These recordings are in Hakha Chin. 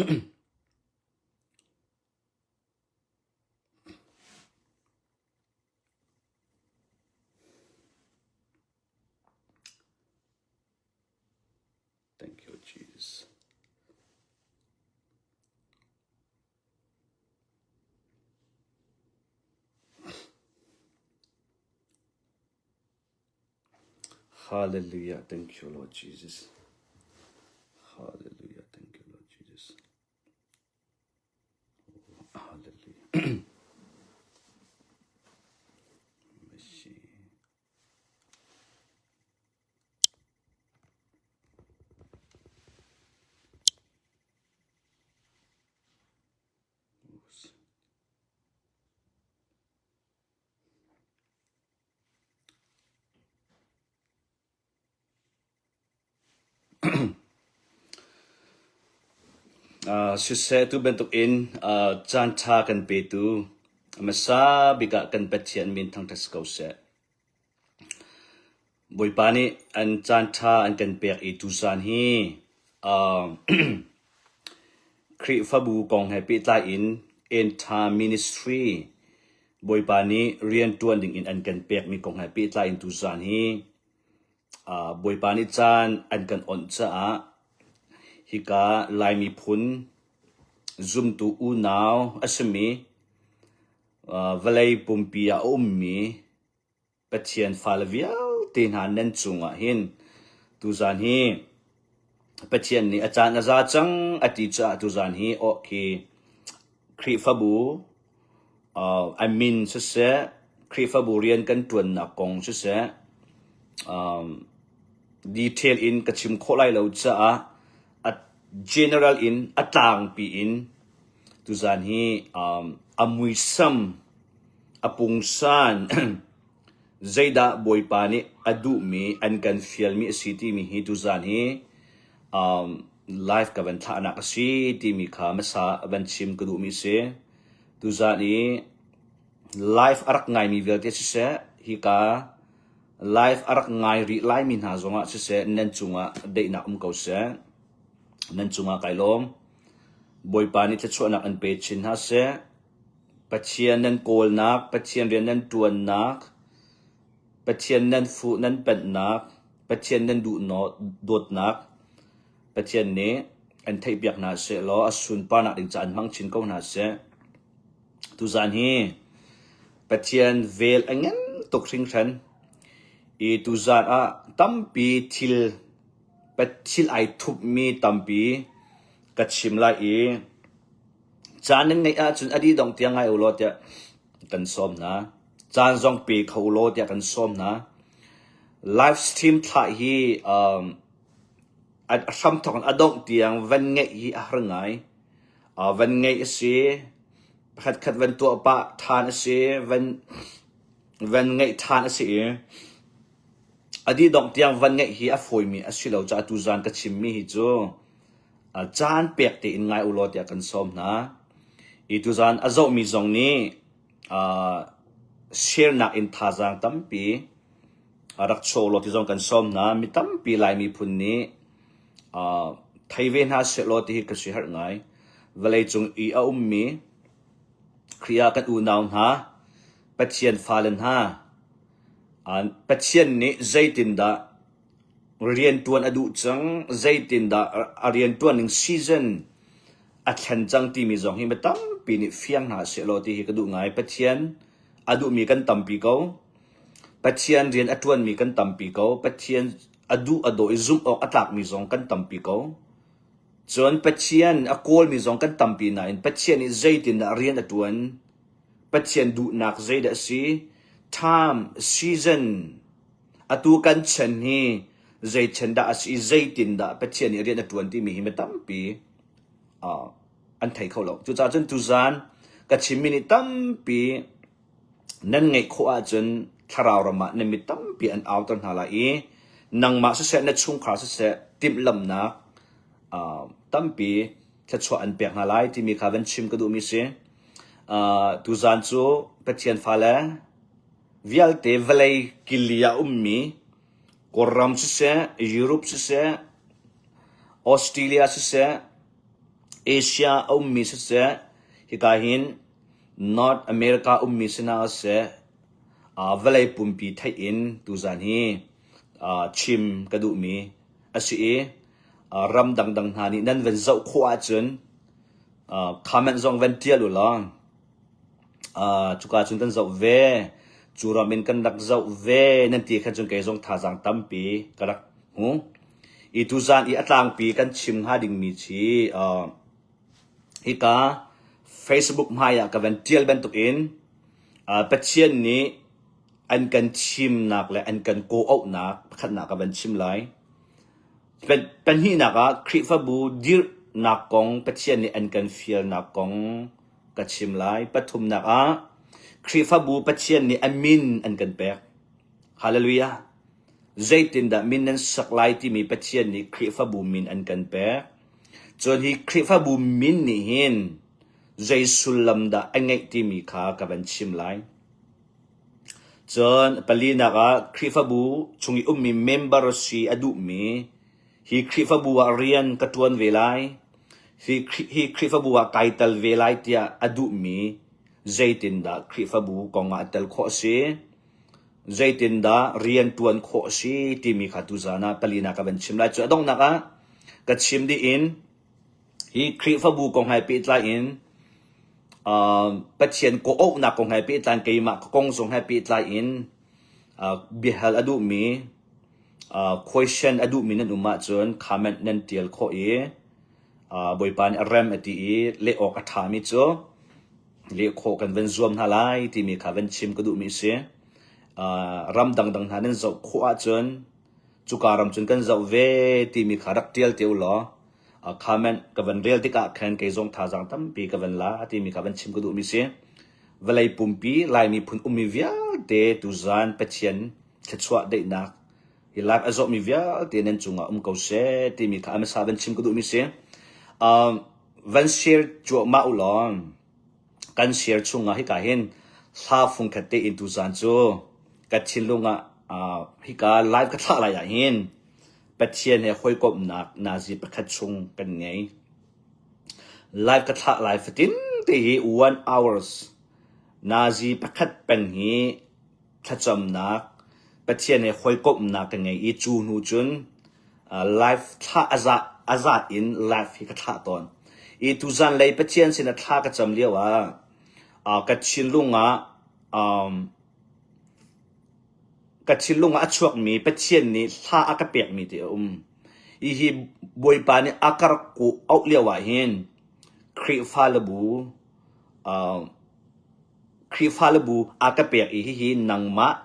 Thank you, Jesus. Hallelujah. Thank you, Lord Jesus. Hallelujah. Thank you, Lord Jesus. Hallelujah. Uh, siseh tu bantukin uh, caan ṭha kan petu hmasa bik ah kan Pathian min thangṭhat si ko seh. Bawipa nih an caan ṭha an kan pek i tuzaan hi uh, Khrihfabu kong he pehtlai in End Time Ministry Bawipa nih rianṭuan dingin an kan pekmi kong he pehtlai in tuzaan hi uh, Bawipa nih caan an kan onh caah hika Lai miphun zumtu unau a simi uh, vawlei pumpi ah a ummi Pathian fale vialte hna nan cungah hin tuzaan hi Pathian nih a caan a za cang a ti caah tuzaan hi awh khi Khrihfabu uh, a min siseh, Khrihfabu rian kan ṭuannak kong siseh, um, detail in ka chim khawh lai lo caah a general in a tlangpi in tuzaan hi um, a muisam A pungsan zeidah Bawipa nih a duhmi an kan fialmi a si timi hi tuzaan hi um, live ka van thlahnak a si timi kha hmasa van chim ka duhmi a si. Tuzaan i live a rak ngaimi vialte siseh, hika live a rak ngai rih laimi hna zongah siseh, nan cungah daihnak um ko seh. Nan cungah kai lawm. Bawipa nih thluachuahnak an pe chin hna seh. Pathian nan kawlnak, Pathian rian nan ṭuannak, Pathian nan fuh nan penhnak, Pathian nan duh dawtnak, Pathian nih an theihpiak hna sehlaw a sunparnak ding caah an hmang chin ko hna seh. Tuzaan hi Pathian vel a ngan tuk hringhran i tuzaan ah tampi thil thil ai thupmi tampi ka chim lai i Caan nan ngeih ahcun a dih dong tiang ngai u law tiah kan sawm hna. Caan zong pe kho u law tiah kan sawm hna. Live stream thlah hi um, a hramthawk in a dongh tiang van ngeih hi a har ngai. Uh, van ngeih a si, pakhatkhat van tuah pah ṭhan a si, van van ngeih ṭhan a si i a dih dongh tiang van ngeih hi a fawimi a si lo caah tuzaan ka chimmi hi cu caan pek tein ngai u law tiah kan sawm hna. I tuzaan a zohmi zong nih share-nak in thazaang tampi rak chuah u law ti zong kan sawm hna. Mi tampi Lai miphun nih thei ve hna sehlaw ti hi ka si harh ngai. Vawleicung i a ummi Khrih ah kan unau hna, Pathian fale hna, Pathian nih zeitindah Rianṭuan a duh cang, zeitindah a rianṭuan ning season a thlen cang timi zong hi mi tampi nih fiang hna sehlaw ti hi ka duh ngai. Pathian a duhmi kan tampi ko. Pathian rian a ṭuanmi kan tampi ko. Pathian a duh a daw i zumh awk a tlakmi zong kan tampi ko. Cun Pathian a kawlmi zong kan tampi nain Pathian nih zeitindah rian a ṭuan, Pathian duhnak zeidah a si, time, season, Atu kan chan hi zei chan dah a si i zeitindah Pathian nih rian a ṭuan timi hi mi tampi uh, an thei kho lo. Cucaah cun tuzaan ka chimmi nih tampi nan ngeih khawh ahcun thlarau ram ah nan mit tampi an auter hna lai i nangmah siseh na chungkhar siseh timhlamhnak uh, tampi thluachuah an pek hna lai timi kha van chim ka duhmi si. Uh, tuzaan cu Pathian fale Vialte vawlei kili ah ummi Kawlram siseh, Europe siseh, Australia siseh, Asia a ummi siseh, hika hin North America ummi sinah siseh, vawlei pumpi theih in tuzan hi chim ka duhmi a si i ram dangdang hna nih nan van zoh khawh ahcun comment zong van ṭial u law cuka cun kan zoh ve, cu ram in kan rak zoh ve nan ti khan cun kei zong thazaang tampi ka rak hmu. I tuzan i a tlangpi kan chim hnga dingmi khi hika Facebook hmai ah ka van ṭial bantukin Pathian nih an kan thimnak le an kan kawhauhnak pakhatnak ka van chim lai. Pahnihnak ah Khrihfabu dirhnak kong Pathian nih an kan fialnak kong ka chim lai. Pathumnak ah Khrihfabu Pathian nih a min an kan pek. Hallelujah. Zeitindah min nan sak lai timi Pathian nih Khrihfabu min an kan pek. Cun hi Khrihfabu min nih hin zei sullam dah a ngeih timi kha ka van chim lai. Cun palinak ah Khrihfabu chung i ummi member si a duhmi hi Khrihfabu ah rian ka ṭuan ve lai, hi Khrihfabu ah kai tel ve lai tiah a duhmi zeitindah Khrihfabu kong ah tel khawh a si, zeitindah rian ṭuan khawh a si timi kha tuzaan ah palinak ka van chim lai. Cu a donghnak ah ka chim dih in Hi Khrihfabu kong he pehtlai in Pathian kawhauhnak kong he pehtlai in keimah ka kong zong he pehtlai in biahal a duhmi question a duhmi nan um ahcun comment nan tial khawh i Bawipa nih a rem a ti i leh awk a ṭhami cu leh khawh kan van zuam hna lai timi kha van chim ka duhmi a si. Ram dangdang hna nan zoh khawh ahcun cuka ram cun kan zoh ve timi kha rak ṭial te u law comment ka van rel tikah khan kei zong thazaang tampi ka van la timi kha van chim ka duhmi si. Vawlei pumpi Lai miphun ummi vialte tuzan Pathian thluachuah daihnak hi live a zawhmi vialte nan cungah um ko seh timi kha a hmasa van chim ka duhmi si. Van share cuahmah u law kan share chungah hika hin hla fungkhat te in tuzan cu ka thinlung ah hika live ka thlah lai ah hin Pathian he hawikomhnak nazi pakhat chung kan ngei. Live ka thlah lai fatin te hi one hours nazi pakhat peng hi thlacamnak Pathian he hawikomhnak ka ngei i cu hnu cun live thlah a zat in live hi ka thlah tawn. I tuzan lei Pathian sin a thla ka cam lio ah ka thinlung ah ka thinlung ah a chuakmi Pathian nih hla a ka pekmi ti a um. Hihi Bawipa nih a ka rak auh lio ah hin Khrihfa le bu Khrihfa le bu a ka pek i hihi nangmah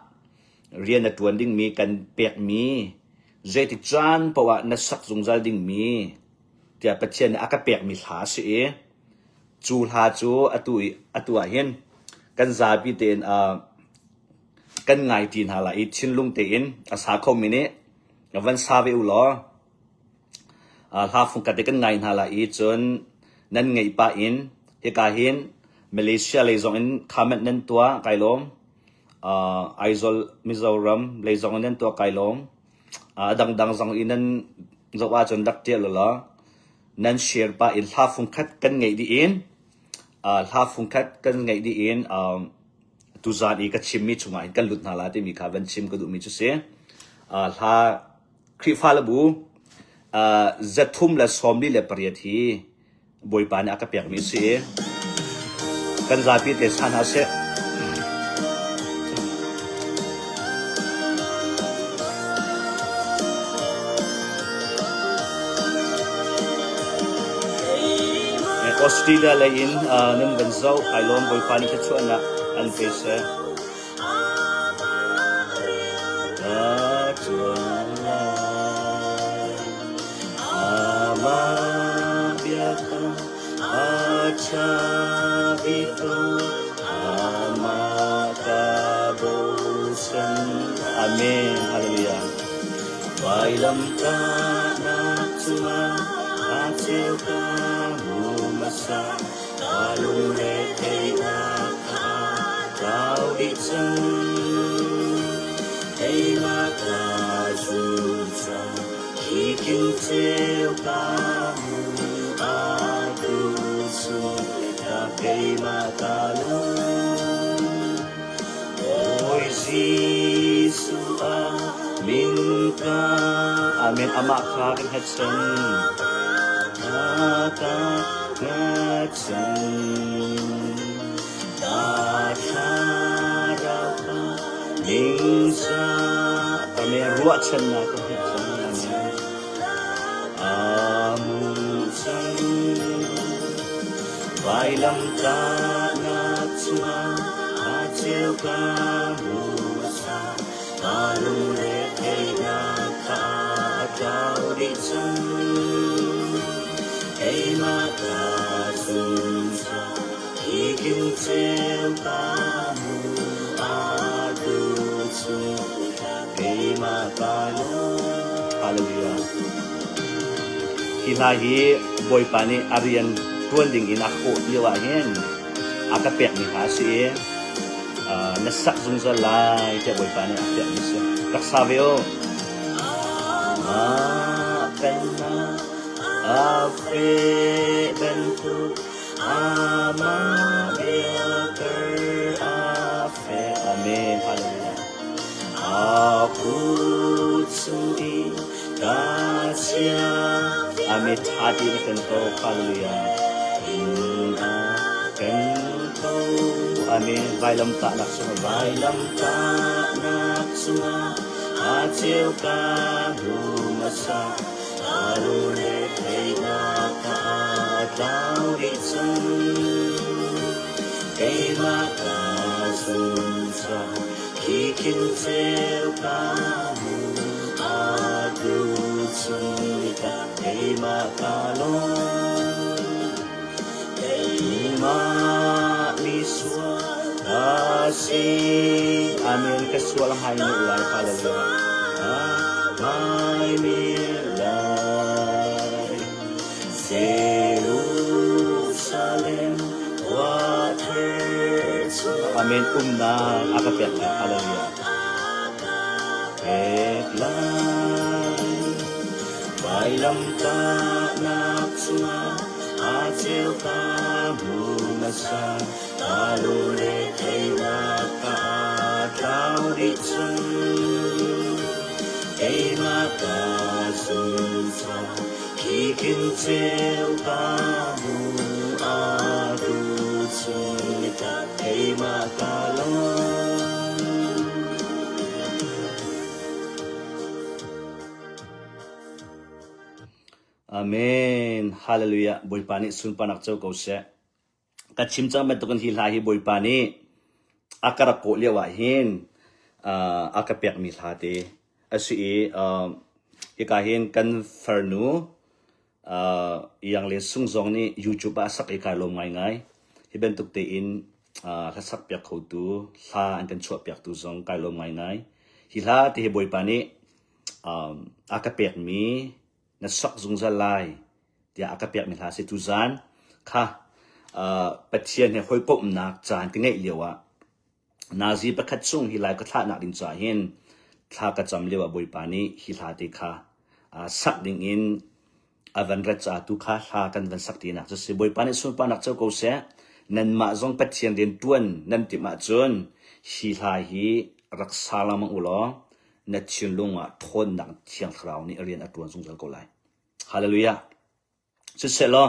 rian na ṭuan dingmi kan pekmi zeitik caan paoh ah na sak zungzal dingmi tiah Pathian nih a ka pekmi hla a si i cu hla cu atu i atu ah hin kan zapi tein kan ngai ṭi hna lai i thinlung tein a sa khomi nih van sa ve u law hla fungkhat te kan ngai hna lai i cun nan ngeih pah in hika hin Malaysia lei zong in comment nan tuah kai lawm. Aizawl Mizoram lei zong in nan tuah kai lawm. A dangdang zong in nan zoh ahcun rak ṭial u law nan share pah in hla fungkhat kan ngeih dih in hla fungkhat kan ngeih dih in tuzaan i ka chimmi chungah hin kan lut hna lai timi kha van chim ka duhmi cu si. Hla Khrihfa le bu 348 hi Bawipa nih a ka pekmi a si i kan zapi te sa hna seh. Australia lei in nan van zoh kai lawm Bawipa nih thluachuahnak an pe seh. Amen. Hallelujah. Vailamtahnak cungah aa cheu ka hmasa ka lungre theihnak kha tlau dih cang. Keimah ka zum cang, hi king ceu ka hmu atu. Amen. Amah kha kan hngatchan. Ka hngatchan. Ta thlarau ka ningzah. Amen. Ruahchannak ka hngatchan. Amen. Amu cang. Vailamtahnak cungah a ceu ka hmu hmasa. Ka lungretheihnak kha a tlau dih cang. Keimah ka zungzal hi kin ceu ka hmu atu chung keimah ka lawm. Hallelujah. Hi hla hi Bawipa nih a rian ṭuan ding in a kawh lio ah hin a ka pekmi hla a si i na sak zungzal lai tiah Bawipa nih a pekmi a si. Rak sa ve u. Mah pennak a feh bantuk amah biakar a fek. Amen. Hallelujah. A kut chung i ka chia. Amen. Ṭha tein a kan ko. Hallelujah. In a kan ko. Amen. Vailamtahnak cungah vailamtahnak cungah a ceu ka hmu hmasa. Ka lungre theihnak ka a tlau dih cang. Keimah ka zum cang, khi khin ceu ka hmu. Atu chung ka keimah ka lawm. Keimah misual ka si. Amen. Ka sual hai mi lai. Hallelujah. Hai mi lai. Jerusalem khua thar chung. Amen. Umnak a ka pek lai. Hallelujah. Pek lai. Vailamtahnak cungah a ceu ka hmu hmasa. Ka lungre theihnak ka tlau dih cang. Keimah ka zum cang, khi khin ceu ka hmu atu chung keimah ka lawm. Amen. Hallelujah. Bawipa nih sunparnak co ko seh. Ka chim cang bantukin hi hla hi Bawipa nih a ka rak kawh lio ah hin uh, a ka pekmi hla te a si i uh, hika hin kan farnu uh, Iang Len Sung zong nih YouTube ah a sak i kai lawm ngaingai. Hi bantuk tein uh, hlasak piak khotu hla an kan chuah piaktu zong kai lawm ngaingai. Hi hla te hi Bawipa nih um, a ka pekmi na sok zungzal lai tiah a ka pekmi hla si tuzan kha uh, Pathian he hawikomhnak caan ka ngeih lio ah nazi pakhat chung hi lai ka thlahnak ding caah hin thla ka cam lio ah Bawipa nih hi hla te kha uh, sak ding in a van rat caah tu kha hla kan van sak tinak cu si Bawipa nih sunparnak co ko seh nanmah zong Pathian rian tuan nan timh ahcun hi hla hi rak sa lengmang u law na thinlung ah ṭhawnnak Thiang Thlarau nih rian a ṭuan zungzal ko lai. Hallelujah. Siselaw,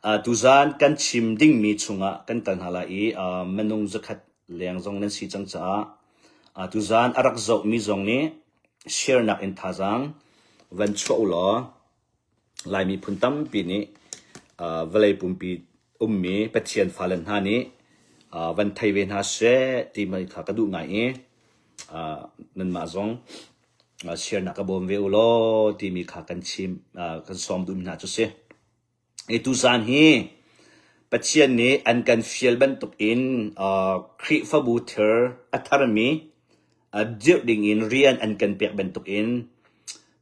uh, tuzan kan chim dingmi chungah kan kal hna lai i uh, minung zakhat leng zong nan si cang caah uh, tuzan a rak zohmi zong nih share nak in thazaang van chuah u law Lai miphun tampi nih uh, vawlei pumpi ummi Pathian fale hna nih uh, van thei ve hna seh timi kha ka duh ngai i uh, nanmah zong uh, share nak ka bawm ve u law timi kha kan chim uh, kan sawm duhmi hna cu si. I tuzaan hi Pathian nih an kan fial bantuk in uh, Khrihfabu thir a tharmi uh, dirh ding in rian an kan pek bantuk in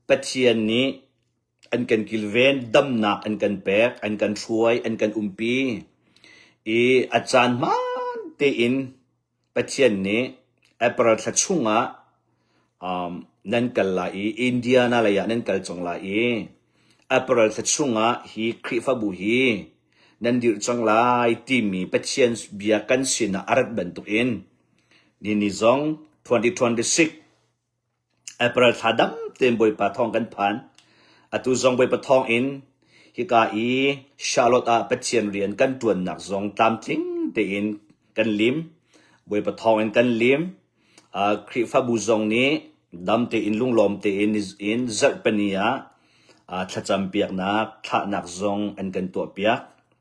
Pathian nih an kan kilven, damnak an kan pek, an kan hruai, an kan umpi i a caan hmaan tein Pathian nih April thla chungah um, nan kal lai i Indiana lei ah nan kal cang lai i April thla chungah hi Khrihfabu hi nan dirh cang lai timi Pathian bia kan sinah a rat bantukin nini zong 2026 April thla dam tein Bawipa thawng kan phan. Atu zong Bawipa thawng in hika i Charlotte ah Pathian rian kan ṭuannak zong tlamtling tein kan lim. Bawipa thawng in kan lim. Uh, Khrihfabu zong nih dam tein lunglawm tein in zarhpini ah uh, thlacam piaknak, thlahnak zong an kan tuahpiak.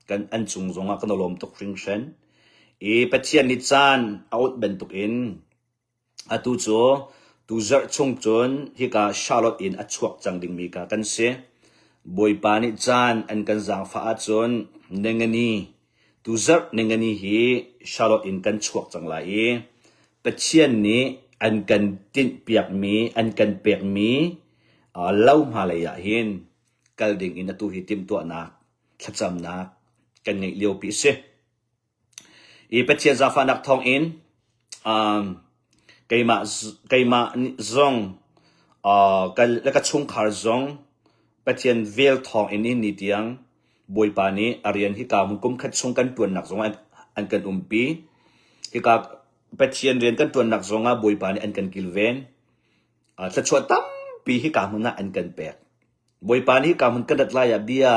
Kan an cung zong ah kan i lawm tuk hringhran. I Pathian nih caan a awnh bantukin Atu cu tuzarh chung cun hika Charlotte in a chuak cang dingmi ka kan si. Bawipa nih caan an kan zaangfah ahcun ningani tuzarh ningani hi Charlotte in kan chuak cang lai i Pathian nih an kan tinhpiakmi an kan pekmi lo hmalei ah hin kal ding in atu hi timhtuahnak thlacamnak kan ngeih liopi a si. I Pathian zaangfahnak thawngin um, keimah keimah zong uh, ka, le ka chungkhar zong Pathian vel thawngin nihin ni tiang Bawipa nih a rian hika hmun kum khat chung kan ṭuannak zong an, an kan umpi. Hika Pathian rian kan ṭuannak zong ah Bawipa nih an kan kilven. Uh, thluachuah tampi hika hmun ah an kan pek. Bawipa nih hika hmun kan rat lai ah bia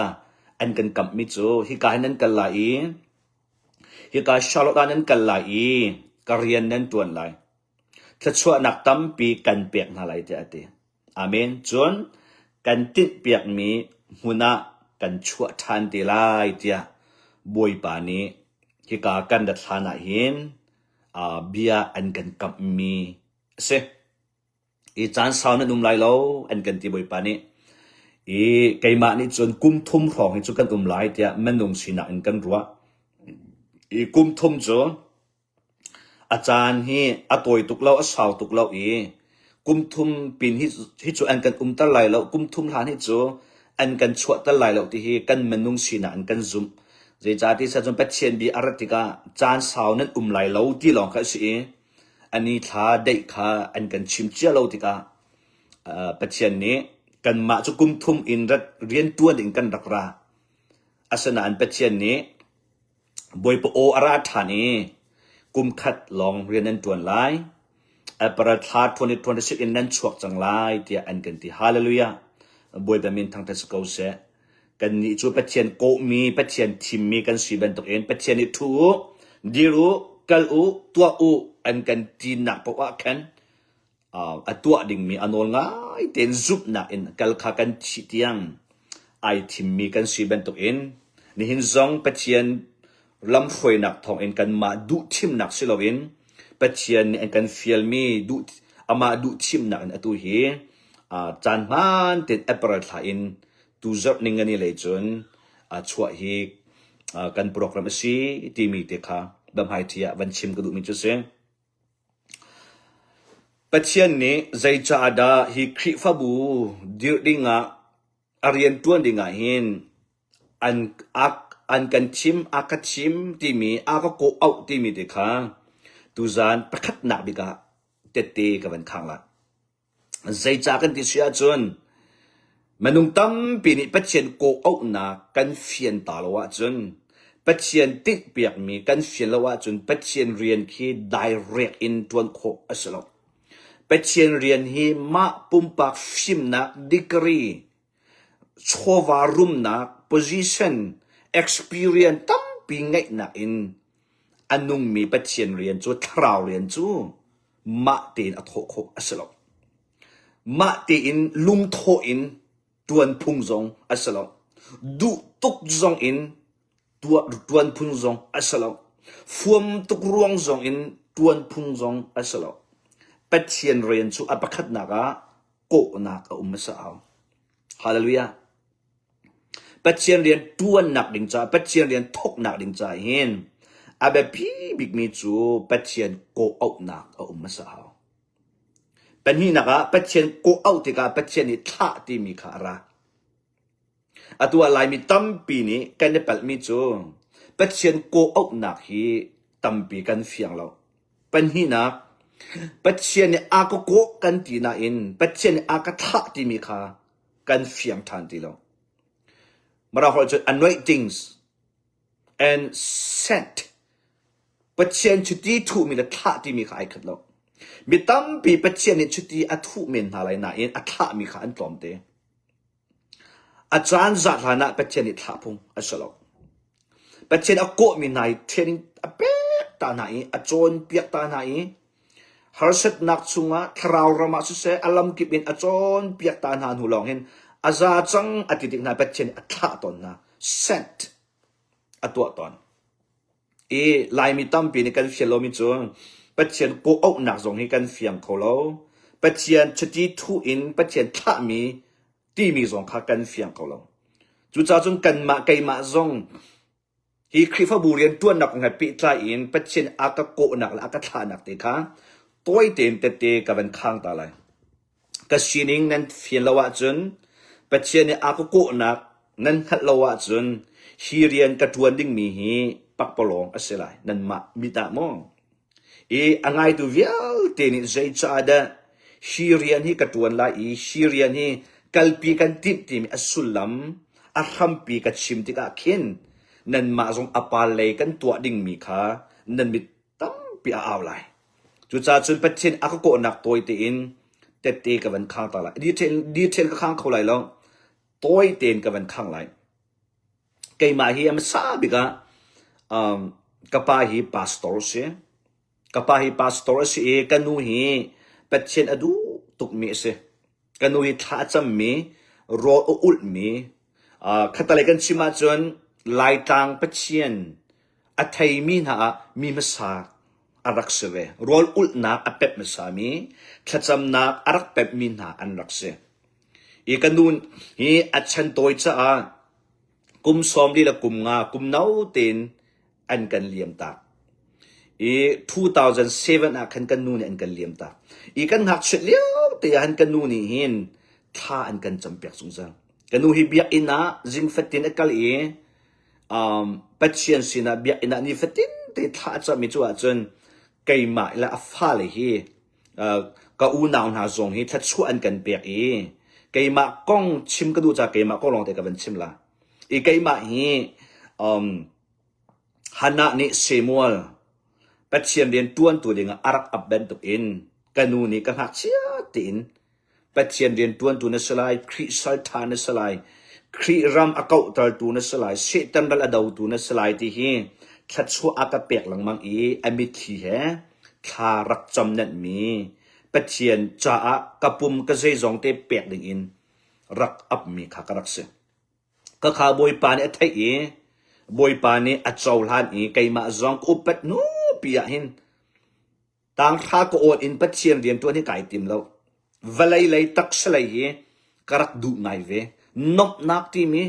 an kan kamhmi cu hika hin nan kal lai i hika Charlotte ah nan kal lai i ka rian nan ṭuan lai. Thluachuahnak tampi kan pek hna lai tiah a ti. Amen. Cun kan tinhpiakmi hmun ah kan chuah ṭhan te lai tiah Bawipa nih hika kan rat hlan ah hin uh, bia an kan kamhmi a si. I caan sau nan um lai lo an kan ti Bawipa nih. I keimah nih cun kum thum hrawng hi cu kan um lai tiah minung sinak in kan ruah. I kum thum cu a caan hi a tawi tuk lo, a sau tuk lo i kum thum pin hi, hi cu an kan umter lai lo, kum thum hlan hi cu an kan chuahter lai lo ti hi kan minung sinak in kan zumh. Zeicahtiah cun Pathian bia a rat tikah caan sau nan um lai lo ti lawng kha a si i A ni thla deih kha an kan chim cia lo tikah uh, Pathian nih kanmah cu kum thum in rat riantuan in kan rak ra. Asinain Pathian nih Bawipa aw a ra ṭhan i kum khat lawng rian nan ṭuan lai. April thla 2026 in nan chuak cang lai tiah an kan ti. Hallelujah. Bawipa min thangṭhat si ko seh. Kannih cu Pathian kawhmi, Pathian thimmi kan si bantukin Pathian nih ṭhu u, dir u, kal u, tuah u an kan tinak paoh ah khan a tuah dingmi a nawl ngai tein zumhnak in kal kha kan thih tiang ai thimmi kan si bantukin nihin zong Pathian lamhruainak thawngin kanmah duh thimnak si loin Pathian nih an kan fialmi duh amah duh thimnak in atu hi caan hmaan tein April thla in tuzarh ningani lei cun chuah hi kan program a si timi te kha biahmaiṭhi ah van chim ka duhmi cu si. Pathian nih zeicaah dah hi Khrihfabu dirh dingah a rian ṭuan dingah hin an an kan thim, a ka thim timi, a ka kawh auh timi te kha tuzaan pakhatnak bik ah tette ka van khang lai. Zeicah kan ti si ahcun minung tampi nih Pathian kawhauhnak kan fian ta lo ahcun Pathian tinhpiakmi kan fian lo ahcun Pathian rian khi direct in ṭuan khawh a si lo. Pathian rian hi mah pumpak fimnak degree, chawva rumnak, position, experience tampi ngeihnak in a nungmi Pathian rian cu thlarau rian cu mah tein a thawh khawh a si lo. Mah tein lungthawh in ṭuan phung zong a si lo. Duh tuk zong in tuah ṭuan phung zong a si lo. Fuam tuk ruang zong in ṭuan phung zong a si lo. Pathian rian cu a pakhatnak ah kawhnak a um hmasa hau. Hallelujah. Pathian rian ṭuannak ding caah, Pathian rian thawknak ding caah hin a biapi bikmi cu Pathian kawhauhnak a um hmasa hau. Pahnihnak ah Pathian kawhauh tikah Pathian nih thlah timi kha a ra. Atu ah Laimi tampi nih kan i palhmi cu Pathian kawhauhnak hi tampi kan fiang lo. Pahnihnak, Pathian nih a ka kawh kan ti nain Pathian nih a ka thlah timi kha kan fiang ṭhan ti lo. Mara holh cun anointings and sent Pathian chiti thuhmi le thlah timi kha ai khat lo. Mi tampi Pathian nih chiti a thuh men hna lai nain a thlahmi kha an tlawmte. A caan zat hlan ah Pathian nih thlah phung a si lo. Pathian a kawhmi hna hi training a pek ta hna i a cawnpiak ta hna i harsatnak chungah thlarau ram ah siseh a lamkip in a cawnpiak ta hna hnu lawng hin a za cang a ti tik hna Pathian nih a thlah tawn hna. Sent a tuah tawn. I Laimi tampi nih kan fial lomi cu Pathian kawh-auhnak zong hi kan fiang kho lo. Pathian chiti thuh in Pathian thlahmi timi zong kha kan fiang kho lo. Cucaah cun kanmah keimah zong hi Khrihfabu rian ṭuannak kong he pehtlai in Pathian a ka kawhnak le a ka thlahnak te kha tawi tein tette ka van khang ta lai. Ka sining nan fian lo ahcun Pathian nih a ka kawhnak nan hngalh lo ahcun hi rian ka ṭuan dingmi hi pakpalawng a si lai. Nanmah mit ah maw? I a ngaitu vialte nih zeicahdah hi rian hi ka ṭuan lai i hi rian hi kalpi kan timh timi a sullam a hrampi ka chim tikah khin nanmah zong a pal lei kan tuah dingmi kha nan mit tampi a au lai. Cucaah cun Pathian a ka kawhnak tawi tein tette ka van khang ta lai. Detail, detail ka khang kho lai lo. Tawi tein ka van khang lai. Keimah hi a hmasa bik ah um, ka pa hi pastor a si. Ka pa hi pastor a si i ka nu hi Pathian a duh tukmi a si. Ka nu hi thla a cammi, rawl a ulhmi, uh, khatalei kan chim ahcun Laitlang Pathian a theimi hna ah mi hmasa a rak si ve. Rawl ulhnak a pep hmasami, thlacamnak a rak pepmi hna an rak si. I ka nu hi a chan tawi caah kum 40 le kum nga kum no tein an kan liam tak. I 2007 ah khan kan nu nih an kan liam tak. I kan ngakchiat lio te ah hin kan nu nih hin thla an kan campiak zungzal. Ka nu hi biakinn ah zing fatin a kal i um, Pathian sinah biakinn ah nifatin te thla a cammi cu ahcun keimah le a fale hi uh, ka unau hna zong hi thluachuah an kan pek i keimah kong chim ka duh caah keimah kong lawng te ka van chim la. I keimah hi um, Hannah nih Samuel Pathian rian ṭuantu dingah a rak ap bantukin ka nu nih ka ngakchia tein Pathian rian ṭuantu na si lai, Khrih salṭha na si lai, Khrih ram a kauhtertu na si lai, Satan ral a dotu na si lai ti hi thluachuah a ka pek lengmang i a mitthli he thla rak cam nenhmi Pathian caah ka pum ka zeizong te pek dingin rak apmi kha ka rak si. Khakha Bawipa nih a theih i Bawipa nih a cohlan i keimah zong ka upat hnupi ah hin tanghra ka awn in Pathian rianṭuan hi kai tim lo. Vawlei lei taksa lei hi ka rak duh ngai ve. Nomhnak timi,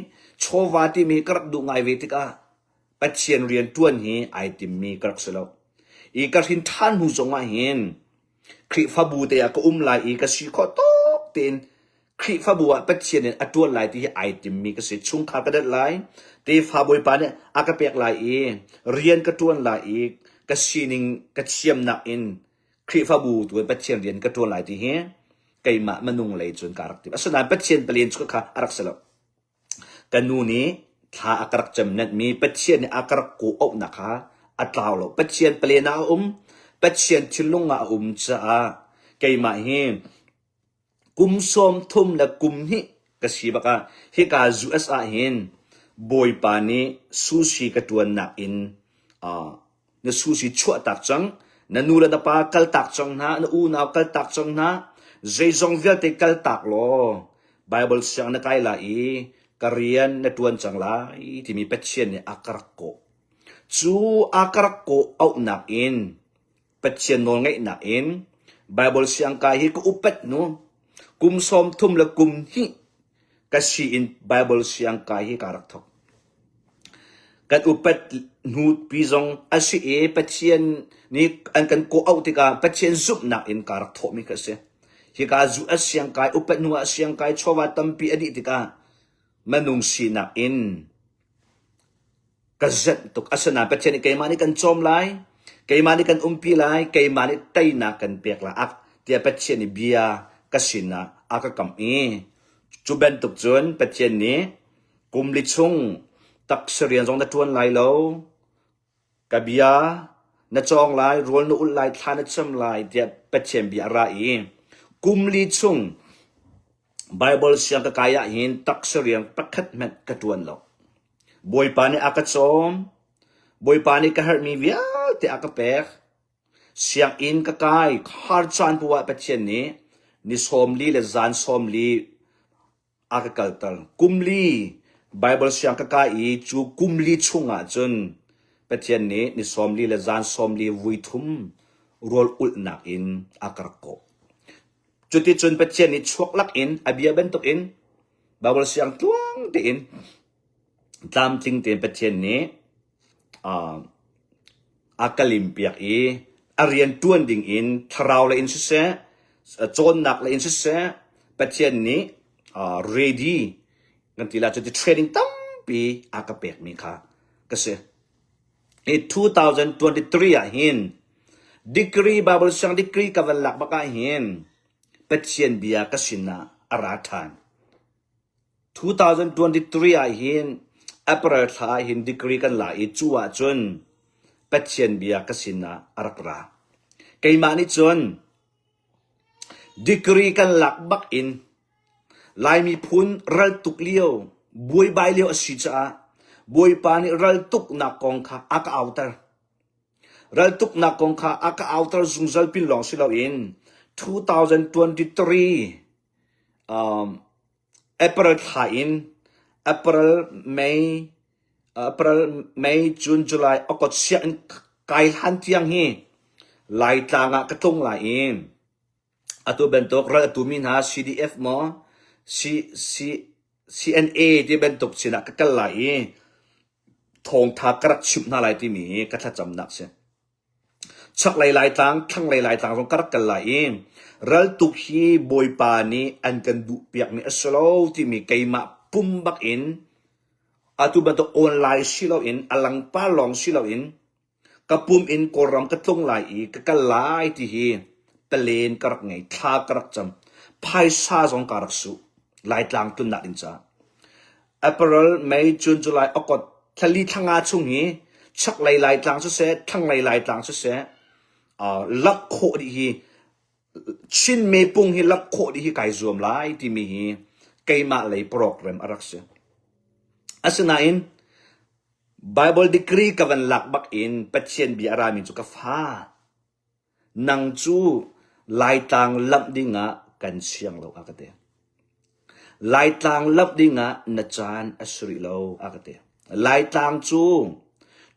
chawva timi ka rak duh ngai ve tikah Pathian rianṭuan hi ai timmi ka rak si lo. I ka hrin ṭhan hnu zongah hin Khrihfabu te ah ka um lai i ka si khawh tawk tein Khrihfabu ah Pathian in a ṭuan lai ti hi ai timmi ka si. Chungkhar ka dat lai, tefa Bawipa nih a ka pek lai i rian ka ṭuan lai i ka sining ka thiamnak in Khrihfabu tu in Pathian rian ka ṭuan lai ti hi keimah minung lei cun kaa rak tim. Asinain Pathian palen cu kha a rak si lo. Ka nu nih thla a ka rak cemnenhmi Pathian nih a ka rak kawhauhnak kha a tlau lo. Pathian palen ah a um, Pathian thinlung ah a um caah keimah hi kum 30 le kum hnih ka si bak ah hika US ah hin Bawipa nih sushi ka ṭuannak in uh, na sushi chuahtak cang, na nu le na pa kaltak cang hna, na unau kaltak cang hna, zeizong vialte kaltak law Bible siang na kai lai i ka rian na ṭuan cang lai timi Pathian nih a ka rak kawh. Cu a ka rak kawh auhnak in Pathian nawlngaihnak in Bible siang kai hi ka upat nu kum 30 le kum hnih ka si in Bible siang kai hi ka rak thawk. Kan upat hnu pi zong a si i Pathian nih an kan kawh auh tikah Pathian zumhnak in kaa rak thawhmi kha a si. Hika zu a siang kai, upat hnu ah siang kai, chawva tampi a dih tikah minung sinak in ka zenh tuk. Asinain Pathian nih keimah nih kan cawm lai, keimah nih kan umpi lai, keimah nih teinak kan pek lai ak tiah Pathian nih bia ka sinah a ka kamh i cu bantuk cun Pathian nih Kum li chung taksa rian zong na ṭuan lai lo. Ka bia na cawng lai, rawl na ulh lai, thla na cam lai tiah Pathian bia a ra i kum li chung Baibal siang ka kai ahhin taksa rian pakhat hmanh ka ṭuan lo. Bawipa nih a ka cawm. Bawipa nih ka herhmi vialte a ka pek. Sianginn ka kai. Har caan poah Pathian nih ni 40 le zan 40 a ka kalter. Kum li Baibal siang ka kai i cu kum li chungah cun Pathian nih ni 40 le zan 40 vui thum rawl ulhnak in a ka rak kawh. Cuticun Pathian nih chuak lakin a bia bantukin Baibal siang tluang tein tlamtling tein Pathian nih uh, a ka limpiak i a rian ṭuan ding in thlarau lei in siseh, cawnnak lei in siseh, Pathian nih uh, ready kan ti la cuti training tampi a ka pekmi kha ka si. Hi 2023 ah hin degree Bible siang degree ka van lak bak ah hin Pathian bia ka sinah a ra ṭhan. 2023 ah hin April thla ah hin degree kan la i cu ahcun Pathian bia ka sinah a rak ra. Keimah nih cun degree kan lak bak in Lai miphun raltuk lio, buaibai lio a si caah Bawipa nih raltuknak kong kha a ka auter. Raltuknak kong kha a ka auter zungzal pin lawng si loin 2023 um, April thla in April, May, April, May, June, July, August sianginn kai hlan tiang hi Laitlang ah ka tlung lai i Atu bantuk ral a tumi hna CDF maw C, C, CNA ti bantuk sinah ka kal lai i thawngtha ka rak chimh hna lai timi hi ka thlacamnak si. Chaklei Laitlang, thlanglei Laitlang zong ka rak kal lai i raltuk hi Bawipa nih an kan duhpiakmi a si lo timi keimah pum bak in atu bantuk online si loin a langpar lawng si loin Ka pum in Kawlram ka tlung lai i ka kal lai ti hi palen ka rak ngei, thla ka rak cam. Phaisa zong ka rak su. Laitlang tlunnak ding caah. April, May, June, July, August thlali thlanga chung hi chaklei Laitlang siseh, thlanglei Laitlang siseh, uh, lak khawh dih hi Chin mepung hi lak khawh dih hi kai zuam lai timi hi keimah lei program a rak si. Asinain Baibal degree ka van lak bak in Pathian bia a rami cu ka fa. Nang cu Laitlang lamh dingah kan siang lo a ka ti. Laitlang lamh dingah na caan a si rih lo a ka ti. Laitlang cu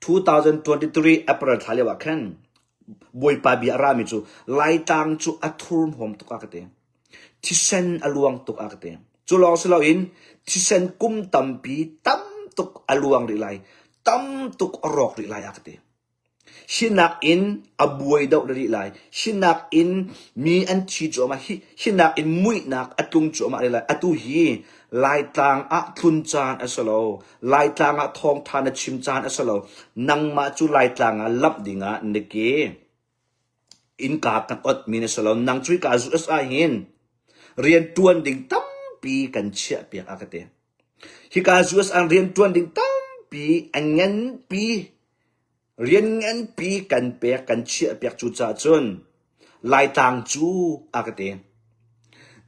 2023 April thla lio ah khan Bawipa bia a rami cu Laitlang cu a thurhnawm tuk a ka ti. Thisen a luang tuk a ka ti. Cu lawng si loin thisen kum tampi tam tuk a luang rih lai, tam tuk a rawk rih lai a ka ti. Hi nakin a buai deuh rih lai. Hi nakin mi an thi cuahmah. Hi, hi nakin muihnak a tlung cuahmah rih lai. Atu hi Laitlang ah tlun caan a si lo. Laitlang ah thawngtha na chim caan a si lo. Nangmah cu Laitlang ah lamh dingah na ke. Innka kan otmi na si lo. Nang cu hika US ah hin rian ṭuan ding tampi kan chiahpiak a ka ti. Hika US ah rian ṭuan ding tampi a nganpi rian nganpi kan pek kan chiahpiak cu caah cun Laitlang cu a ka ti.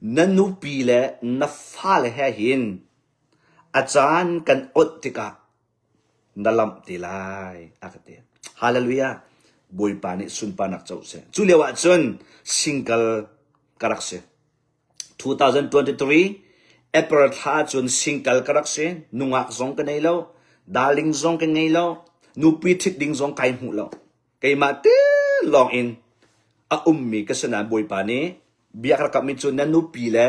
Na nupi le na fale he hin a caan kan awnh tikah na lamh te lai a ka ti. Hallelujah. Bawipa nih sunparnak co seh. Cu lio ah cun single ka rak si. 2023 April thla cun single ka rak si. Nungak zong ka nei lo. Darling zong ka ngei lo. Nupi ṭhit ding zong kai hmuh lo. Keimah te lawng in a ummi ka si nain Bawipa nih bia ka rak kamhmi cu na nupi le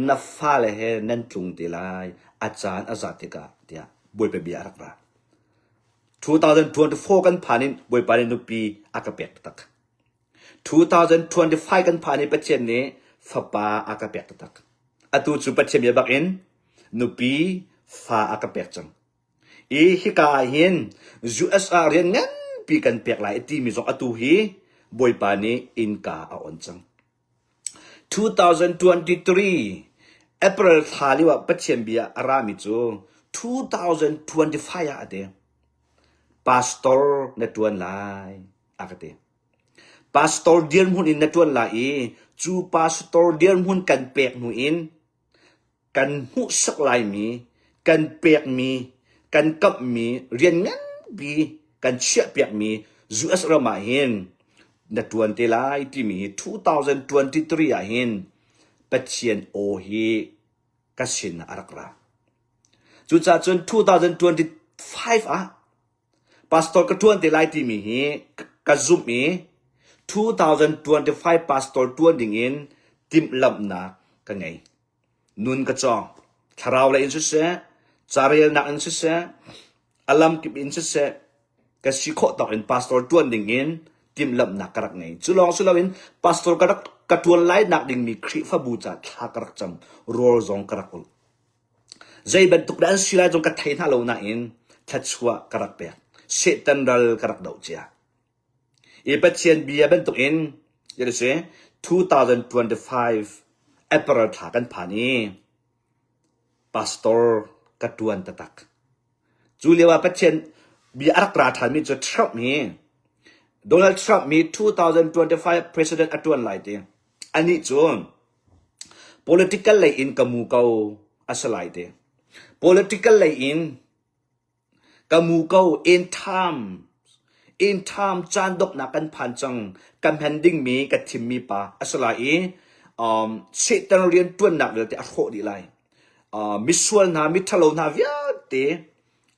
na fale he nan tlung te lai a caan a zat tikah tiah Bawipa bia a rak ra. 2024 kan phan in Bawipa nih nupi a ka pek taktak. 2025 kan phan i Pathian nih fapa a ka pek taktak. Atu cu Pathian bia bak in nupi fa a ka pek cang. I hika ah hin US ah rian nganpi kan pek lai timi zong atu hi Bawipa nih innka a on cang. 2023 April thla lio ah Pathian bia a rami cu 2025 ah a ti. Pastor na tuan lai a ka ti. Pastor dirhmun in na tuan lai i cu pastor dirhmun kan pek hnu in. kan hmuhsak laimi, kan pekmi, kan kamhmi rian nganpi kan chiahpiakmi US ram ah hin na ṭuan te lai timi hi 2023 ah hin Pathian aw hi ka sin ah a rak ra. Cucaah cun 2025 ah Pastor ka ṭuan te lai timi hi ka zumh i 2025 pastor ṭuan dingin timhlamhnak ka ngei. Nun ka cawng. Thlarau lei in siseh, carelnak in siseh, a lamkip in siseh, ka si khawh tawk in pastor ṭuan dingin timhlamhnak ka rak ngei. Cu lawng si loin pastor ka rak ka ṭuan lai nak dingmi Khrihfabu ca thla ka rak cam, rawl zong ka rak ulh. Zei bantuk dah an si lai zong ka thei hna lo nain thluachuah ka rak pek. Satan ral ka rak doh cia. I Pathian bia bantukin si 2025 April thla kan phan i pastor ka ṭuan taktak. Cu lio ah Pathian bia a rak ra ṭhanmi cu Trump hi Donald Trump hi 2025 president a ṭuan lai ti. Anih cu Political lei in ka mu ko a si lai ti. Political lei in ka mu ko in time in time caan donghnak kan phan cang ka hman dingmi ka thimmi pa a si lai i um, Satan rian ṭuannak vialte a hrawh dih lai. Uh, misual hna, miṭhalo hna vialte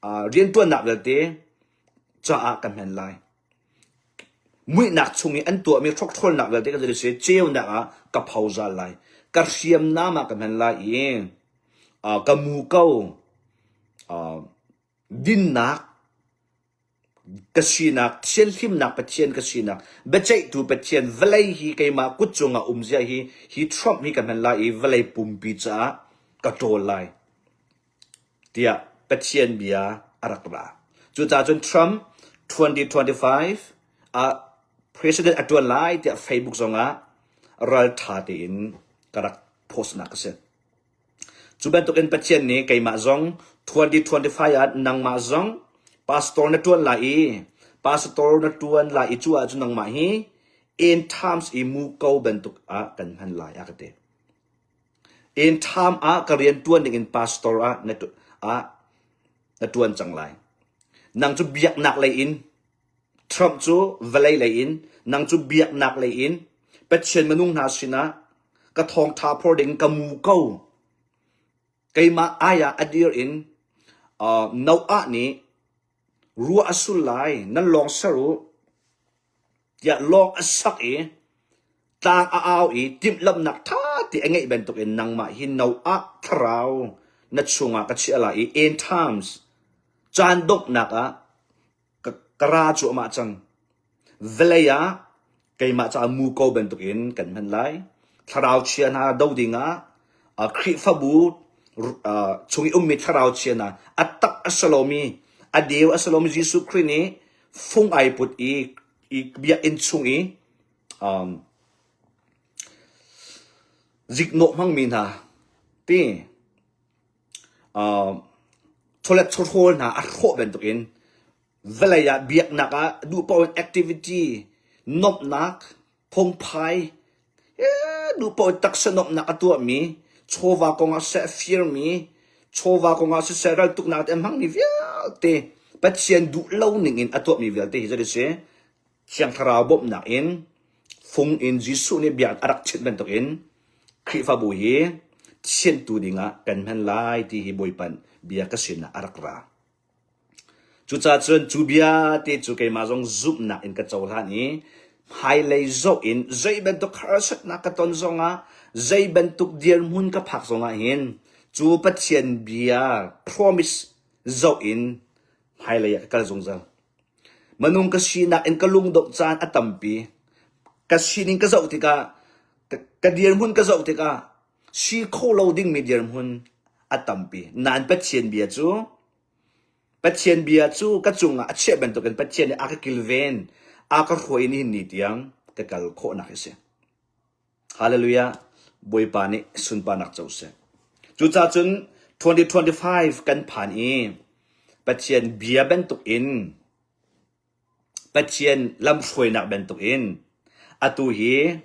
uh, rianṭuannak vialte caah ka hman lai. Muihnak chung i an tuahmi hrokhrawlnak vialte ka si ceunak ah ka phozal lai. Ka hriamnam ah ka hman lai i uh, ka mu ko uh, dinnak ka sinak, thianhlimnak Pathian ka sinak, biaceihtu Pathian vawlei hi keimah kut cungah um zia hi hi Trump hi ka hman lai i vawlei pumpi caah ka ṭawl lai. tiah Pathian bia a rak ra. Cucaah cun Trump 2025 ah president a ṭuan lai tiah Facebook zongah ralṭha tein ka rak post nak a si. Cu bantukin Pathian nih keimah zong 2025 ah nangmah zong pastor na ṭuan lai i pastor na ṭuan lai i cu ahcun nangmah hi end times i muko bantuk ah kan hman lai a ka ti. Inn ṭham ah ka rian ṭuan dingin pastor ah na ah na ṭuan cang lai. Nang cu biaknak lei in Trump cu vawlei lei in nang cu biaknak lei in Pathian minung hna sinah ka thawngṭha phor ding ka mu ko. Keimah ai ah a dir in uh, Noah nih ruah a sul lai nan lawng ser u tiah lawng a sak i tlang a au i timhlamhnak ṭha te a ngeih bantukin nangmah hi Noah thlarau na chungah ka chiah lai i end times caan donghnak ah ka, ka ra cuahmah cang. Vawlei ah keimah caah muko bantukin kan hman lai. Thlarau chia hna do dingah uh, Khrihfabu uh, chung i ummi thlarau chia hna a tak a si lomi a deu a si lomi Jesuh Khrih nih fung ai put i, i biakinn chung i um, ziknawh hmangmi hna ti uh, chawlet chawhrawl hna a hrawh bantukin vawlei ah biaknak ah duh paoh in activity nuamhnak phungphai duh paoh in taksa nuamhnak a tuahmi chawva kongah seh firmi chawva kongah siseh raltuknak te a hmangmi vialte Pathian duh lo ning in a tuahmi vialte hi zei si Thiang Thlarau bawmhnak in fung in Jesuh nih bia a rak chimh bantukin Khrihfabu hi thiantu dingah kan hman lai ti hi Bawipa bia ka sinah a rak ra. Cucaah cun cu bia te cu keimah zong zumhnak in ka cohlan i hmailei zoh in zei bantuk harsatnak ka ton zongah zei bantuk dirhmun ka phak zongah hin cu Pathian bia promise zoh in hmailei ah ka kal zungzal. Minung ka sinak in ka lungdongh caan a tampi. Ka sining ka zoh tikah ka dirhmun ka zoh tikah si kho lo dingmi dirhmun a tampi. Nain Pathian bia cu Pathian bia cu ka cungah a chiah bantukin Pathian nih a ka kilven, a ka hruai nihin ni tiang ka kal khawhnak hi a si. Hallelujah! Bawipa nih sunparnak co seh. Cucaah cun 2025 kan phan i Pathian bia bantukin Pathian lamhruainak bantukin atu hi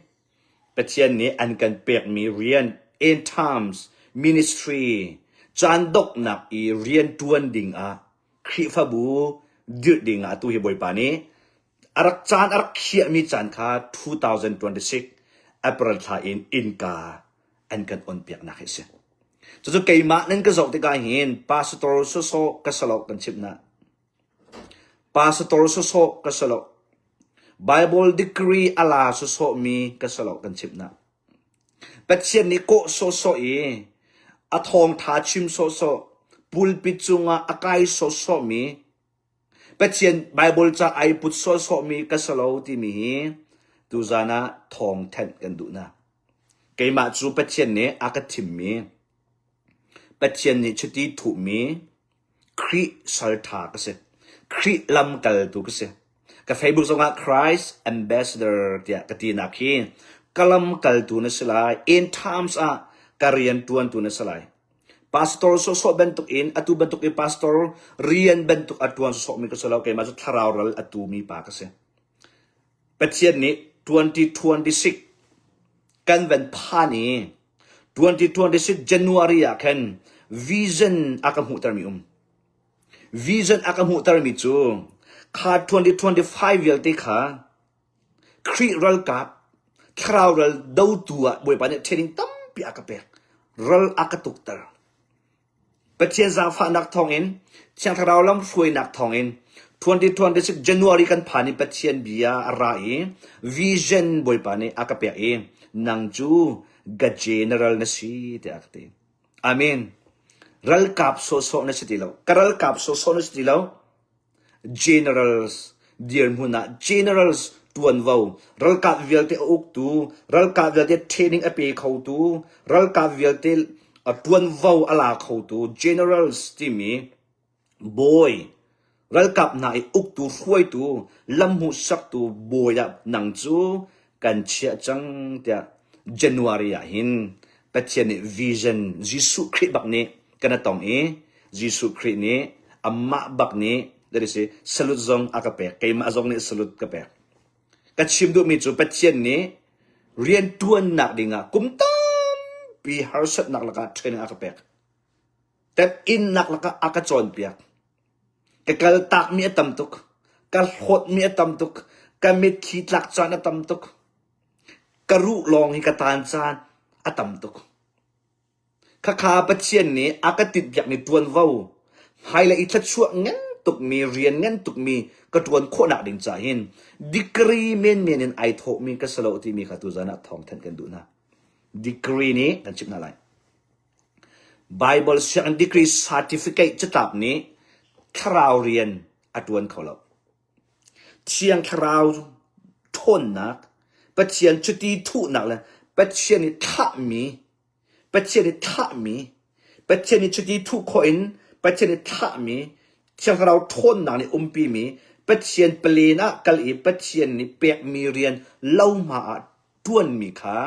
Pathian nih an kan pekmi rian end times. Ministry caan donghnak i rianṭuan dingah Khrihfabu dirh dingah atu hi Bawipa nih a rak caan a rak khiahmi caan kha 2026 April thla in innka an kan onpiaknak hi a si. Cucu keimah nan ka zoh tikah hin pastor sawsawh ka si lo kan chimh na. Pastor sawsawh ka si lo. Bible degree a la sawsawhmi ka si lo kan chimh na. Pathian nih kawh sawhsawh i a thawngṭha chim sawhsawh, pulpit cungah a kai sawhsawhmi, Pathian Baibal ca ai put sawhsawhmi ka si lo timi hi tuzan ah thawngthanh kan duh hna. Keimah cu Pathian nih a ka thimmi, Pathian nih chiti thuhmi, Khrih salṭha ka si. Khrih lamkaltu ka si. Ka Facebook zongah Christ Ambassador tiah ka tinak hi ka lamkaltu na si lai. In times ah ka rian ṭuantu na si lai. Pastor sawhsawh bantuk in atu bantuk in pastor rian bantuk a ṭuan sawhsawhmi ka si lo. Keimah cu thlarau ral a tumi pa ka si. Pathian nih 2026 kan van phan i 2026 January ah khan vision a ka hmuhtermi um. Vision a ka hmuhtermi cu kha 2025 vialte kha Khrih ralkap thlarau ral dotu ah Bawipa nih training tampi a ka pek. Ral a ka tukter. Pathian zaangfahnak thawngin, Thiang Thlarau lamhruainak thawngin 2026 January kan phan i Pathian bia a ra i vision Bawipa nih a ka pek i nang cu ga general na si tiah a ka ti. Amen. Ralkap sawhsawh na si ti lo. Ka ralkap sawhsawh na si ti lo. Generals dirhmun ah generals tuanvo ralkap vialte a uktu ralkap vialte training a pe khotu ralkap vialte a tuanvo a la khotu generals timi bawi ralkap hna i uktu hruaitu lamhmuhsaktu bawi ah nang cu kan chiah cang tiah January ah hin Pathian nih vision Jesuh Khrih bak nih kan a tong i Jesuh Khrih nih amah bak nih that is salute zong a ka pek keimah zong nih salute ka pek ka chim duhmi cu Pathian nih rian tuannak dingah kum tampi harsatnak lakah training a ka pek temhinnak lakah a ka cawnpiak ka kaltakmi a tam tuk ka hlawtmi a tam tuk ka mitthli tlak caan a tam tuk ka ruh lawng hi ka taan caan a tam tuk Khakha Pathian nih a ka tinhpiakmi ṭuanvo, hmailei i thluachuah ngan tukmi rian ngan tukmi ka ṭuan khawhnak ding caah hin degree menmen in ai thawhmi ka si lo timi kha tuzan ah thawngthanh kan duh hna. Degree nih kan chimh hna lai. Bible sianginn degree certificate catlap nih thlarau rian a ṭuan kho lo. Thiang Thlarau ṭhawnnak, Pathian cuti thuhnak le Pathian i thlahmi, Pathian i thlahmi, Pathian i cuti thuh khawh in Pathian i thlahmi, Thiang Thlarau ṭhawnnak nih umpimi, Pathian palen ah kal i Pathian nih pekmi rian lohma ah ṭuanmi kha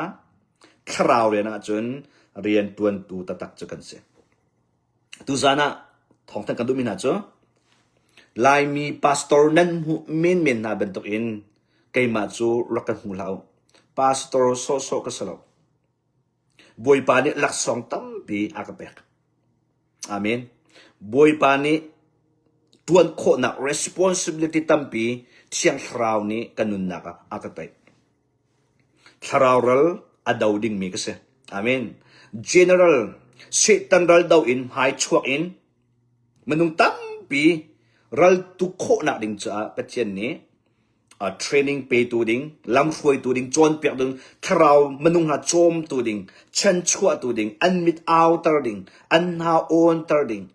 thlarau rian ahcun rian ṭuantu taktak cu kan si. Tuzaan ah thawngthanh kan duhmi hna cu Laimi pastor nan hmuh menmen hna bantukin keimah cu rak kan hmu hlah u. Pastor sawhsawh ka si lo. Bawipa nih laksawng tampi a ka pek. Amen. Bawipa nih tuan khawhnak responsibility tampi Thiang Thlarau nih ka nunnak ah a ka pek. Thlarau ral a do dingmi ka si. Amen. General Satan ral do in hmai chuak in minung tampi ral tuk khawhnak ding caah Pathian nih uh, training petu ding, lamhruaitu ding, cawnpiak ding, thlarau minung hna cawmtu ding, chanchuahtu ding, an mit auter ding, an hna awnter ding,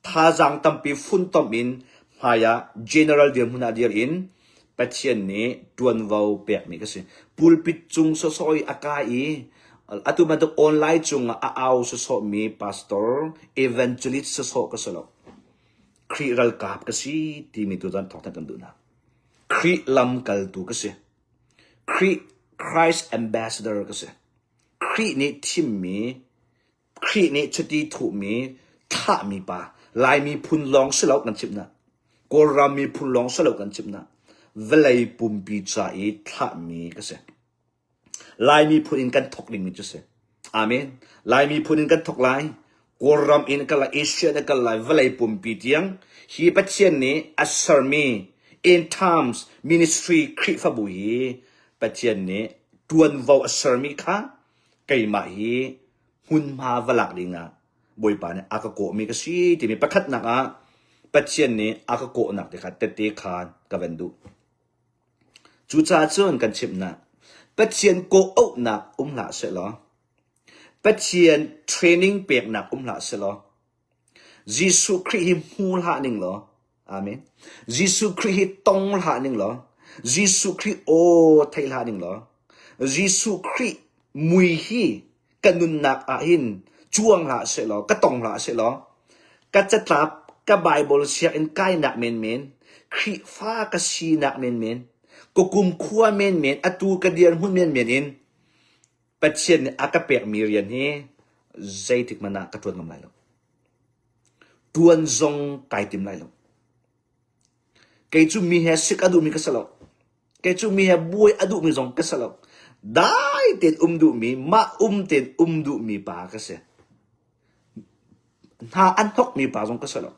Thazaang tampi funtom in hmaiah general dirhmun ah dir in Pathian nih ṭuanvo pekmi ka si. Pulpit cung sawsawh i a kai i atu bantuk online cungah a au sawsawhmi pastor, evangelist sawsawh ka si lo. Khrih ralkap ka si timi tu caan thawngthanh kan duh hna. Khrih lamkaltu ka si. Khrih Christ ambassador ka si. Khrih nih thimmi Khrih nih chiti thuhmi thlahmi pa Lai miphun lawng si lo kan chimh hna. Kawlram miphun lawng si lo kan chimh hna. Vawlei pumpi ca i thlahmi ka si. Lai miphun in kan thawk dingmi cu si. Amen. Lai miphun in kan thawk lai. Kawlram in kal lai, Asia in kal lai, vawlei pumpi tiang hi Pathian nih a sermi End Times Ministry Khrihfabu hi Pathian nih tuanvo a sermi kha keimah hi hmunhma va lak ding ah Bawipa nih a ka kawhmi ka si timi pakhatnak ah Pathian nih a ka kawhnak te kha tette khan ka van duh. Cucaah cun kan chimh hna, Pathian kawh-auhnak um hlah sehlaw, Pathian training peknak um hlah sehlaw, Jesuh Khrih hi hmu hlah ning law, Amen. Jesuh Khrih hi tong hlah ning law, Jesuh Khrih aw thei hlah ning law, Jesuh Khrih mui hi ka nunnak ah hin cuang hlah sehlaw, ka tong hlah sehlaw, ka catlap, ka Bible sianginn kainak menmen, Khrihfa ka sinak menmen, ka kumkhua menmen, atu ka dirhmun menmen in Pathian nih a ka pekmi rian hi zeitik hmanh ah ka ṭuan ngam lai lo. Ṭuan zong kai tim lai lo. Kei cu mi he sik a duhmi ka si lo. Kei cu mi he buai a duhmi zong ka si lo. Dai tein um duhmi, mah um tein um duhmi pa ka si. Hna an hnokmi pa zong ka si lo.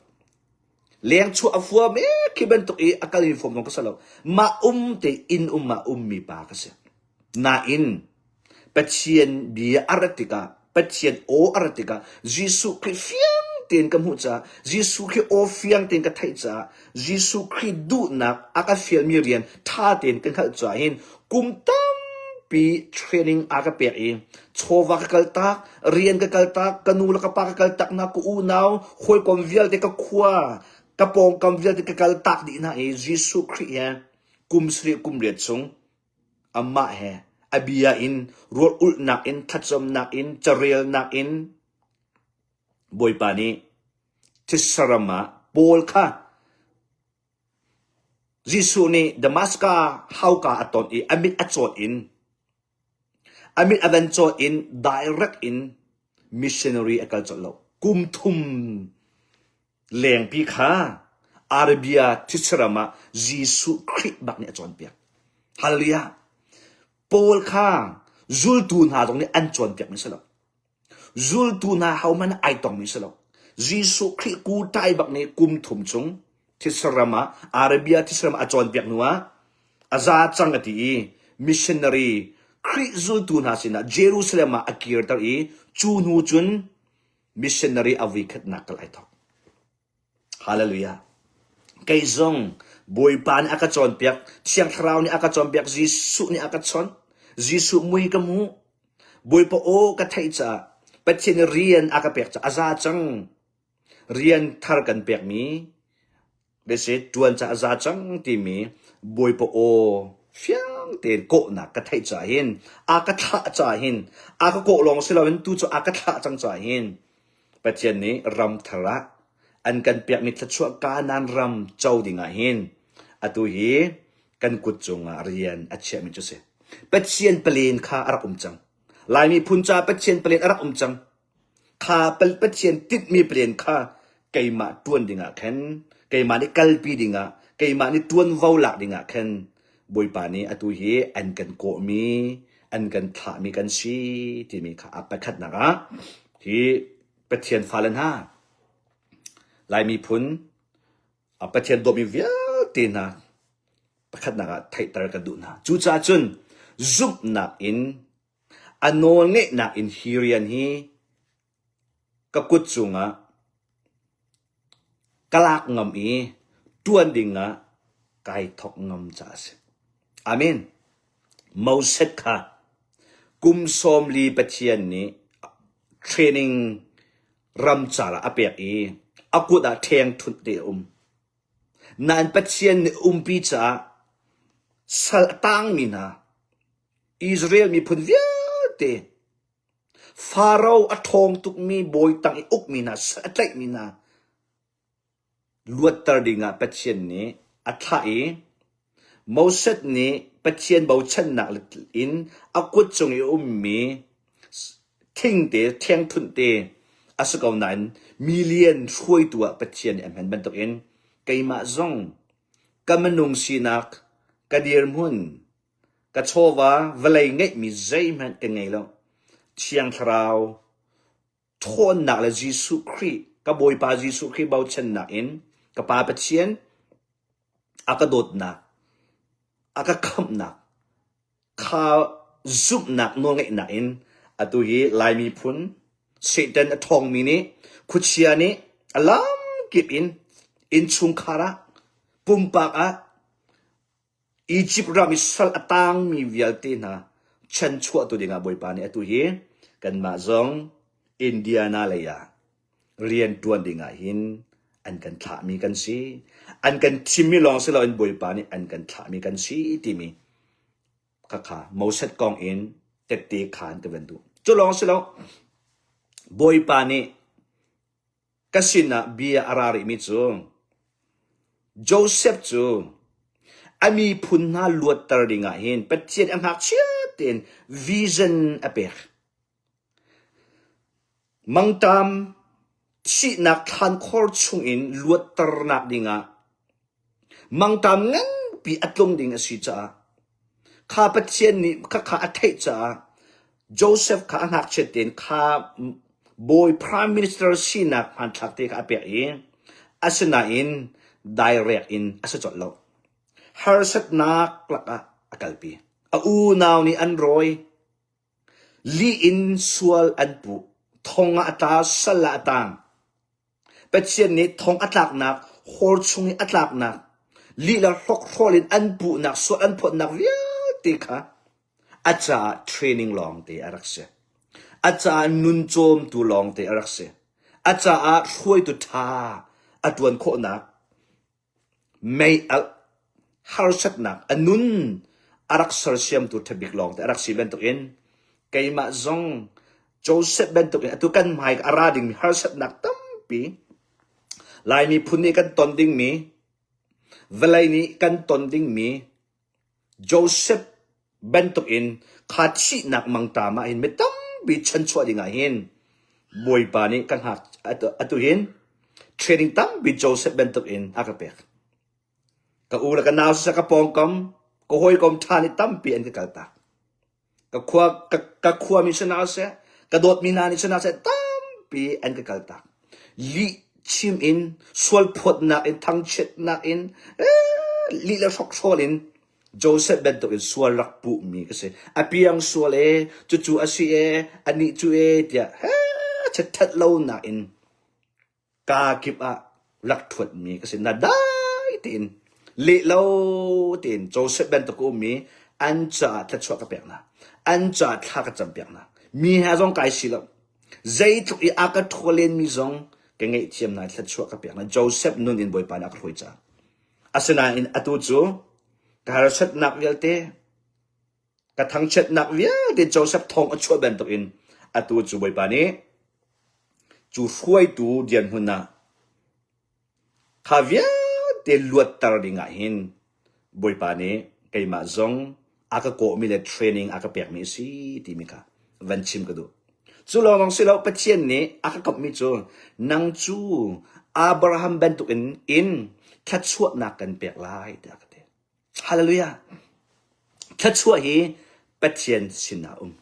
Leng chuah a fuam e khi bantuk i a kalmi fuam zong ka si lo. Mah um te inn um ah ummi pa ka si. Nain Pathian bia a rat tikah, Pathian aw a rat tikah Jesuh Khrih fiang tein ka hmuh caah, Jesuh Khrih aw fiang tein ka theih caah, Jesuh Khrih duhnak a ka fialmi rian ṭha tein ka hngalh caah hin kum tampi training a ka pek i chawva ka kaltak, rian ka kaltak, ka nu le ka pa ka kaltak hna, ka unau, hawikom vialte, ka khua, ka pawngkam vialte ka kaltak dih hna i Jesuh Khrih he kum sarih kum riat chung Amah he a bia in rawl ulhnak in thlacamnak in carelnak in Bawipa nih thisa ram ah Paul kha Jesuh nih Damaska hauka a ton i a mit a cawt in a mit a van cawt in direct in missionary a kal colh lo. Kum thum Lengpi kha Arabia thisa ram ah Jesuh Khrih bak nih a cawnpiak. Hallelujah! Paul kha zultu hna zong nih an cawnpiakmi si lo. Zultu hna hohmanh ai tongmi si lo. Jesuh Khrih kutai bak nih kum thum chung thisa ram ah Arabia thisa ram ah a cawnpiak hnu ah a za cang a ti i missionary Khrih zultu hna sinah Jerusalem ah a kirter i cu hnu cun missionary a vuikhatnak kal ai thawk. Hallelujah. Kei zong Bawipa nih a ka cawnpiak, Thiang Thlarau nih a ka cawnpiak, Jesuh nih a ka chawnh. Jesuh mui ka hmu. Bawipa aw ka theih caah Pathian nih rian a ka pek caah a za cang. Rian thar kan pekmi Biasi ṭuan ca a za cang timi Bawipa aw fiang tein kawhnak ka theih caah hin a ka thlah caah hin a ka kawh lawng si loin tu cu a ka thlah cang caah hin Pathian nih ram thar ah an kan pekmi thluachuah Kanaan ram co ding ah hin atu hi kan kut cungah rian a chiahmi cu si. Pathian palen kha a rak um cang. Laimi phun caah Pathian palen a rak um cang. Kha Pathian tinhmi plan kha keimah ṭuan dingah khan, keimah nih kalpi dingah, keimah nih ṭuanvo lak dingah khan Bawipa nih atu hi an kan kawhmi, an kan thlahmi kan si timi kha a pakhatnak ah hi Pathian fale hna, Lai miphun, Pathian dawtmi vialte hna pakhatnak ah theihter ka duh hna. Cucaah cun zumhnak in A nawlngeihnak in hi rian hi ka kut cungah ka lak ngam i ṭuan dingah kai thawk ngam caah a si. Amen. Moses kha kum 40 Pathian nih training ramcar ah a pek i a kut ah ṭhengṭhunh te a um. Nain Pathian nih umpi caah sal a tangmi hna Israel miphun vialte Faro a ṭhawng tukmi bawi tang i ukmi hna, sal a tlaihmi hna luatter dingah Pathian nih a thlah i Moses nih Pathian bochannak in a kut cung i a ummi thingte, ṭhengṭhunh te a si ko nain milian hruaitu ah Pathian nih a hman bantukin keimah zong ka minung sinak, ka dirhmun, Ka chawva vawlei ngeihmi zeihmanh ka ngei lo. Thiang Thlarau ṭhawnnak le Jesuh Khrih ka Bawipa Jesuh Khrih bochannak in ka Pa Pathian a ka dawtnak a ka khamhnak kha zumhnak nawlngeihnak in atu hi Lai miphun Satan a ṭhawngmi nih khuachia nih a lamkip in innchungkhar ah pumpak ah Egypt ram i sal a tangmi vialte hna chanchuahtu dingah Bawipa nih atu hi kanmah zong Indiana lei ah rian ṭuan dingah hin an kan thlahmi kan si. An kan thimmi lawng si loin Bawipa nih an kan thlahmi kan si timi khakha Moses kong in tette khaan ka van duh. Cu lawng si lo, Bawipa nih Ka sinah bia a ra rihmi cu Josef cu a miphun hna luatter dingah hin Pathian a ngakchia tein vision a pek. Mangṭam thihnak thlankhor chungin luatternak dingah Mangṭam nganpi a tlung ding a si caah kha Pathian nih khakha a theih caah Joseph kha a ngakchiat tein kha bawi prime minister sinak hmanthlak te kha a pek i asinain direct in a si colh lo. Harsatnak lakah a kalpi. A unau nih an rawi. Lih in sual an puh. Thong ah a tla, sal ah a tang. Pathian nih thong a tlaknak, hawr chung i a tlaknak, lih le hrokhrawl in an puhnak, sual an phawtnak vialte kha a caah training lawngte a rak si. A caah nun cawmtu lawngte a rak si. A caah hruaitu ṭha a ṭuan khawhnak Mei-alh harsatnak a nun a rak sersiamtu ṭhabik lawngte a rak si bantukin keimah zong Joseph bantukin atu kan hmai a ra dingmi harsatnak tampi Lai miphun nih kan ton dingmi vawlei nih kan ton dingmi Joseph bantukin kha thihnak mangṭam ah hin mi tampi chanchuah dingah hin Bawipa nih ka hngak atu hin training tampi Joseph bantukin a ka pek. Ka u le ka nau siseh ka pawngkam ka hawikom ṭha nih tampi an ka kaltak. Ka khua ka, ka khuami si hna seh, ka dawtmi hna nih si hna seh tampi an ka kaltak. Lih chim in, sualphawtnak in, thangchiatnak in, eh, lih le hrokhrawl in Joseph bantuk in sual rak puhmi ka si. A piang sual e, cucu a si e, anih cu e, tiah he chiatṭhat lonak in Kaa kip ah rak ṭhuatmi ka si. Na dai tein leh lo tein Joseph bantuk a ummi an caah thluachuah ka pek hna. An caah thla ka campiak hna. Mi he zong kai si lo. Zeitluk i a ka ṭhaw lenmi zong ka ngaihthiam hna i thluachuah ka pek hna. Joseph nun in Bawipa nih a ka hruai caah. Asinain atu cu ka harsatnak vialte ka thangchiatnak vialte Joseph thong a chuah bantukin atu cu Bawipa nih cu hruaitu dirhmun ah kha vialte luatter dingah hin Bawipa nih keimah zong a ka kawhmi le training a ka pekmi a si timi kha van chim ka duh. Cu lawng si lo Pathian nih a ka kamhmi cu nang cu Abraham bantukin in thluachuahnak kan pek lai tiah a ka ti. Hallelujah. Thluachuah hi Pathian sin ah um.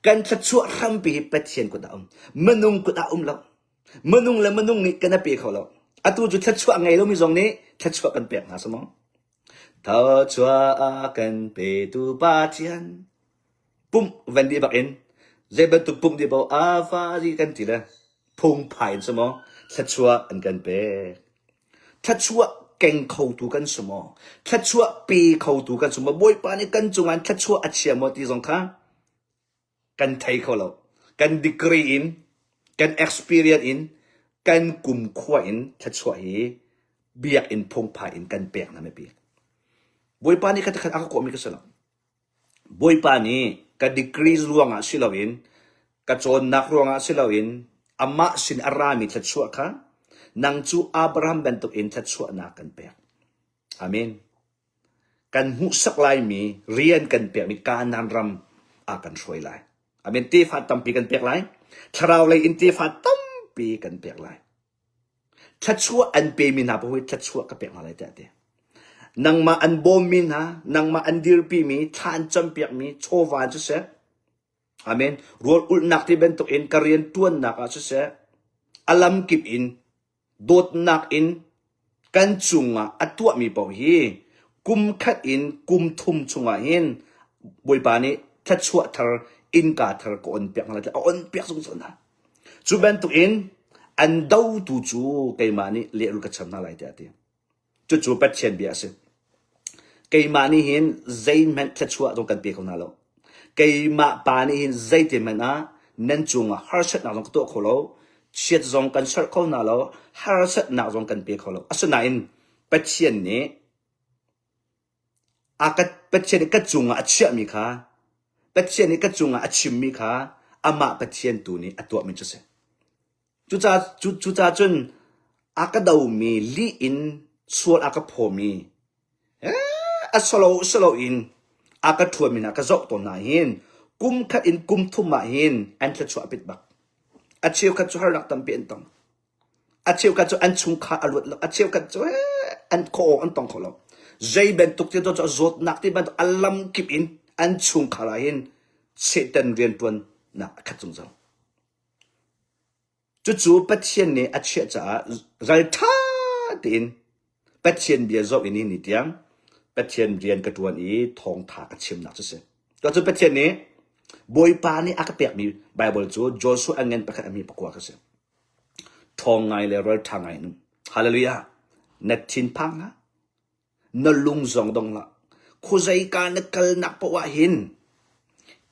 Kan thluachuah hrampi hi Pathian kut ah um. Minung kut ah um lo. Minung le minung nih kan a pe kho lo. Atu cu thluachuah ngei lomi zong nih thluachuah kan pek hna samaw. Thluachuah a kan petu Pathian. Pumh van dih bak in zei bantuk pumh dih paoh a fa zi kan ti le phungphai in samaw thluachuah an kan pek. Thluachuah keng khotu kan si maw? Thluachuah pe khotu kan si maw? Bawipa nih kan cungah thluachuah a chia maw ti zong kha kan thei kho lo. Kan degree in, kan experience in, kan kumkhua in thluachuah hi biakinn phungphai in kan pek na mipi. Bawipa nih khat khat a ka kawhmi ka si lo. Bawipa nih ka degree ruangah si loin ka cawnnak ruangah si loin amah sin a rami thluachuah kha nang cu Abraham bantukin thluachuahnak kan pek. Amen. Kan hmuhsak laimi rian kan pekmi Kanaan ram ah kan hruai lai. Amen. Tefa tampi kan pek lai. Thlarau lei in tefa tampi kan pek lai. Thluachuah an pemi hna paoh hi thluachuah ka pek hna lai tiah a ti. Nangmah an bawmmi hna, nangmah an dirpimi, thla an campiakmi, chawva an siseh. Amen. Rawl ulhnak ti bantuk in ka rian ṭuannak ah siseh, a lamkip in dawtnak in kan cungah a tuahmi paoh hi kum khat in kum thum chungah hin Bawipa nih thluachuah thar innka thar ka on piak hna lai a on piak zungzal hna. Cu bantuk in an dotu cu keimah nih lehrul ka cham hna lai tiah a ti. Cucu Pathian bia a si. Keimah nih hin zeihmanh thluachuah zong kan pe kho hna lo. Keimah pa nih hin zeitihmanh ah nan cungah harsatnak zong ka tuah kho lo, chiat zong kan serh kho hna lo, harsatnak zong kan pe kho lo. Asinain Pathian nih a ka Pathian nih ka cungah a chiahmi kha Pathian nih ka cungah a chimmi kha amah Pathian tu nih a tuahmi cu a si. Cucaah cucaah cun a ka domi lih in sual a ka phawmi a solo solo in a ka ṭhuami hna ka zoh tawn hna hin kum khat in kum thum ah hin an thluachuah a pit bak. A cheukhat cu harnak tampi an tong. A cheukhat cu an chungkhar a luat lo. A cheukhat cu an khaw an tong kho lo. Zei bantuk ti cu zawtnak ti bantuk a lam kip in an chungkhar ah hin Satan rianṭuannak a khat zungzal. Cucu Pathian nih a chiah caah ralṭha tein Pathian bia zoh in ni tiang Pathian rian ka ṭuan i thawngṭha ka chimnak cu a si. Cucu Pathian nih Bawipa nih a ka pekmi Baibal cu Joshua a ngan pakhat a mi pakua ka si. Ṭhawng ngai le ralṭha ngai in um. Hallelujah! Na thinphang hlah. Na lung zong dong hlah. Khuazeika na kalnak paoh ah hin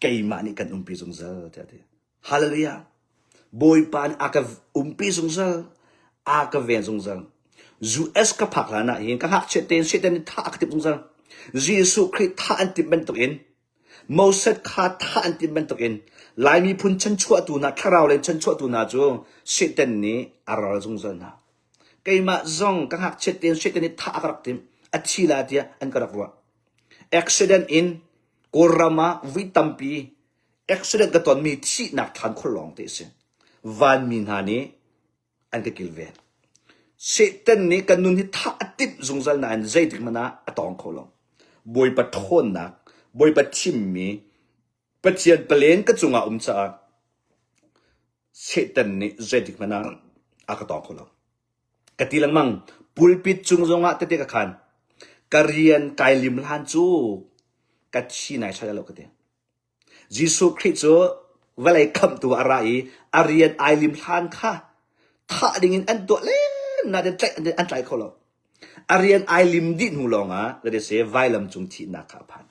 keimah nih kan umpi zungzal tiah a ti. Hallelujah. Bawipa nih a ka umpi zungzal, a ka ven zungzal. US ka phak hlan ah hin ka ngakchiat tein Satan nih thah a ka timh zungzal. Jesuh Khrih thah an timh bantukin Moses kha thah an timh bantukin Lai miphun chanchuahtu hna, thlarau lei chanchuahtu hna cu Satan nih a ral zungzal hna. Keimah zong ka ngakchiat tein Satan nih thah a ka rak timh. A thi la tiah an ka rak ruah. Accident in Kawlram ah vui tampi accident ka tonmi thihnak thlan khur lawng te a si. Vanmi hna nih an ka kilven. Satan nih kan nun hi thah a timh zungzal nain zeitik hmanh ah a tawng kho lo. Bawipa ṭhawnnak, Bawipa thimmi, Pathian palen ka cungah um caah Satan nih zeitik hmanh ah a ka tawng kho lo. Ka ti lengmang, pulpit cung zongah tete ka khan. Ka rian kai lim hlan cu ka thi nai sai lo ka ti. Jesuh Khrih cu vawlei khamhtu ah a ra i a rian ai lim hlan kha thah dingin an tuah len nain tlaih an tlai kho lo. A rian ai lim dih hnu lawngah zeitiseh vailam cung thihnak kha a phan.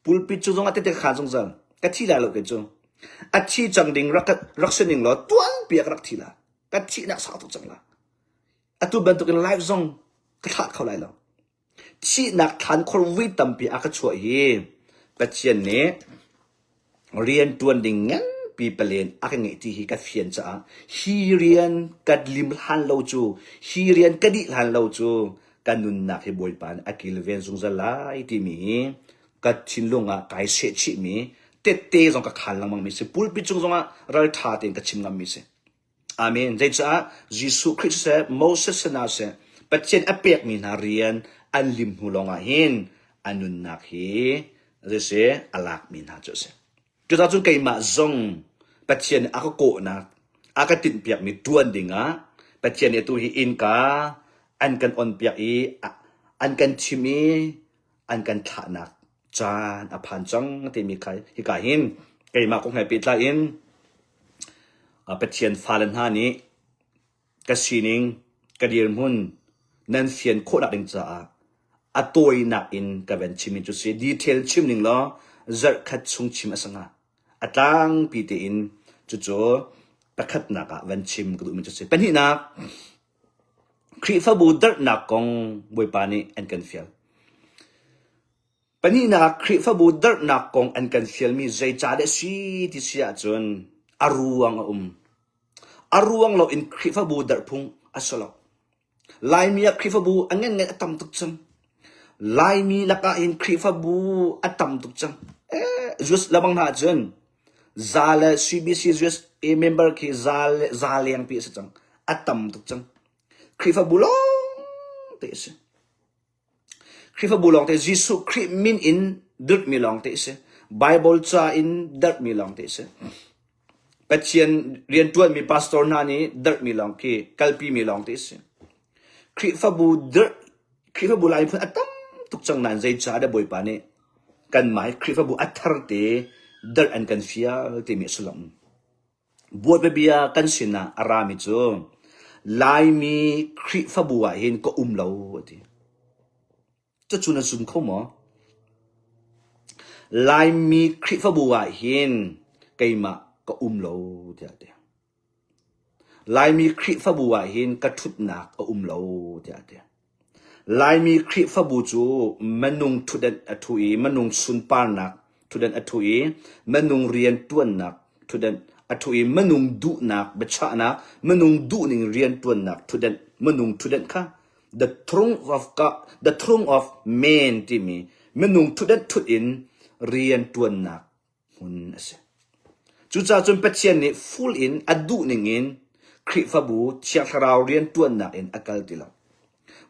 Pulpit cu zongah tete ka khaan zungzal. Ka thi lai lo kei cu. A thi cang ding rak rak si ning law tuanpi ah ka rak thi la. Ka thihnak sau tuk cang la. Atu bantukin live zong ka thlah kho lai lo. Thihnak thlan khor vui tampi a ka chuah hi Pathian nih rian ṭuan ding nganpi palen a ka ngeih ti hi ka fian caah hi rian ka lim hlan lo cu hi rian ka dih hlan lo cu ka nunnak hi Bawipa nih a kilven zungzal lai timi hi ka thinlung ah kai sehchihmi tette zong ka khaan lengmangmi si pulpit cung zongah ralṭha tein ka chim ngammi si. Amen. Zeicah Jesuh Khrih siseh, Moses sinah siseh, Pathian a pekmi hna rian an lim hnu lawngah hin a nunnak hi zeiseh a lakmi hna cu a si. Cucaah cun keimah zong Pathian nih a ka kawhnak, a ka tinhpiakmi ṭuan dingah Pathian nih atu hi innka an kan onpiak i an kan thim i an kan thlahnak caan a phan cang timi kha hika hin keimah kong he pehtlai in Pathian fale hna nih ka sining, ka dirhmun nan fian khawhnak ding caah a tawinak in ka van chimmi cu si. Detail chim ning law zarhkhat chung chim a si hnga. A tlangpi tein cucu pakhatnak ah van chim ka duhmi cu si. Pahnihnak, Khrihfabu darhnak kong Bawipa nih an kan fial. Pahnihnak, Khrihfabu darhnak kong an kan fialmi zeicahdah a si ti si ahcun a ruang a um. A ruang loin Khrihfabu darh phung a si lo. Laimi ah Khrihfabu a ngan a tam tuk cang. Laimi lakah hin Khrihfabu a tam tuk cang. Eh, US lebang hna ahcun za le CBC USA member khi za le za lengpi a si cang. A tam tuk cang. Khrihfabu lawng te a si. Khrihfabu lawngte Jesuh Khrih min in dirhmi lawngte a si. Bible ca in derhmi lawng te a si. Pathian rianṭuanmi pastor hna nih derhmi lawng khi kalpimi lawng te a si. Khrihfabu derh Khrihfabu Lai miphun a tam tuk cang nain zeicah dah Bawipa nih kanmah hi Khrihfabu a thar te derh an kan fial timi a sullam. Bawipa bia kan sinah a rami cu Laimi Khrihfabu ah hin ka um lo a ti. Cucu na zum kho maw? Laimi Khrihfabu ah hin keimah ka um lo tiah a ti. Laimi Khrihfabu ah hin ka ṭhutnak a um lo tiah a ti. Laimi Khrihfabu cu minung ṭhutdan a ṭhu i minung sunparnak ṭhutdan a ṭhu i minung rianṭuannak ṭhutdan a ṭhu i minung duhnak biachahnak minung duhning rianṭuannak ṭhutdan minung ṭhutdan kha the throne of God, the throne of man timi minung ṭhutdan ṭhut in rianṭuannak hmun a si. Cucaah cun Pathian nih full in a duh ningin Khrihfabu Thiang Thlarau rianṭuannak in a kal ti lo.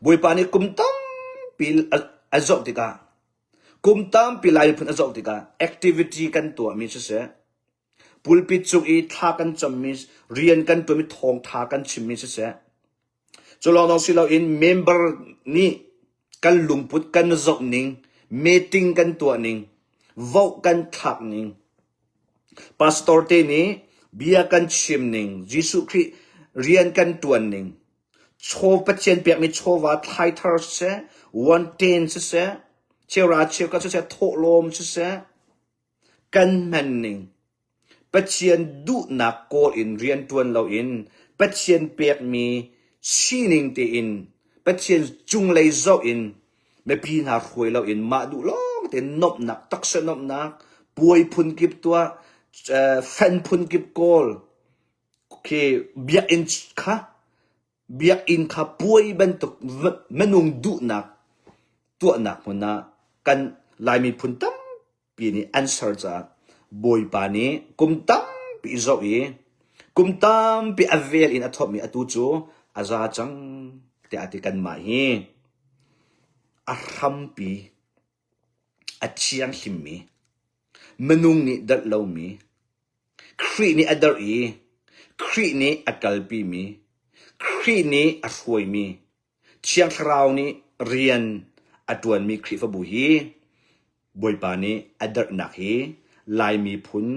Bawipa nih kum tampi a zoh tikah kum tampi Lai miphun a zoh tikah activity kan tuahmi siseh, pulpit cung i thla kan cammi, rian kan ṭuanmi, thawngṭha kan chimmi siseh, Cu lawnglawng si loin member nih kan lungput kan zoh ning, meeting kan tuah ning, vote kan thlak ning, pastor te nih bia kan chim ning, Jesuh Khrih rian kan tuan ning, chaw Pathian pekmi chawva thlaithar siseh, one ten siseh, cheuhra cheukhat siseh, thawhlawm siseh, kan hman ning, Pathian duhnak kawl in rianṭuan loin Pathian pekmi sining tein Pathian cunglei zoh in mipi hna hruai loin mah duh lawng tein nuamhnak, taksa nuamhnak, puai phunkip tuah, fan phunkip kawl, khi biakinn kha Biakinn kha puai bantuk minung duhnak tuahnak hmun ah kan Lai miphun tampi nih an ser caah Bawipa nih kum tampi zoh i kum tampi a vel in a thawtmi atu cu a za cang tiah a ti kanmah hi a hrampi a thianghlimmi minung nih dolh lomi Khrih nih a darh i Khrih nih a kalpimi, Khrih nih a hruaimi, Thiang Thlarau nih rian a ṭuanmi Khrihfabu hi Bawipa nih a darhnak hi Lai miphun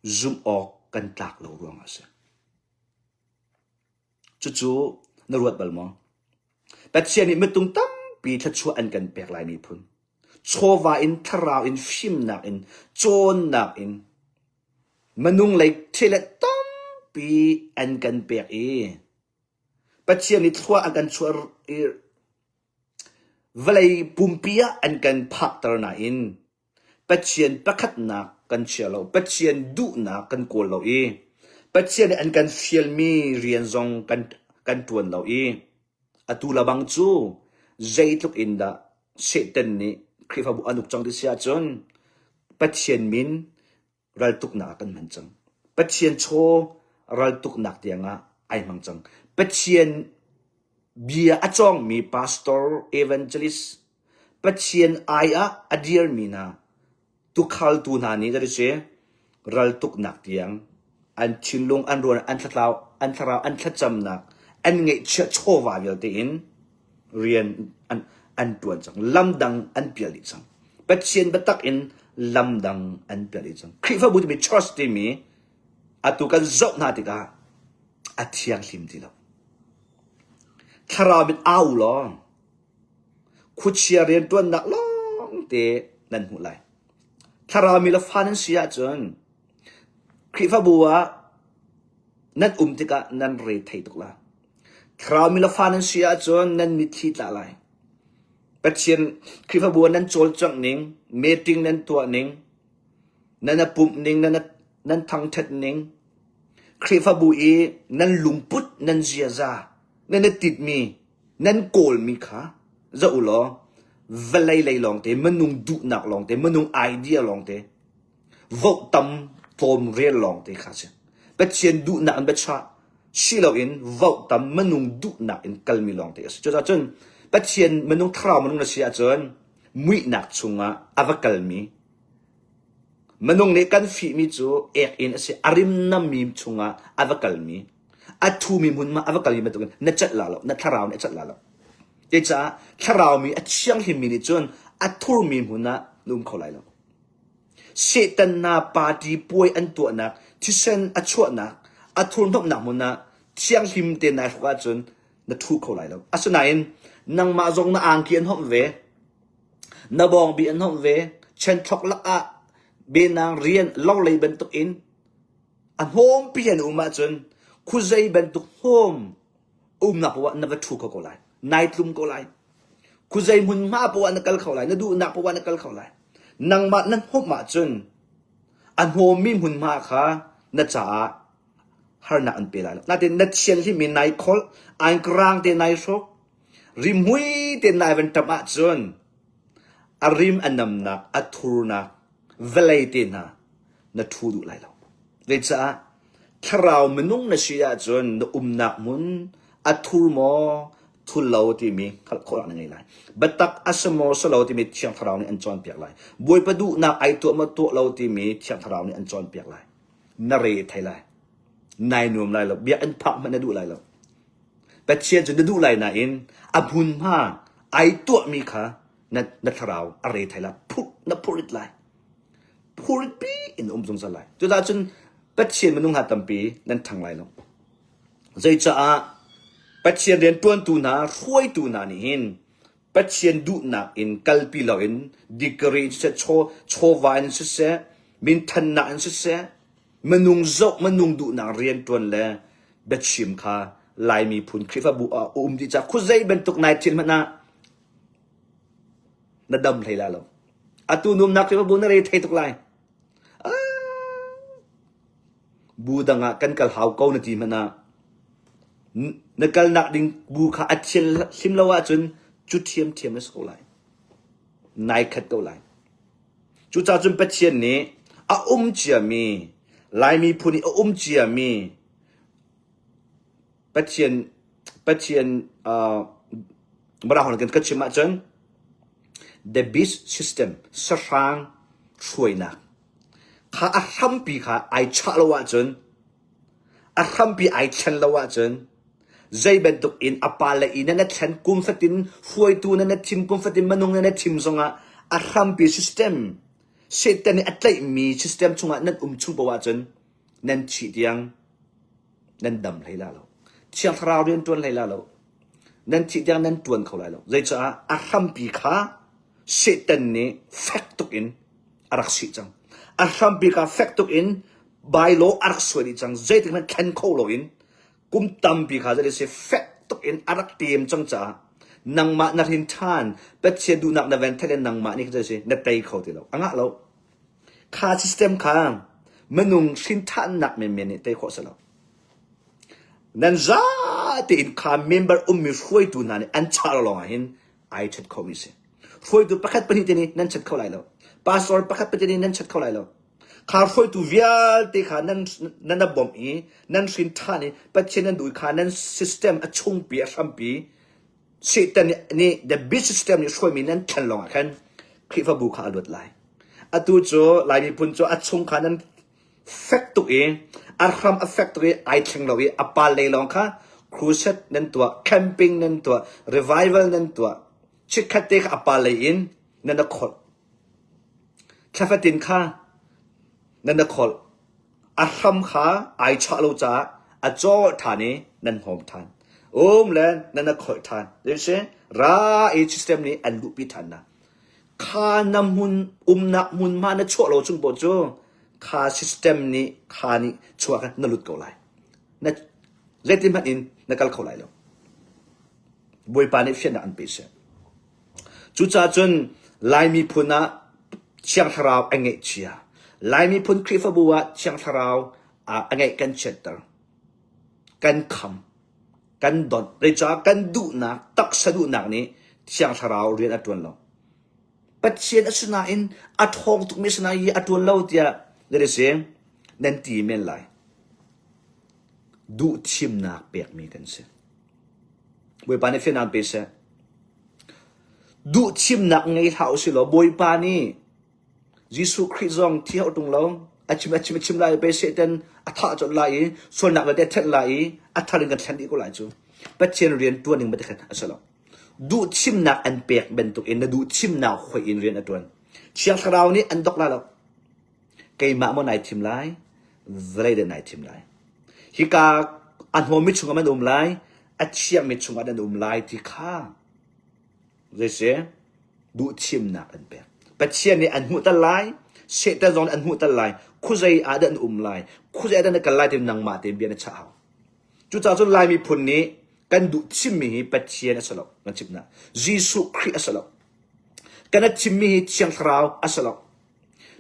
zumh awk kan tlak lo ruangah a si. Cucu na ruat bal maw? Pathian nih mitung tampi thluachuah an kan pek lai miphun. Chawva in, thlarau in, fimnak in, cawnnak in, minung lei thil tampi an kan pek i Pathian nih thlua a kan chuah i vawlei pumpi ah an kan phakter nain Pathian pakhatnak kan chia lo, Pathian duhnak kan kawl lo i Pathian nih an kan fialmi rian zong kan kan ṭuan lo i atu lebang cu zeitluk in dah Satan nih Khrihfabu an uk cang ti si ahcun Pathian min raltuknak ah kan hman cang. Pathian chaw raltuknak tiangah ai hmang cang. Pathian bia a cawngmi pastor, evangelist, Pathian ai ah a dirmi hna tukhaltu hna nih that si raltuknak tiang an thinlung an ruan an thlatlau an thlarau an thlacamnak an ngeihchiah chawva vialte in rian an an tuan cang lamdang an pial dih cang Pathian biatak in lamdang an pial dih cang Khrihfabu timi church timi atu kan zoh hna tikah a thianghlim ti lo thlarau mit au law Khuachia rianṭuannak lawngte nan hmuh lai. Thlarau mi le fa nan si ahcun Khrihfabu ah nan um tikah nan re thei tuk lai. Thlarau mi le fa nan si ahcun nan mitthli tla lai. Pathian Khrihfabu ah nan cawlcangh ning, meeting nan tuah ning, nan a pumh ning, nan, nan thangṭhat ning, Khrihfabu i nan lungput, nan ziaza, nan i titmi, nan kawlmi kha zoh u law vawlei lei lawngte minung duhnak lawngte minung idea lawngte vote tam tlawm rel lawngte kha si Pathian duhnak in biachah si loin vote tam minung duhnak in kalmi lawngte a si cucaah cun Pathian minung thlarau minung na si ahcun muihnak chungah a va kalmi. Minung nih kan fihmi cu ek in a si. A rim nammi chungah a va kalmi, a thumi hmunhma a va kalmi bantukin na celh la lo, na thlarau nih a celh la lo. Cucaah thlaraumi a thianghlimmi nih cun a thurmi hmun ah na um kho lai lo. Satan hna party puai an tuahnak, thisen a chuahnak, a thurhnawmhnak hmun ah thianghlim te nai hruk ahcun na ṭhu kho lai lo. Asinain nangmah zong na angki an hawmh ve, na bawngbi an hawmh ve, chenṭhok lakah benang rian lo lei bantukin a hnawmpi an um ahcun khuazei bantuk hnawm umnak poah na va ṭhu kho ko lai, nai tlum ko lai. Khuazei hmunhma poah na kal kho lai, na duhnak poah na kal kho lai. Nangmah na hnawmh ahcun a hnawmmi hmunhma kha na caah harnak an pe lai lo. Natin na thianhlim i nai kholh, ainkaraang te nai hruk, rimhmui te nai van ṭamh ahcun a rim a namnak, a thurnak, vawlei te hna na ṭhu duh lai lo. Zeicah thlarau minung na si ahcun na umnak hmun a thur maw thul lo timi hngalh khawhnak na ngei lai. Biatak a si maw si lo timi Thiang Thlarau nih an cawnpiak lai. Bawipa duhnak ai tuah maw tuah lo timi Thiang Thlarau nih an cawnpiak lai. Na re thei lai. Nai nuam lai lo. Biakinn phak hmanh na duh lai lo. Pathian cu na duh lai nain a hmunhma ai tuahmi kha na, na thlarau a re thai lai. Phurh, na phurrit lai. Phurrit pi in um zungzal lai. Cucaah cun Pathian minung hna tampi nan ṭhang lai lo. Zeicaah Pathian rianṭuantu hna, hruaitu hna nih hin Pathian duhnak in kalpi loin degree in siseh, chaw, chawva in siseh, minthannak in siseh, minung zoh, minung duhnak rianṭuan le biachim kha Lai miphun Khrihfabu ah a um dih caah khuazei bantuk nai thil hmanh ah na dam hlei la lo. Atu numnak Khrihfabu na re thei tuk lai. Bu dang ah kan kal hau ko na ti hmanh ah na kalnak ding bu kha a thianhlim lo ahcun cu ṭhiamṭhiam na si ko lai. Nai khat ko lai. Cucaah cun Pathian nih a um ciami Lai miphun i a um ciami Pathian Pathian uh, Mirang kan ka chim ahcun the beast system sahrang hruainak kha a hrampi kha ai chah lo ahcun a hrampi ai thlen lo ahcun zei bantuk in a pa le i na na thlen kum fatin hruaitu na na thim kum fatin minung na na thim zongah a hrampi system Satan nih a tlaihmi system chungah nan um chung poah ahcun nan thih tiang nan dam hlei la lo. Thiang Thlarau rian ṭuan hlei la lo. Nan thih tiang nan ṭuan kho lai lo. Zeicaah a hrampi kha Satan nih fek tuk in a rak sih cang. A hrampi kha fek tuk in bylaw a rak suai dih cang. Zeitik hmanh thlen kho loin kum tampi kha zei si fek tuk in a rak tem cang caah nangmah na hrin ṭhan Pathian duhnak na ven thek in nangmah nih zei si na tei kho ti lo. A ngah lo. Kha system kha minung hrin ṭhannak menmen nih tei khawh si lo. Nan za tein kha member ummi hruaitu hna nih an chah lo lawngah hin ai ṭhet khomi si. Hruaitu pakhat pahnih te nih nan chet kho lai lo. Pastor pakhat pahnih nih nan chet kho lai lo. Kha hruaitu vialte kha nan nan na bawmh i nan hrin ṭhan i Pathian nan duh i kha nan system a chungpi a hrampi Satan nih the big system nih hruaimi nan thlen lawngah khan Khrihfabu kha a luat lai. Atu cu Lai miphun cu a chung kha nan fek tuk i a hram a fek tuk i ai thleng lo i a pal lei lawng kha crusade nan tuah, camping nan tuah, revival nan tuah. Chikkhat te kha a pal lei in nan a kholh. Thlafatin kha nan a kholh. A hram kha ai chah lo caah a caw ṭhan i nan hnawm ṭhan. Um le nan a kholh ṭhan. Zei ra i system nih an luhpi ṭhan na. Kha na hmun umnak hmunhma na chuah lo chung paoh cu kha system nih kha nih chuah kha na lut ko lai. Na zeitin hmanh in na kal kho lai lo. Bawipa nih fiannak an pe seh. Cucaah cun Lai miphun ah Thiang Thlarau a ngeih cia. Lai miphun Khrihfabu ah Thiang Thlarau a ngeih kan chiatter. Kan kham. Kan donh. Zeicah kan duhnak, taksa duhnak nih Thiang Thlarau rian a ṭuan lo. Pathian a si nain a ṭhawng tukmi a si nain a ṭuan lo tiah nan i si nan ti men lai. Duhthimnak pekmi kan si. Bawipa nih fiannak pe seh. Duhthimnak ngei hlah usih law Bawipa nih Jesuh Khrih zong thi hau tung lo a chim a chim a chim lai pe Satan a thah colh lai i sualnak vialte a thenh lai i a thar in kan thlen dih ko lai cu. Pathian rian tuan ning bantuk khan a si lo. Duhthimnak an pek bantuk in na duhthimnak hoih in rian a tuan. Thiang Thlarau nih an dok lai lo. Keimah maw nai thim lai, vawlei dah nai thim lai. Hika a hnawmmi chungah nan um lai, a thiangmi chungah nan um lai ti kha zeisi duhthimnak an pek. Pathian nih an hmuhter lai, Satan zong nih an hmuhter lai, khuazei ah dah an um lai, khuazei ah dah na kal lai ti nangmah tein bia na chah hau. Cucaah cun Lai miphun nih kan duh chimmi hi Pathian a si lo kan chimnak. Jesuh Khrih a si lo. Kan a chimmi hi Thiang Thlarau a si lo.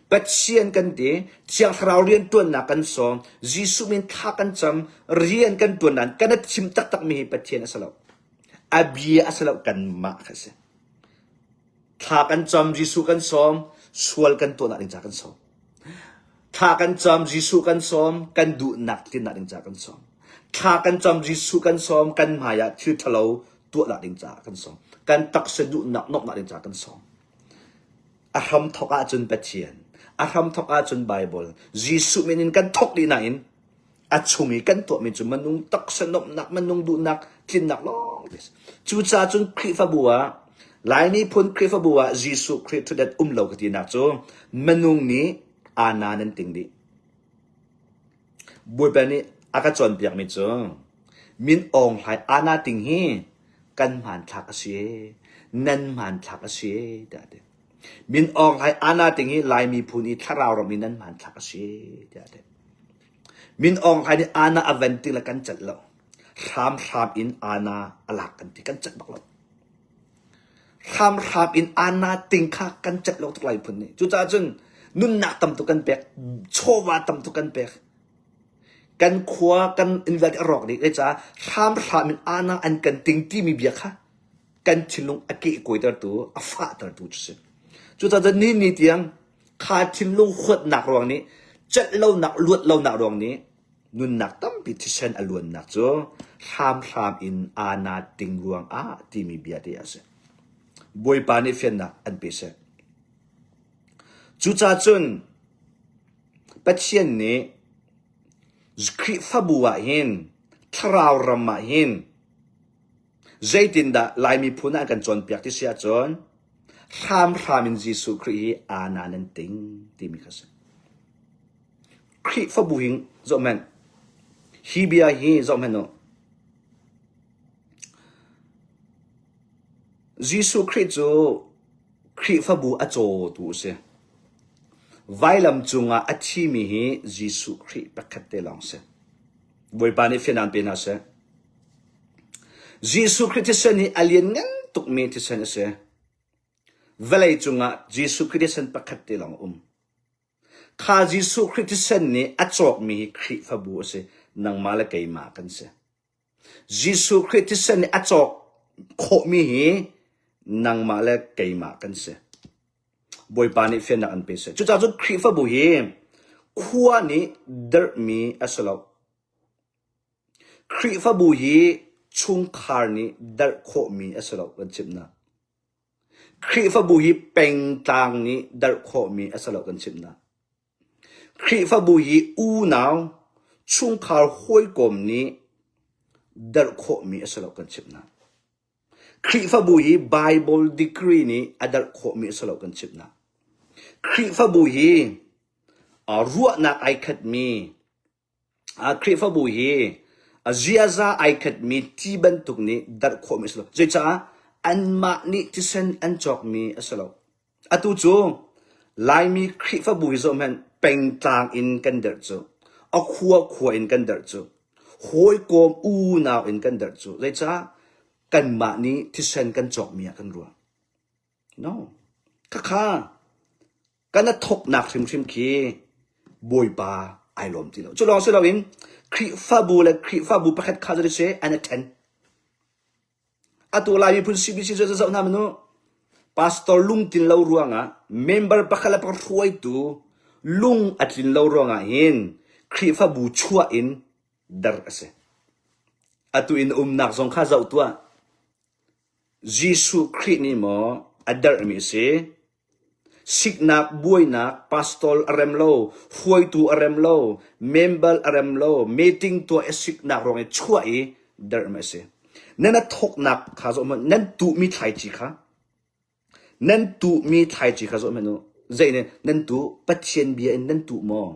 Pathian kan ti, Thiang Thlarau rianṭuannak kan sawm, Jesuh min thla kan cam, rian kan ṭuan nain kan a chim taktakmi hi Pathian a si lo. A bia a si lo, kanmah kha a si. Thla kan cam, Jesuh kan sawm, sual kan tuahnak ding ca kan sawm. Thla kan cam, Jesuh kan sawm, kan duhnak tlinnak ding ca kan sawm. Thla kan cam, Jesuh kan sawm, kan hmai ah thil ṭhalo tuahnak ding caah kan sawm. Kan taksa duhnak nuamhnak ding caah kan sawm. A hramthawk ahcun Pathian, a hramthawk ahcun Baibal, Jesuh min in kan thawk dih nain a chung i kan tuahmi cu minung taksa nuamhnak, minung duhnak, tlinnak lawng te a si. Cucaah cun Khrihfabu ah Lai miphun Khrihfabu ah Jesuh Khrih ṭhutdan um lo ka tinak cu minung nih ana nan ting dih. Bawipa nih a ka cawnpiakmi cu Min Aung Hlaing ana ting hi kan hmanthlak a si nan hmanthlak a si tiah a ti. Min Aung Hlaing ana ting hi Lai miphun i thlarau ram i nan hmanthlak a si tiah a ti. Min Aung Hlaing nih ana a van ti le kan celh lo. Hramhram in ana a lak kan ti kan celh bak lo. Hramhram in ana ting kha kan celh lo tuk Lai miphun nih. Cucaah cun nunnak tam tuk kan pek, chawva tam tuk kan pek. Kan khua kan inn vialte a rawk dih. Zeicah hramhram in ana an kan ting timi bia kha kan thinlung a kehkuaitertu, a fahtertu cu si. Cucaah ni ni tiang kha thinlung huatnak ruang nih celh lonak, luat lonak ruang nih nunnak tampi thisen a luannak cu hramhram in ana ting ruang ah timi bia te a si. Bawipa nih fiannak an pe seh. Cucaah cun Pathian nih Khrihfabu ah hin thlarau ram ah hin zeitindah Lai miphun ah an kan cawnpiak ti si ahcun hramhram in Jesuh Khrih hi aa nan ting timi kha a si. Khrihfabu hi zohhmanh. Hi bia hi zohhmanh u. Jesuh Khrih cu Khrihfabu a cawtu a si. Vailam cungah a thimi hi Jesuh Khrih pakhat te lawng si. Bawipa nih fianang pe hna seh. Jesuh Khrih thisen hi a lianngan tukmi thisen a si. Vawlei cungah Jesuh Khrih thisen pakhat te lawng a um. Kha Jesuh Khrih thisen nih a cawkmi hi Khrihfabu a si. Nangmah le keimah kan si. Jesuh Khrih thisen nih a cawk khawhmi hi nangmah le keimah kan si. Bawipa nih fiannak an pe seh. Cucaah cun Khrihfabu hi khua nih derhmi a si lo. Khrihfabu hi chungkhar nih derh khawhmi a si lo kan chimhnak. Khrihfabu hi pengtlang nih darh khawhmi a si lo kan chimhnak. Khrihfabu hi unau chungkhar hawikom nih darh khawhmi a si lo kan chimhnak. Khrihfabu hi Bible degree nih a darh khawhmi a si lo kan chimhnak. Khrihfabu hi ruahnak ai khatmi Khrihfabu hi a ziaza ai khatmi ti bantuk nih darh khawhmi a si lo. Zeicah? Anmah nih thisen an cawkmi a si lo. Atu cu Laimi Khrihfabu hi zohhmanh pengtlang in kan derh cu. A khua khua in kan derh cu. Hawikom unau in kan derh cu. Zeicah? Kanmah nih thisen kan cawkmi ah kan ruah. No. Khakha kan a thawknak hrimhrim khi Bawipa ai lawm ti lo. Cu lawng si loin Khrihfabu le Khrihfabu pakhat kha cu si an i ṭhen. Atu Lai miphun CBC cu zoh hna manu pastor lungtlin lo ruangah member pakhat le pakhat hruaitu lung a tlin lo ruangah hin Khrihfabu chuah in dar a si. Atu in umnak zong kha zoh tuah. Jesuh Khrih nih maw a derhmi a si? Siknak, buainak, pastor a rem lo, hruaitu a rem lo, member a rem lo, meeting tuah i siknak ruang i chuah i derh a si. Nan a thawknak kha zoh hmanh, nan tuhmi thlaici kha Nan tuhmi thlaici kha zoh hmanh u. Zei nih nan tuh? Pathian bia in nan tuh maw?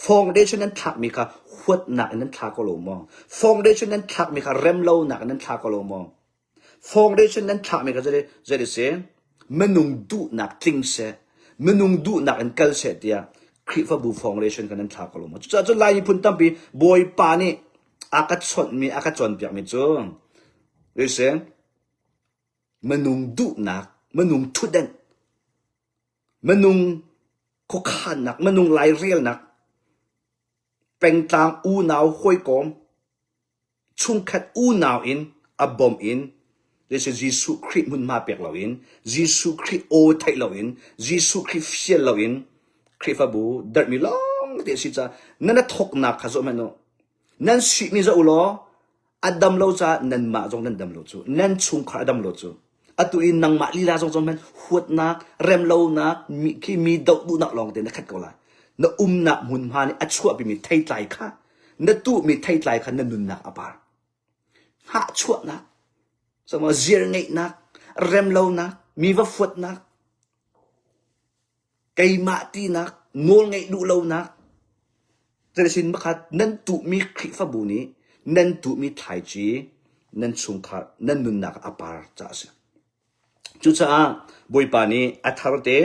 Foundation nan thlakmi kha huatnak in nan thla ko lo maw? Foundation nan thlakmi kha remlonak in nan thla ko lo maw? Foundation nan thlakmi kha zei zei a si? Minung duhnak tling seh, minung duhnak in kal seh tiah Khrihfabu foundation kha nan thla ko lo maw? Cucaah cun Lai miphun tampi Bawipa nih a ka chawnhmi, a ka cawnpiakmi cu zei si? Minung duhnak, minung thutdenh, minung khuakhannak, minung lairelnak, pengtlang unau hawikom, chungkhat unau in a bawmh in Jesuh Khrih hmunhma pek loin, Jesuh Khrih aw theih loin, Jesuh Khrih fial loin Khrihfabu derhmi lawng te a si caah nan a thawknak kha zoh hmanh u. Nan sihmi zoh u law A dam lo caah nanmah zong nan dam lo cu. Nan chungkhar a dam lo cu. Atu i nangmah lila zong zong hmanh huatnak, remlonak, mi khi mi doh duhnak lawng te na khat ko lai. Na umnak hmunhma nih a chuahpimi theitlai kha, na tuhmi theitlai kha na nunnak a par. Hngahchuahnak, sama zir ngeihnak, remlonak, mi va fuatnak, keimah tinak, nawlngeih duh lonak, Zeitin pakhat nan tuhmi Khrihfabu nih nan tuhmi thlaici nan chungkhar nan nunnak ah a par caah a si. Cucaah Bawipa nih a thar te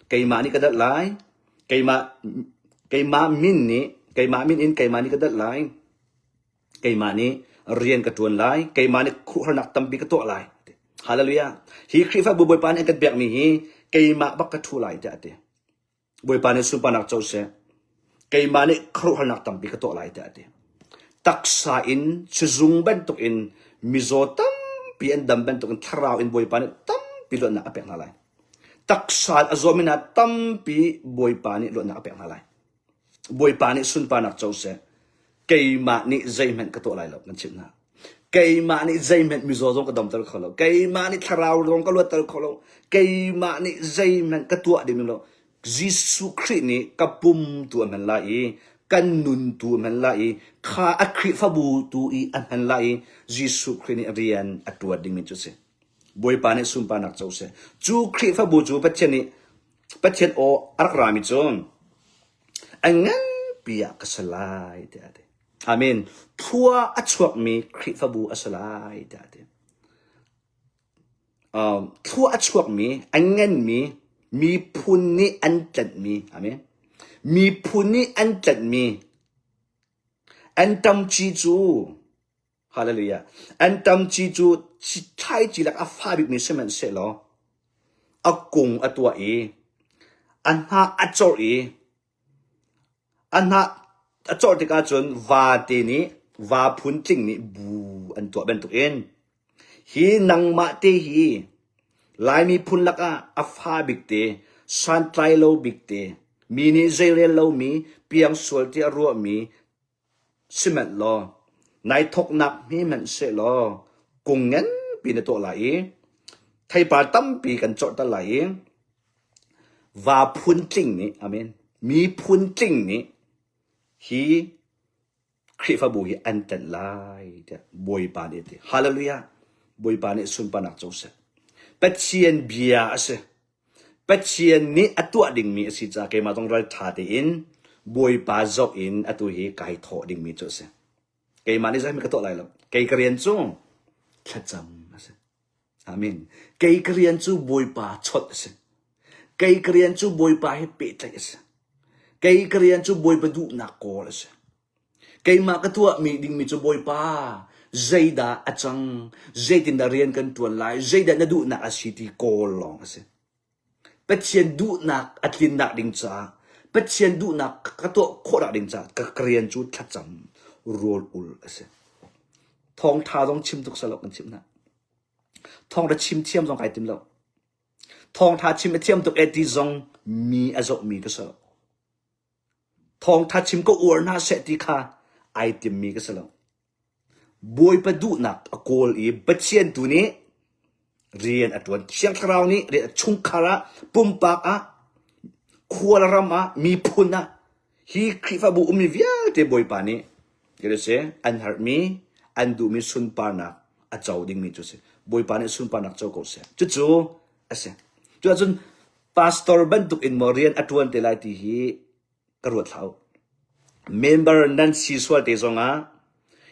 keimah nih ka dalh lai, keimah keimah min nih keimah min in keimah nih ka dalh lai, keimah nih rian ka ṭuan lai, keimah nih khuhharnak tampi ka tuah lai. Hallelujah. Hi Khrihfabu Bawipa nih an kan pekmi hi keimah bak ka ṭhu lai tiah a ti. Bawipa nih sunparnak co seh. Keimah nih khuaruahharnak tampi ka tuah lai tiah a ti. Taksa in sizung bantuk in mizaw tampi an dam bantuk in thlarau in Bawipa nih tampi luatnak a pek hna lai. Taksa in a zawmi hna tampi Bawipa nih luatnak a pek hna lai. Bawipa nih sunparnak co seh. Keimah nih zeihmanh ka tuah lai lo kan chimh hna. Keimah nih zeihmanh mizaw zong ka damter kho lo. Keimah nih thlarau zong ka luatter kho lo. Keimah nih zeihmanh ka tuah ding lo. Jesuh Khrih nih ka pum tu a hman lai i kan nun tu a hman lai i kha a Khrihfabu tu i a hman lai i Jesuh Khrih nih rian a ṭuan dingmi cu a si. Bawipa nih sunparnak co seh. Cu Khrihfabu cu Pathian nih Pathian aw a rak rami cu a nganpi ah ka si lai tiah a ti. Amen. Khua a chuakmi Khrihfabu a si lai tiah a ti. Um, thlua a chuakmi, a nganmi, miphun nih an tlanhmi, amen. Miphun nih an tlanhmi, an tamci cu Hallelujah. Antam ci cu thlaici lak a fa bikmi sihmanhsehlaw a kung a tuah i a hnah a corh i a hnah a corh tikah cun vate nih va phun tling nih bu an tuah bantukin hi nangmah te hi Lai miphun lakah a fa bik te, santlai lo bik te, mi nih zeirel lomi, piangsual tiah ruahmi Sihmanh law, nai thawknak hme hmanh sehlaw kung nganpi na tuah lai i theipar tampi kan corhter lai i va phuntling nih, amen, mi phuntling nih hi Khrihfabu hi an tenh lai tiah Bawipa nih a ti. Hallelujah! Bawipa nih sunparnak co seh. Pathian bia a si. Pathian nih a tuah dingmi a si caah keimah zong ralṭha tein Bawipa zoh in atu hi kai thawh dingmi cu a si. Keimah nih zeihmanh ka tuah lai lo. Kei ka rian cu thlacam a si. Amen. Kei ka rian cu Bawipa chawnh a si. Kei ka rian cu Bawipa he pehtlaih a si. Kei ka rian cu Bawipa duhnak kawl a si. Keimah ka tuahmi dingmi cu Bawipa zeidah a cang, zeitindah rian kan ṭuan lai, zeidah na duhnak a si ti kawl lawng a si. Pathian duhnak a tlinnak ding caah, Pathian duhnak ka tuah khawhnak ding caah ka rian cu thlacam rawl ul a si. Thawngṭha zong chim tuk salo kan chimh hna. Thawngṭha chim thiam zong kai tim lo. Thawngṭha chim a thiam tuk e ti zong mi a zohmi ka si lo. Thawngṭha chim ka uar hna seh ti kha ai timmi ka si lo. Bawipa duhnak a kawl i Pathian tu nih rian a ṭuan. Thiang Thlarau nih rian chungkhar ah, pumpak ah. Khual ram ah, miphun ah, hi Khrihfabu ummi vialte Bawipa nih si an herhmi, an duhmi sunparnak a co dingmi cu si. Bawipa nih sunparnak co ko seh. Cucu a si. Cuahcun pastor bantuk in maw rian a ṭuan te lai ti hi ka ruat hlah u. Member nan si sual te zongah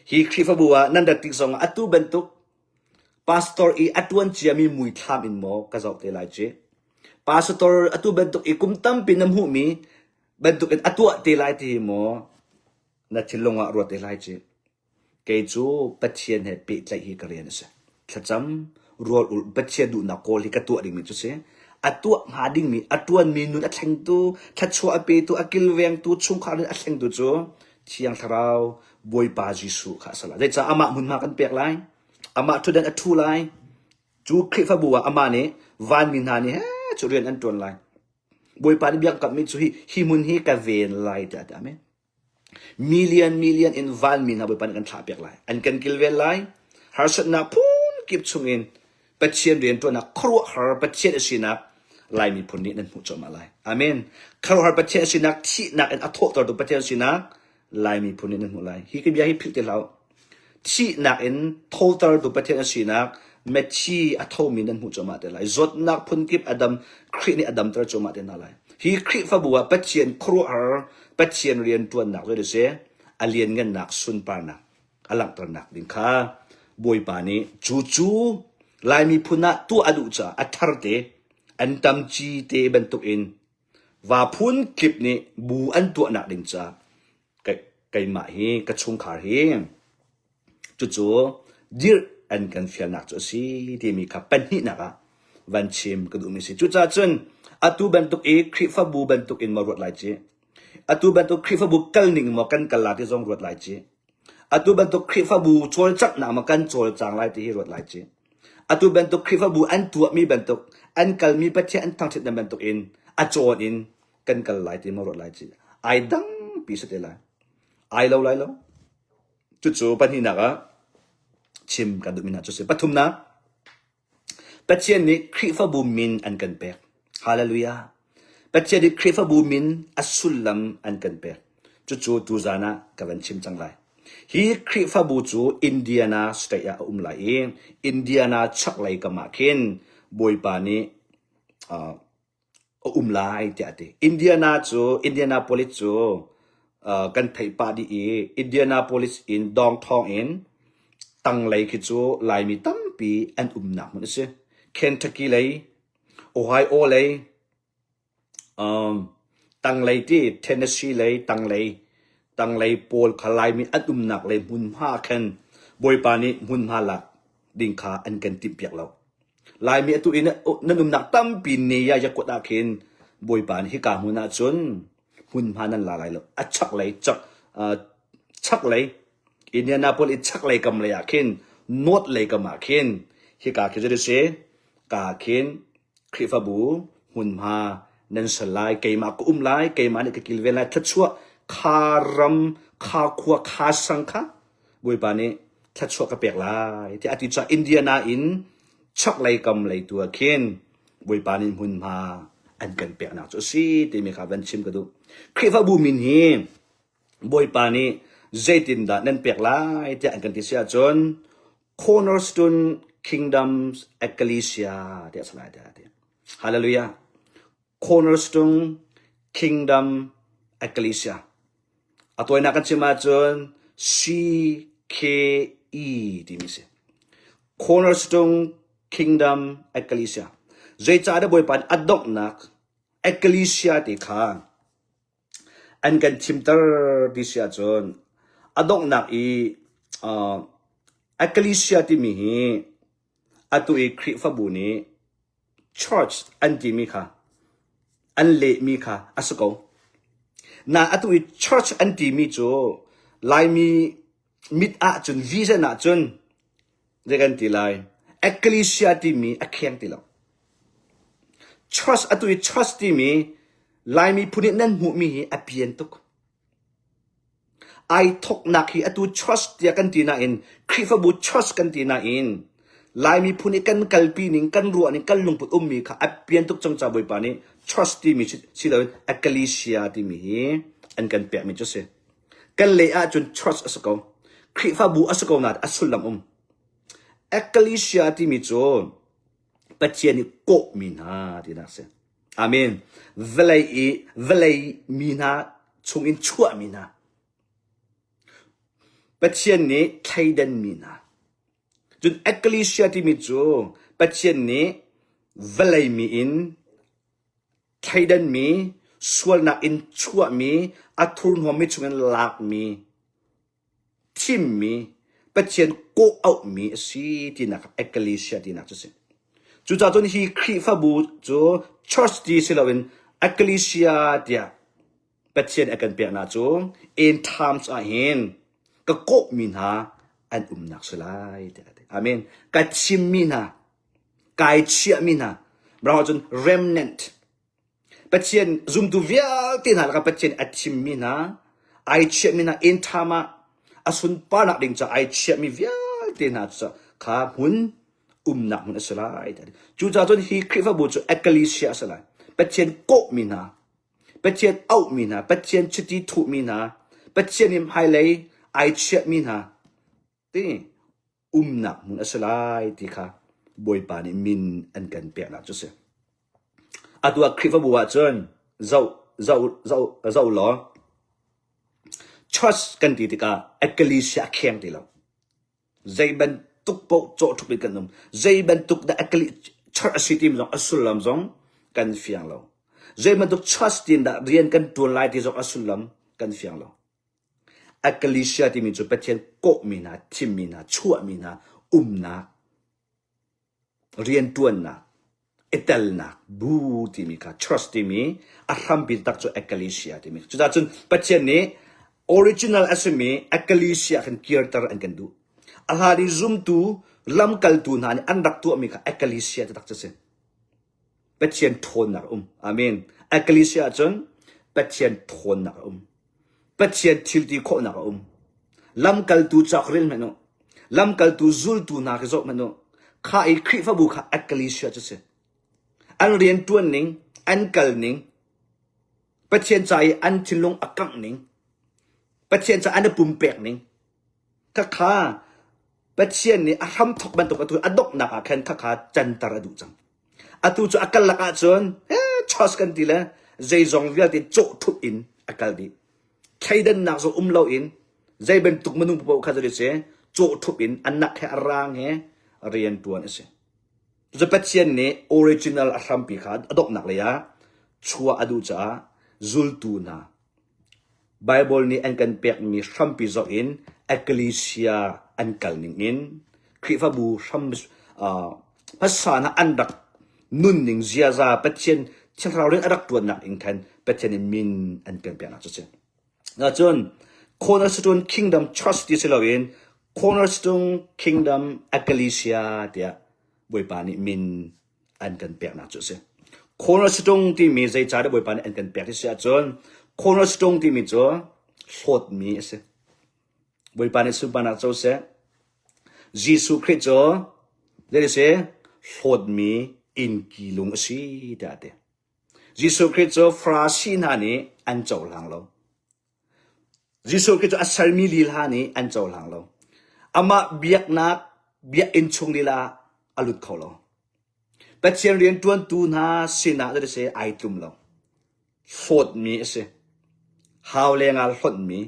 hi Khrihfabu ah nan rat tik zongah atu bantuk pastor i a ṭuan ciami muithlam in maw ka zoh te lai ci. Pastor atu bantuk i kum tampi na hmuhmi bantuk in a tuah te lai ti hi maw na thinlung ah ruat te lai ci. Kei cu Pathian he pehtlaih hi ka rian a si. Thlacam, rawl ulh, Pathian duhnak kawl hi ka tuah dingmi cu si. A tuah hnga dingmi, a ṭuanmi nun a thlengtu, thluachuah a petu, a kilvengtu, chungkhar nun a thlengtu cu Thiang Thlarau Bawipa Jesuh kha a si lai. Zeicah amah hmunhma kan pek lai? Amah ṭhutdan a ṭhu lai. Cu Khrihfabu ah amah nih vanmi hna nih he cu rian an ṭuan lai. Bawipa nih biakkammi cu hi, hi hmun hi ka ven lai tiah a ti. Amen. Million million in vanmi hna Bawipa nih kan thlahpiak lai. An kan kilven lai. Harsatnak phunkip chungin Pathian rianṭuannak khuaruahhar Pathian a sinak Lai miphun nih nan hmuh cuahmah lai. Amen. Khuaruahhar Pathian a sinak thihnak in a thawhtertu Pathian a sinak Lai miphun nih nan hmuh lai. Hi ka bia hi philh ti hlah u. Thihnak in thotertu Pathian a sinak mithi a thomi nan hmuh cuahmah te lai. Zawtnak phunkip a dam Khrih nih a damter cuahmah te hna lai. Hi Khrihfabu ah Pathian khuaruahhar Pathian rianṭuannak cu a si a lianngannak sunparnak a langhternak ding kha Bawipa nih cu cu Lai miphun ah tuah a duh caah a thar te an tam ci te bantukin va phun kip nih bu an tuahnak ding caah keimah hi ka chungkhar hi cucu dirh an kan fialnak cu a si timi kha pahnihnak ah van chim ka duhmi a si. Cucaah cun atu bantuk i Khrihfabu bantuk in maw ruat lai ci? Atu bantuk Khrihfabu kal ning maw kan kal la ti zong ruat lai ci? Atu bantuk Khrihfabu cawlcanghnak maw kan cawlcang lai ti hi ruat lai ci? Atu bantuk Khrihfabu an tuahmi bantuk, an kalmi Pathian an thangṭhat bantuk in a cawn in kan kal lai ti maw ruat lai ci ai dang pi si te lai ai lo lai lo cucu pahnihnak ah chim kan duhmi hna cu si pathumnak Pathian nih Khrihfabu min an kan pek hallelujah Pathian nih Khrihfabu min a sullam an kan pek cucu tuzan ah ka van chim cang lai hi Khrihfabu cu Indiana state ah a um lai i Indiana chaklei kam ah khin Bawipa nih uh, a um lai tiah a ti. Indiana cu Indianapolis cu uh, kan theih pah dih i Indianapolis in dawngthawng in tanglei khi cu Laimi tampi an umnak hmun a si. Kentucky lei, Ohio lei, um, tanglei ti Tennessee lei, tanglei, tanglei pawl kha Laimi an umnak lei hmunhma khan Bawipa nih hmunhma lak ding kha an kan timhpiak lo. Laimi atu i nan umnak tampi ne ya yakuat ah khin Bawipa nih hika hmun ah cun hmunhma nan la lai lo. A chaklei chak uh, chaklei Indianapolis i chaklei kam lei ah khin north lei kam ah khin hika khi cu si ka khin Khrihfabu hmunhma nan sal lai keimah ka um lai keimah nih ka kilven lai thluachuah kha ram kha khua kha sang kha Bawipa nih thluachuah ka pek lai tiah a ti caah Indiana in chaklei kam lei tu ah khin Bawipa nih hmunhma an kan peknak cu a si timi kha van chim ka duh. Khrihfabu min hi Bawipa nih zeitindah nan pek lai tiah an kan ti si ahcun Cornerstone Kingdoms Ecclesia tiah a si lai tiah a ti. Hallelujah. Cornerstone Kingdom Ecclesia. A tawinak kan chim ahcun CKE timi si. Cornerstone Kingdom Ecclesia. Zeicah dah Bawipa nih a donghnak Ecclesia ti kha an kan thimter ti si ahcun a donghnak i uh, Ecclesia timi hi atu i Khrihfabu nih church an timi kha an lehmi kha a si ko. Na atu i church an timi cu Laimi mit ahcun vision ahcun zei kan ti lai ecclesia timi a kheng ti lo. Church atu i church timi Laimi phun nih nan hmuhmi hi a pian tuk. Ai thoknak hi atu church tiah kan ti nain Khrihfabu church kan ti nain. Lai miphun i kan kalpi ning, kan ruah ning, kan lungput ummi kha a pian tuk cang ca Bawipa nih church timi si loin ecclesia timi hi an kan pekmi cu a si. Kan lei ahcun church a si ko. Khrihfabu a si ko nain a sullam um. Ecclesia timi cu Pathian i kawhmi hna tinak a si. Amen. Vawlei i vawlei mi hna chungin chuahmi hna. Pathian nih thleidanmi hna. Cun ecclesia timi cu Pathian nih vawlei mi in thleidanmi, sualnak in chuahmi, a thurhnawmmi chungin lakmi, thimmi, Pathian kawh auhmi a si tinak ecclesia tinak cu a si. Cucaah cun hi Khrihfabu cu church ti si loin ecclesia tiah Pathian a kan peknak cu end times ah hin ka kawhmi hna an umnak si lai tiah a ti. Amen. Ka chimmi hna, kai chiahmi hna, Mirang ahcun remnant. Pathian zumtu vialte hna lakah Pathian a thimmi hna, ai chiahmi hna end time ah a sunparnak ding caah ai chiahmi vialte hna kha hmun umnak hmun a si lai. Cucaah cun hi Khrihfabu cu ecclesia a si lai. Pathian kawhmi hna, Pathian auhmi hna, Pathian chiti thuhmi hna, Pathian i hmailei ai chiahmi hna ti umnak hmun a si lai ti kha Bawipa nih min an kan peknak cu a si. Atu ah Khrihfabu ahcun zoh zoh zoh zoh law church kan ti tikah ecclesia a kheng ti lo. Zei bantuk paoh cawhṭhup in kan um. Zei bantuk dah church a si timi zong a sullam zong kan fiang lo. Zei bantuk church tiin dah rian kan ṭuan lai ti zong a sullam kan fiang lo. Ecclesia timi cu Pathian kawhmi hna, thimmi hna, chuahmi hna umnak rianṭuannak, i telnak bu timi kha church timi a hrampi tak cu ecclesia timi. Cucaah cun Pathian nih original a simi ecclesia khan kirter an kan duh. A hlan i zumtu lamkaltu hna nih an rak tuahmi kha ecclesia taktak cu a si. Pathian ṭhawnnak a um. Amen. Ecclesia ahcun Pathian ṭhawnnak a um. Pathian thilti khawhnak a um. Lamkaltu cawk rel hmanh u. Lamkaltu zultu hna khi zoh hmanh u. Kha i Khrihfabu kha ecclesia cu si. An rian ṭuan ning, an kal ning, Pathian ca i an thinlung a kangh ning, Pathian ca an i pumpek ning, khakha Pathian nih a hramthok bantuk atu a donghnak ah khan khakha canter a duh cang. Atu cu a kal lak ahcun eh, chos kan ti le zeizong vialte cawh thup in a kal dih. Thleidannak zong um loin zei bantuk minung paoh kha zei si cawh thup in a nak he a rang he rian tuan a si. Cu Pathian nih original a hrampi kha a donghnak lei ah chuah a duh caah zultu hna Baibal nih an kan pekmi hrampi zoh in ecclesia an kal ning in Khrihfabu hram uh, hmasa hna an rak nunning ziaza Pathian Thiang rian a rak ṭuannak in khan Pathian in min an kan peknak cu a si. Cun Cornerstone Kingdom Church ti si loin Cornerstone Kingdom Ecclesia tiah Bawipa nih min an kan peknak cu a si. Cornerstone timi zeicahdah Bawipa nih an kan pek ti si ahcun cornerstone timi cu hlawtmi a si. Bawipa nih sunparnak co seh. Jesuh Khrih cu zei a si? Hlawtmi innki lung a si tiah a ti. Jesuh Khrih cu Farasi hna nih an cohlang lo. Jesuh Khrih cu a sermi lila nih an cohlang lo. Amah biaknak biakinn chung lila a lut kho lo. Pathian rianṭuantu hna sinah zei ai tlum lo. Hlawtmi a si. Hau lengah hlonhmi,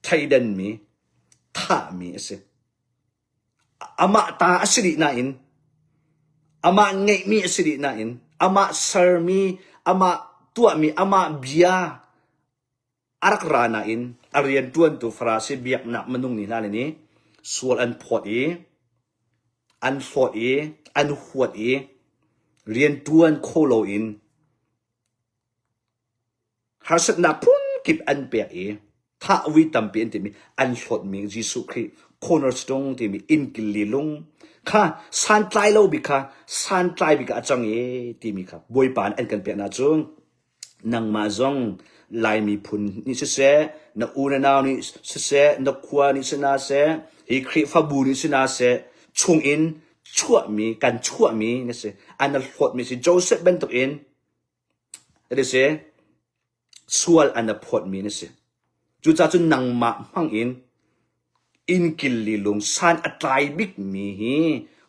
thleidanmi, thahmi a si. Amah ta a si dih nain, amah ngeihmi a si dih nain, amah sermi, amah tuahmi, amah bia a rak ra nain a rianṭuantu Farasi biaknak minung nih hna nih sual an phawt i an hlawt i an huat i rianṭuan kho loin Harsatnak phunkip an pek i thah vui tampi an timi an hlawtmi Jesuh Khrih cornerstone timi innkil li lung kha santlai lo bik kha santlai bik ah a cang i timi kha Bawipa nih an kan pek na cu nangmah zong Lai miphun nih siseh na u na nau nih siseh na khua nih si hna seh hi Khrihfabu nih si hna seh chungin. Chuahmi kan chuahmi na si. An hlawtmi si. Joseph bantuk in na si. Sual an na phawtmi na si. Cucaah cun nangmah hmang in innkil lilung san a tlai bikmi hi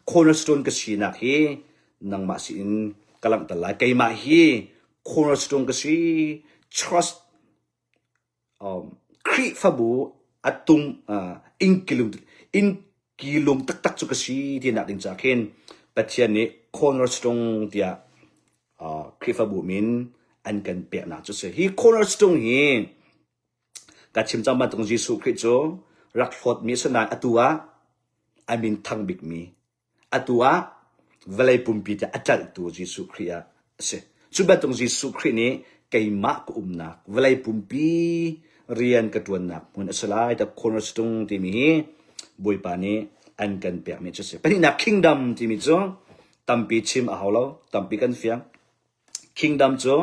cornerstone ka sinak hi nangmah sin ka langhter lai. Keimah hi cornerstone ka si. Trust um, Khrihfabu a tung uh, innkilung innkilung taktak cu ka si tinak ding caah khin Pathian nih cornerstone tiah uh, Khrihfabu min an kan peknak cu si. Hi cornerstone hi ka chim cang bantuk Jesuh Khrih cu rak hlawtmi a si nain atu ah a min thang bikmi Atu ah vawlei pumpi te a ṭalhtu Jesuh Khrih ah a si. Cu bantuk Jesuh Khrih nih keimah ka umnak vawlei pumpi rian ka ṭuannak hmun a si lai. The cornerstone timi hi Bawipa nih an kan pekmi cu a si. Pahnihnak kingdom timi cu tampi chim a hau lo, tampi kan fiang. Kingdom cu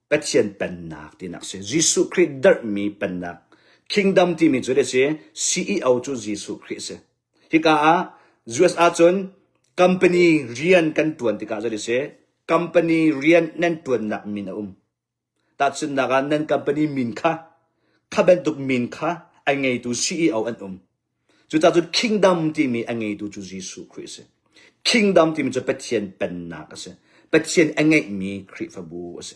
Pathian pennak tinak a si. Jesuh Khrih darhmi pennak. Kingdom timi cu a si CEO cu Jesuh Khrih a si. Hika ah US ahcun company rian kan ṭuan tikah zei si company rian nan ṭuannak min a um. Tahchunhnak ah nan company min kha kha bantuk min kha a ngeitu CEO an um. Cucaah cun kingdom timi a ngeitu cu Jesuh Khrih a si. Kingdom timi cu Pathian pennak a si. Pathian a ngeihmi Khrihfabu a si.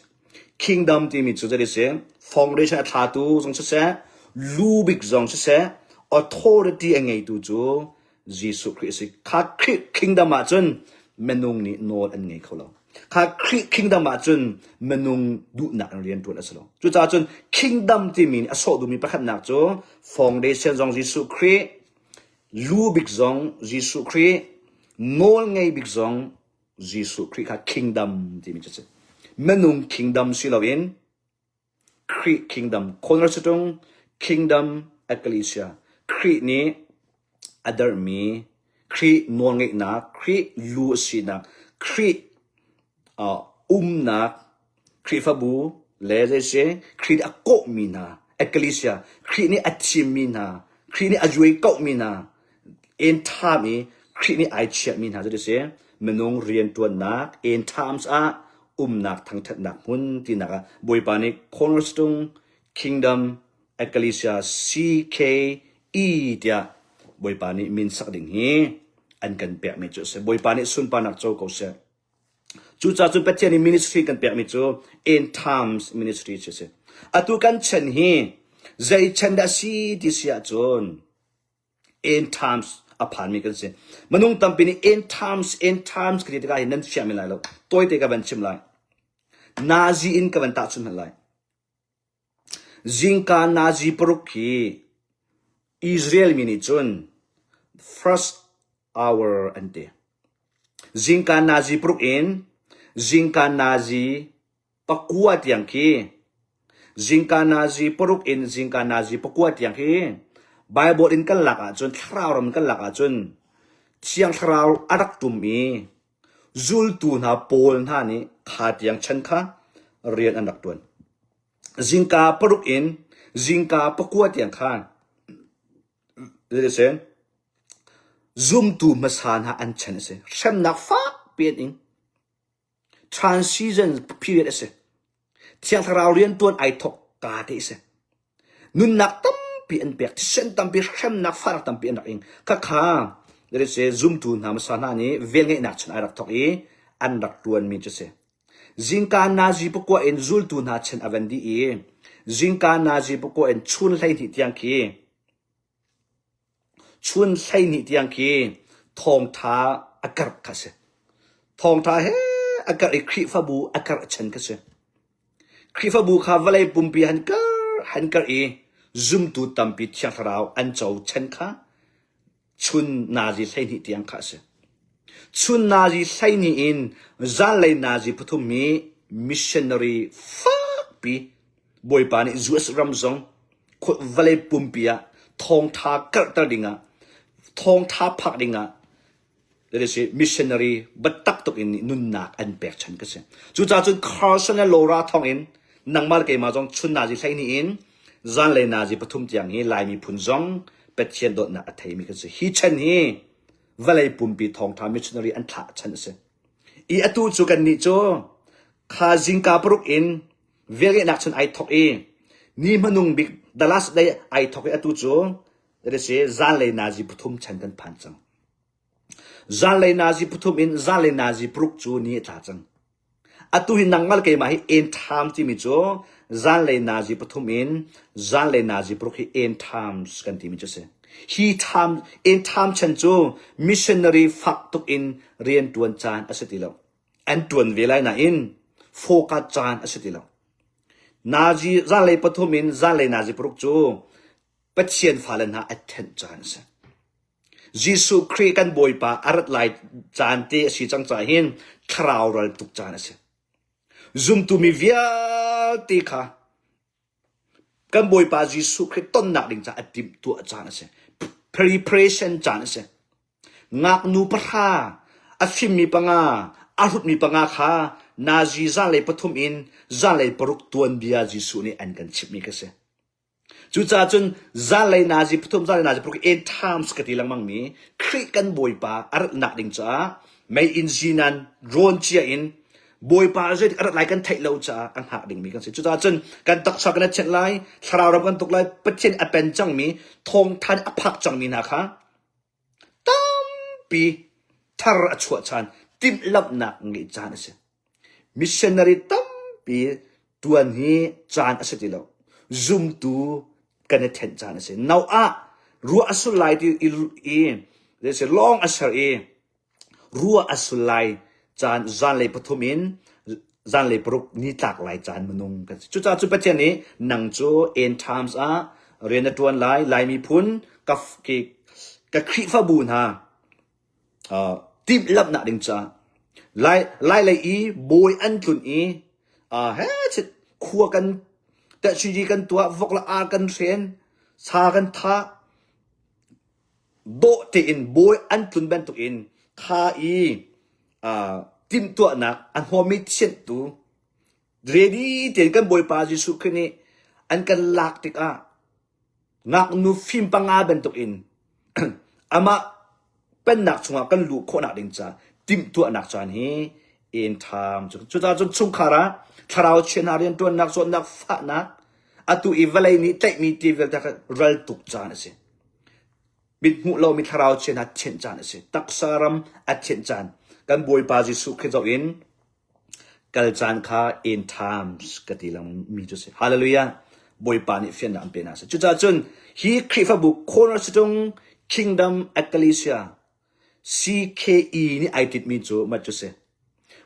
Kingdom timi cu zei si foundation a thlatu zong siseh, lu bik zong siseh, authority a ngeitu cu Jesuh Khrih a si. Kha Khrih kingdom ahcun minung nih nawl an ngei kho lo. Kha Khrih kingdom ahcun minung duhnak in rian ṭuan a si lo. Cucaah cun kingdom timi nih a sawh duhmi pakhatnak cu foundation zong Jesuh Khrih, lu bik zong Jesuh Khrih, nawl ngei bik zong Jesuh Khrih kha kingdom timi cu a si. Minung kingdom si loin Khrih kingdom, cornerstone kingdom ecclesia, Khrih nih a derhmi, Khrih nawlngeihnak, Khrih lu a sinak, Khrih uh, umnak, Khrihfabu le zei si Khrih nih a kawhmi hna, ecclesia, Khrih nih a thimmi hna, Khrih nih a zuai kohmi hna, End time i Khrih nih ai chiahmi hna cu ti si minung rianṭuannak end times ah umnak thangṭhatnak hmun tinak ah Bawipa nih Cornerstone Kingdom Ecclesia CKE tiah Bawipa nih min sak ding hi an kan pekmi cu a si. Bawipa nih sunparnak co ko seh. Cucaah cun Pathian nih ministry kan pekmi cu end times ministry cu a si. Atu kan chan hi zei chan dah si ti si ahcun End times a phanmi kan si. Minung tampi nih end times, end times ka ti tikah hin nan fiang men lai lo. Tawite ka van chim lai. Nazi in ka van tahchunh hmanh lai. Zingka Nazi paruk hi Israel mi nih cun first hour an ti. Zingka Nazi paruk in zingka Nazi pakua tiang khi zingka nazi paruk in zingka nazi pakua tiang khi Bible in kan lak ahcun thlarau ram kan lak ahcun Thiang Thlarau a rak tum i zultu hna Paul hna nih kha tiang chan kha rian an rak tuan. Zingka paruk in zingka pakua tiang khan zumtu hmasa hna an chan a si. Hremnak fak pian in Transition period a si. Thiang Thlarau riantuan ai thawk ka te a si. Nunnak tampi an pek, thisen tampi, hremnak, fahnak tampi an rak ing. Khakha, that is zumtu hna hmasa hna nih velngeihnak chan ai rak thawk i an rak tuanmi cu si. Zingka nazi pakua in zultu hna chan a van dih i zingka nazi pakua in chun 12 tiang khi Chun 12 tiang khi thawngṭha a karh kha a si. Thawngṭha he a karh i Khrihfabu a karh chan kha a si. Khrihfabu kha vawlei pumpi han karh han karh i zumtu tampi Thiang Thlarau an co chan kha chun nazi 12 tiang kha a si. Chun nazi 12 in zanlei nazi pathum hi missionary fakpi Bawipa nih US ram zong vawlei pumpi ah thawngtha karhter dingah thawngtha phak dingah missionary biatak tuk in nunnak an pek chan ka si. Cucaah cun Carson le Laura thawng in nangmah le keimah zong chun nazi 12 in zanlei nazi pathum tiang hi Lai miphun zong Pathian dawtnak a theimi kan si. Hi chan hi. vawlei pumpi thawngṭha missionary an thlah chan a si. I atu cu kannih cu kha zingka paruk in velngeihnak cun ai thawk i ni hmanung bik the last day ai thawk i atu cu that is zanlei nazi pathum chan kan phan cang. Zanlei nazi pathum in zanlei nazi paruk cu ni a tla cang. Atu hi nangmah le keimah hi end time timi cu zanlei nazi pathum in zanlei nazi paruk hi end times kan timi cu a si. Hi time, end time chan cu missionary fak tuk in rian ṭuan caan a si ti lo. An ṭuan ve lai nain focus caan a si ti lo. Nazi zanlei pathum in zanlei nazi paruk cu Pathian fale hna a ṭhenh caan a si. Jesuh Khrih kan Bawipa a rat lai caan te a si cang caah hin thlarau ral tuk caan a si. Zumtu mi vialte kha kan Bawipa Jesuh Khrih tonnak ding caah a timhtuah caan a si. Preparation caan a si. Ngaknu pahra, a fimmi panga, a hrutmi panga kha nazi zanlei pathum in zanlei paruk tuanbia Jesuh nih an kan chimhmi kha si. Cucaah cun zanlei nazi pathum zanlei nazi paruk end times ka ti lengmang mi Khrih kan Bawipa a ratnak ding caah mei in zinan rawn cia in Bawipa zeitik a rat lai kan theih lo caah a hngak dingmi kan si. Cucaah cun kan taksa kan i thianh lai, thlarau ram kan tuk lai, Pathian a pen cangmi, thawngthan a phak cangmi hna kha tampi thar a chuah caan, timhlamhnak ngeih caan a si. Missionary tampi tuan hi caan a si ti lo. Zumtu kan i thenh caan a si. Noah ruah a sul lai ti i, i i lawng a ser i ruah a sul lai caan zanlei pathum in zanlei paruk ni tlak lai caan minung kan si. Cucaah cu Pathian nih nang cu end times ah rian na tuan lai, Lai miphun ka, ka Khrihfabu hna uh, timhlamhnak ding caah Lai, Lai lei i bawi an tlun i uh, he chit khua kan tehsuji kan tuah vok le ar kan hren sa kan thah dawh tein bawi an tlun bantuk in kha i uh, timhtuahnak a hnawmi thianhtu ready tein kan Bawipa Jesuh Khrih nih an kan lak tikah ngaknu fim panga bantuk in amah pennak chungah kan luh khawhnak ding ca timhtuahnak caan hi end time cu cucaah cun chungkhar ah thlarau chia hna riantuannak zawtnak fahnak atu i vawlei nih tlaihmi ti vialte kha ral tuk caan a si mit hmuh lomi thlarau chia hna thianh caan a si taksa ram a thianh caan kan Bawipa Jesuh Khrih zoh in Kal caan kha end times ka ti mi cu si. Hallelujah. Bawipa nih fiannak an pe hna seh. Cucaah cun hi Khrihfabu Cornerstone Kingdom Ecclesia CKE nih ai tinhmi cu mat cu si.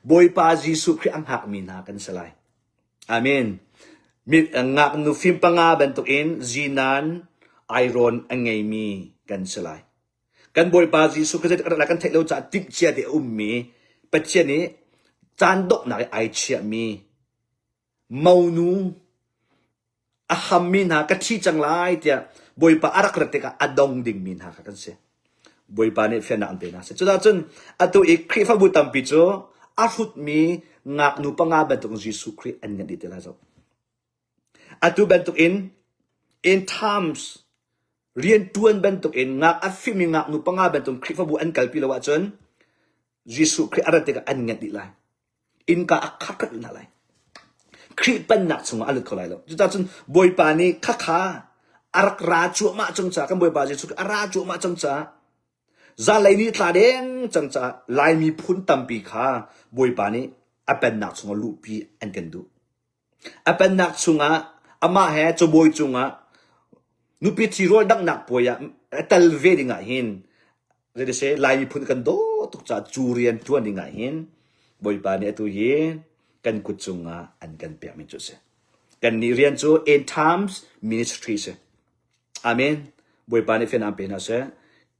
Bawipa Jesuh Khrih a hngakmi hna kan si lai. Amen. Ngaknu fim panga bantukin zinan airawn a ngeimi kan si lai. Kan Bawipa Jesuh Khrist kan kan theih lo caah timhcia te a ummi Pathian nih caan donghnak i ai chiahmi monu a hammi hna ka thi cang lai tiah Bawipa a rak rat tikah a dong dingmi hna kha kan si. Bawipa nih fiannak an pe hna seh. Cucaah cun atu i Khrihfabu tampi cu a hrutmi ngaknu panga bantuk Jesuh Khrih an ngeih dih te lai zoh. Atu bantukin in times rianṭuan bantukin ngak a fimi ngaknu panga bantukin Khrihfabu an kalpi lo ahcun Jesuh Khrih a rat tikah an ngenh dih lai. Innka a khar dih hna lai. Khrih pennak chungah a lut kho lai lo. Cucaah cun Bawipa nih khakha a rak ra cuahmah cang caah kan Bawipa Jesuh a ra cuahmah cang caah zanlei ni tla deng cang caah Lai miphun tampi kha Bawipa nih a pennak chungah luhpi an kan duh. A pennak chungah amah he cabawi cungah nupi ṭhi rawl danghnak puai ah a tel ve dingah hin zeitiseh Lai miphun kan daw tuk caah cu rian ṭuan dingah hin Bawipa nih atu hi kan kut cungah an kan pekmi cu a si. Kannih rian cu End Times Ministry si. Amen. Bawipa nih fiannak pe hna seh.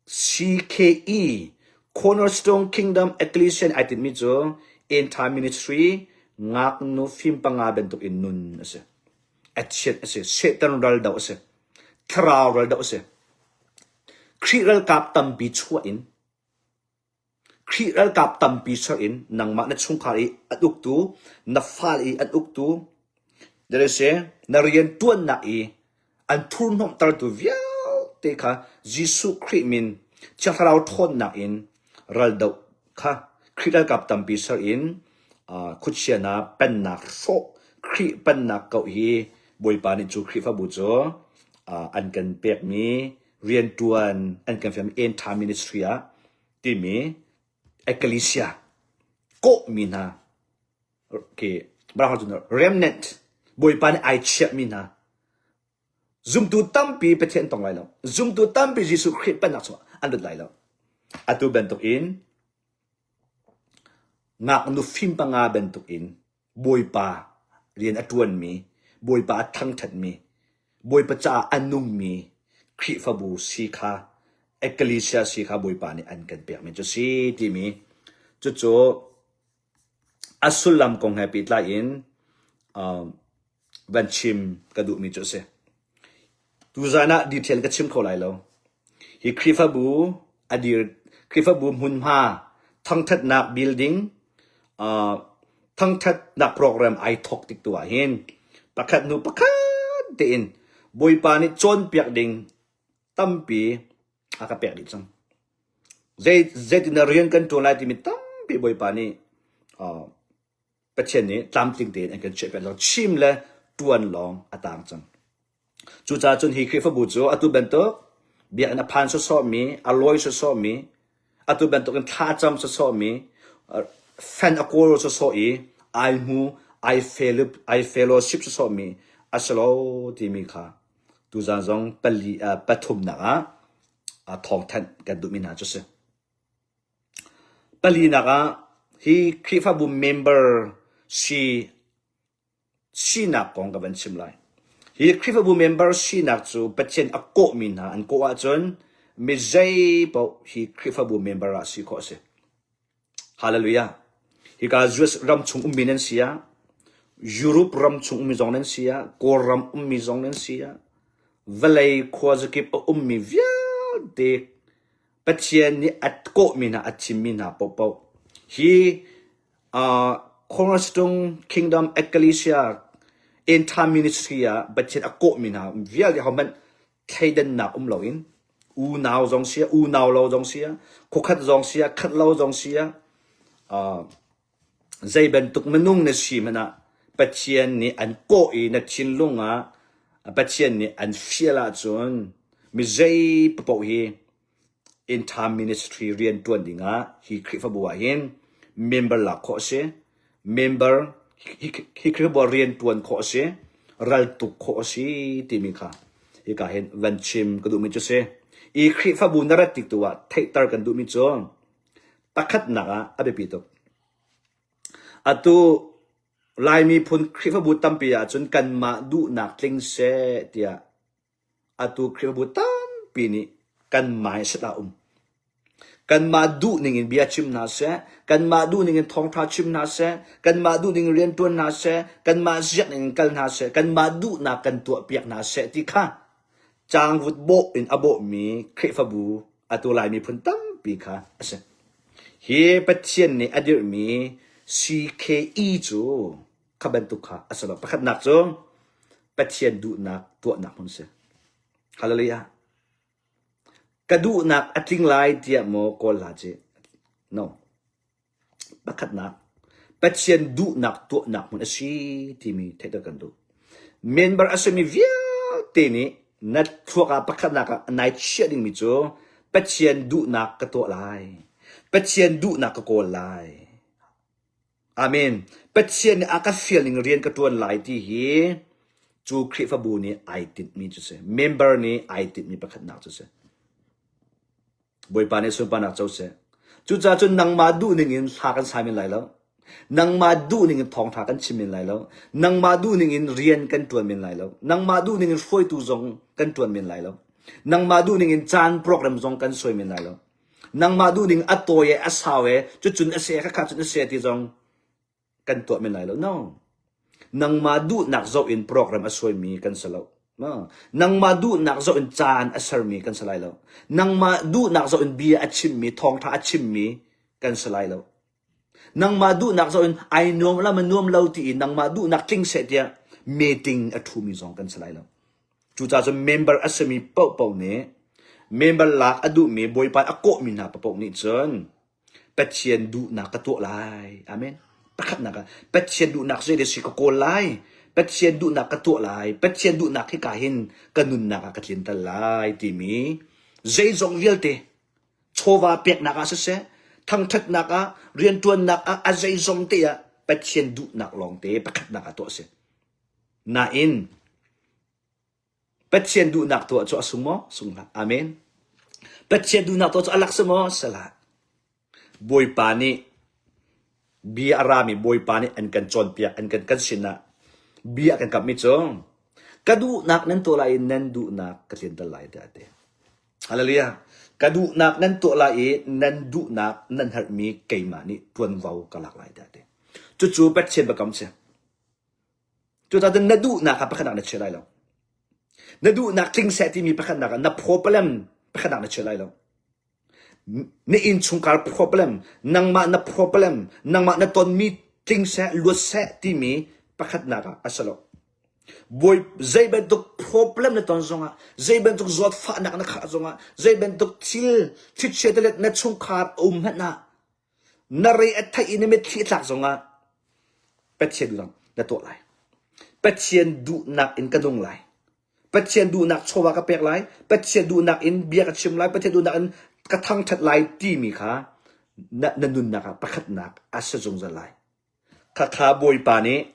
CKE Cornerstone Kingdom Ecclesia ai tinhmi cu End Time Ministry ngaknu fim panga bantuk in nun a si. A chiat a si. Satan ral doh a si. Thlarau ral doh a si. Khrih ralkap tampi chuah in Khrih ralkap tampi ser in nangmah na chungkhar i an uktu, na fale i an uktu, na rianṭuannak i an thurhnawmhtertu vialte kha Jesuh Khrih min. Thiang Thlarau ṭhawnnak in raldoh kha Khrih ralkap tampi ser in khuachia hna pennak hrawh Khrih pennak kauh hi Bawipa nih cu Khrihfabu cu an kan pekmi rianṭuan an kan fialmi End Time Ministry ah timi Ecclesia kawhmi hna khi remnant Bawipa nih ai chiahmi hna Zumtu tampi Pathian tong lai lo. Zumtu tampi Jesuh Khrih pennak chungah an lut lai lo. Atu bantukin ngaknu fim panga bantukin Bawipa rian a ṭuanmi, Bawipa a thangṭhatmi, Bawipa caah a nungmi Khrihfabu si kha Ecclesia si kha Bawipa nih an kan pekmi cu si timi cucu a sullam kong he pehtlai in um, van chim ka duhmi cu a si. Tuzan ah detail ka chim kho lai lo. Hi Khrihfabu a dir Khrihfabu hmunhma thangthatnak building uh, thangthatnak program ai thok tik tu ah hin pakhat hnu pakhat tein Bawipa nih cawnpiak ding tampi a ka pek dih cang. Zei zeitin rian kan ṭuan lai timi tampi Bawipa nih uh, Pathian nih tlamtling tein an kan chiahpiak lo. Chim le ṭuan lawng a tang cang. Cucaah cun hi Khrihfabu cu atu bantuk biakinn a phan sawsawhmi, a lawi sawsawhmi, atu bantukin thla a cam sawsawhmi, fan a kawl sawsawh i ai hmu, ai fel, ai fellowship sawsawhmi a si lo timi kha tuzan zong pali, uh, pathumnak ah thawngthanh kan duhmi hna cu si. Palinak ah hi Khrihfabu member si sinak kong ka van chim lai. Hi Khrihfabu member sinak cu Pathian a kawhmi hna an kawh ahcun mi zei paoh hi Khrihfabu member ah si khawh a si. Hallelujah. Hika US ram chung ummi nan si ah, Europe ram chung ummi zong nan si ah, Kawlram ummi zong nan si ah, vawlei khuazakip a ummi vialte Pathian nih a kawhmi hna, a thimmi hna paohpaoh hi uh, Cornerstone Kingdom Ecclesia End Time Ministry ah Pathian a kawhmi hna vialte hohmanh thleidannak um loin unau zong si ah, unau lo zong si ah, khuakhat zong si ah, khat lo zong si ah, uh, zei bantuk minung na si hmanh ah Pathian nih an kawh i na thinlung ah Pathian nih an fial ahcun mi zei paoh hi End Time Ministry rian ṭuan dingah hi Khrihfabu ah hin member lak khawh a si. Member hi, hi Khrihfabu ah rian ṭuan khawh a si. Ral tuk khawh a si timi kha hika hin van chim ka duhmi cu si. I Khrihfabu na rat tik tu ah theihter kan duhmi cu pakhatnak ah a biapi tuk. Atu Lai miphun Khrihfabu tampi ahcun kanmah duhnak tling seh tiah atu Khrihfabu tampi nih kan mindset ah um. Kanmah duh ning in bia chim hna seh, kanmah duh ning in thawngṭha chim hna seh, kanmah duh ning in rianṭuan hna seh, kanmah ziak ning in kal hna seh, kanmah duhnak kan tuahpiak hna seh ti kha Cangvut bawh in a bawhmi Khrihfabu atu Lai miphun tampi kha a si. Hi Pathian nih a dirhmi CKE cu kha bantuk kha a si lo. Pakhatnak cu Pathian duhnak tuahnak hmun a si. Hallelujah. Ka duhnak a tling lai tiah maw kawl hlah cih. No. Pakhatnak, Pathian duhnak tuahnak hmun a si timi theihter kan duh. Member a simi vialte nih na thluak ah pakhatnak ah nai chiah dingmi cu Pathian duhnak ka tuah lai. Pathian duhnak ka kawl lai. Amen. Pathian nih a ka fial ning rian ka tuan lai ti hi cu Khrihfabu nih ai tinhmi cu si. Member nih ai tinhmi pakhatnak cu si. Bawipa nih sunparnak co seh. Cucaah cun nangmah duh ning in thla kan sai men lai lo. Nangmah duh ning in thawngṭha kan chim men lai lo. Nangmah duh ning in rian kan ṭuan men lai lo. Nangmah duh ning in hruaitu zong kan ṭuan men lai lo. Nangmah duh ning in caan program zong kan suai men lai lo. Nangmah duh ning a tawi e a sau e cucun a si e khakha cun a si e ti zong kan tuah men lai lo. No. Nangmah duhnak zoh in program a suaimi kan si lo. No. Nangmah duhnak zoh in caan a sermi kan si lai lo. Nangmah duhnak zoh in bia a chimmi, thawngṭha a chimmi kan si lai lo. Nangmah duhnak zoh in ai nuam la ma nuam lo ti i nangmah duhnak tling seh tiah meeting a ṭhumi zong kan si lai lo. Cucaah cun member a simi paohpaoh nih Member lak a duhmi Bawipa a kawhmi hna paoh nih cun Pathian duhnak ka tuah lai. Amen. Pakhatnak ah Pathian duhnak zei si ka kawl lai. Pathian duhnak ka tuah lai. Pathian duhnak hi ka hin ka nunnak ah ka tlinter lai timi zeizong vialte chawva peknak ah siseh, thangṭhatnak ah, rianṭuannak ah, a zeizong te ah Pathian duhnak lawngte pakhatnak ah tuah a si. Nain Pathian duhnak tuah cu a sung maw? Sung hlah. Amen. Pathian duhnak tuah cu a lak si maw? Si hlah. Bawipa nih bia a rami Bawipa nih an kan cawnpiak, an kan kan sinah bia a kan kamhmi cu ka duhnak nan tuah lai i nan duhnak ka tlinter lai tiah a ti. Hallelujah. Ka duhnak nan tuah lai i nan duhnak nan herhmi keimah nih ṭuanvo ka lak lai tiah a ti. Cucu Pathian biakam si. Cucaah cun na duhnak kha pakhatnak na chia lai lo. Na duhnak tling seh timi pakhatnak ah na problem pakhatnak na chia lai lo. Na innchungkhar problem, nangmah na problem, nangmah na tonmi tling seh, luat seh timi pakhatnak ah a si lo. Bawi zei bantuk problem na ton zongah, zei bantuk zawtfahnak na khah zongah, zei bantuk thil thitchia telet na chungkhar a um hmanh ah Na re a theih i na mitthli a tlak zongah Pathian duhnak na tuah lai. Pathian duhnak in ka nung lai. Pathian duhnak chawva ka pek lai. Pathian duhnak in bia ka chim lai. Pathian duhnak in ka thangṭhat lai timi kha na, na nunnak ah pakhatnak a si zungzal lai. Khakha Bawipa nih,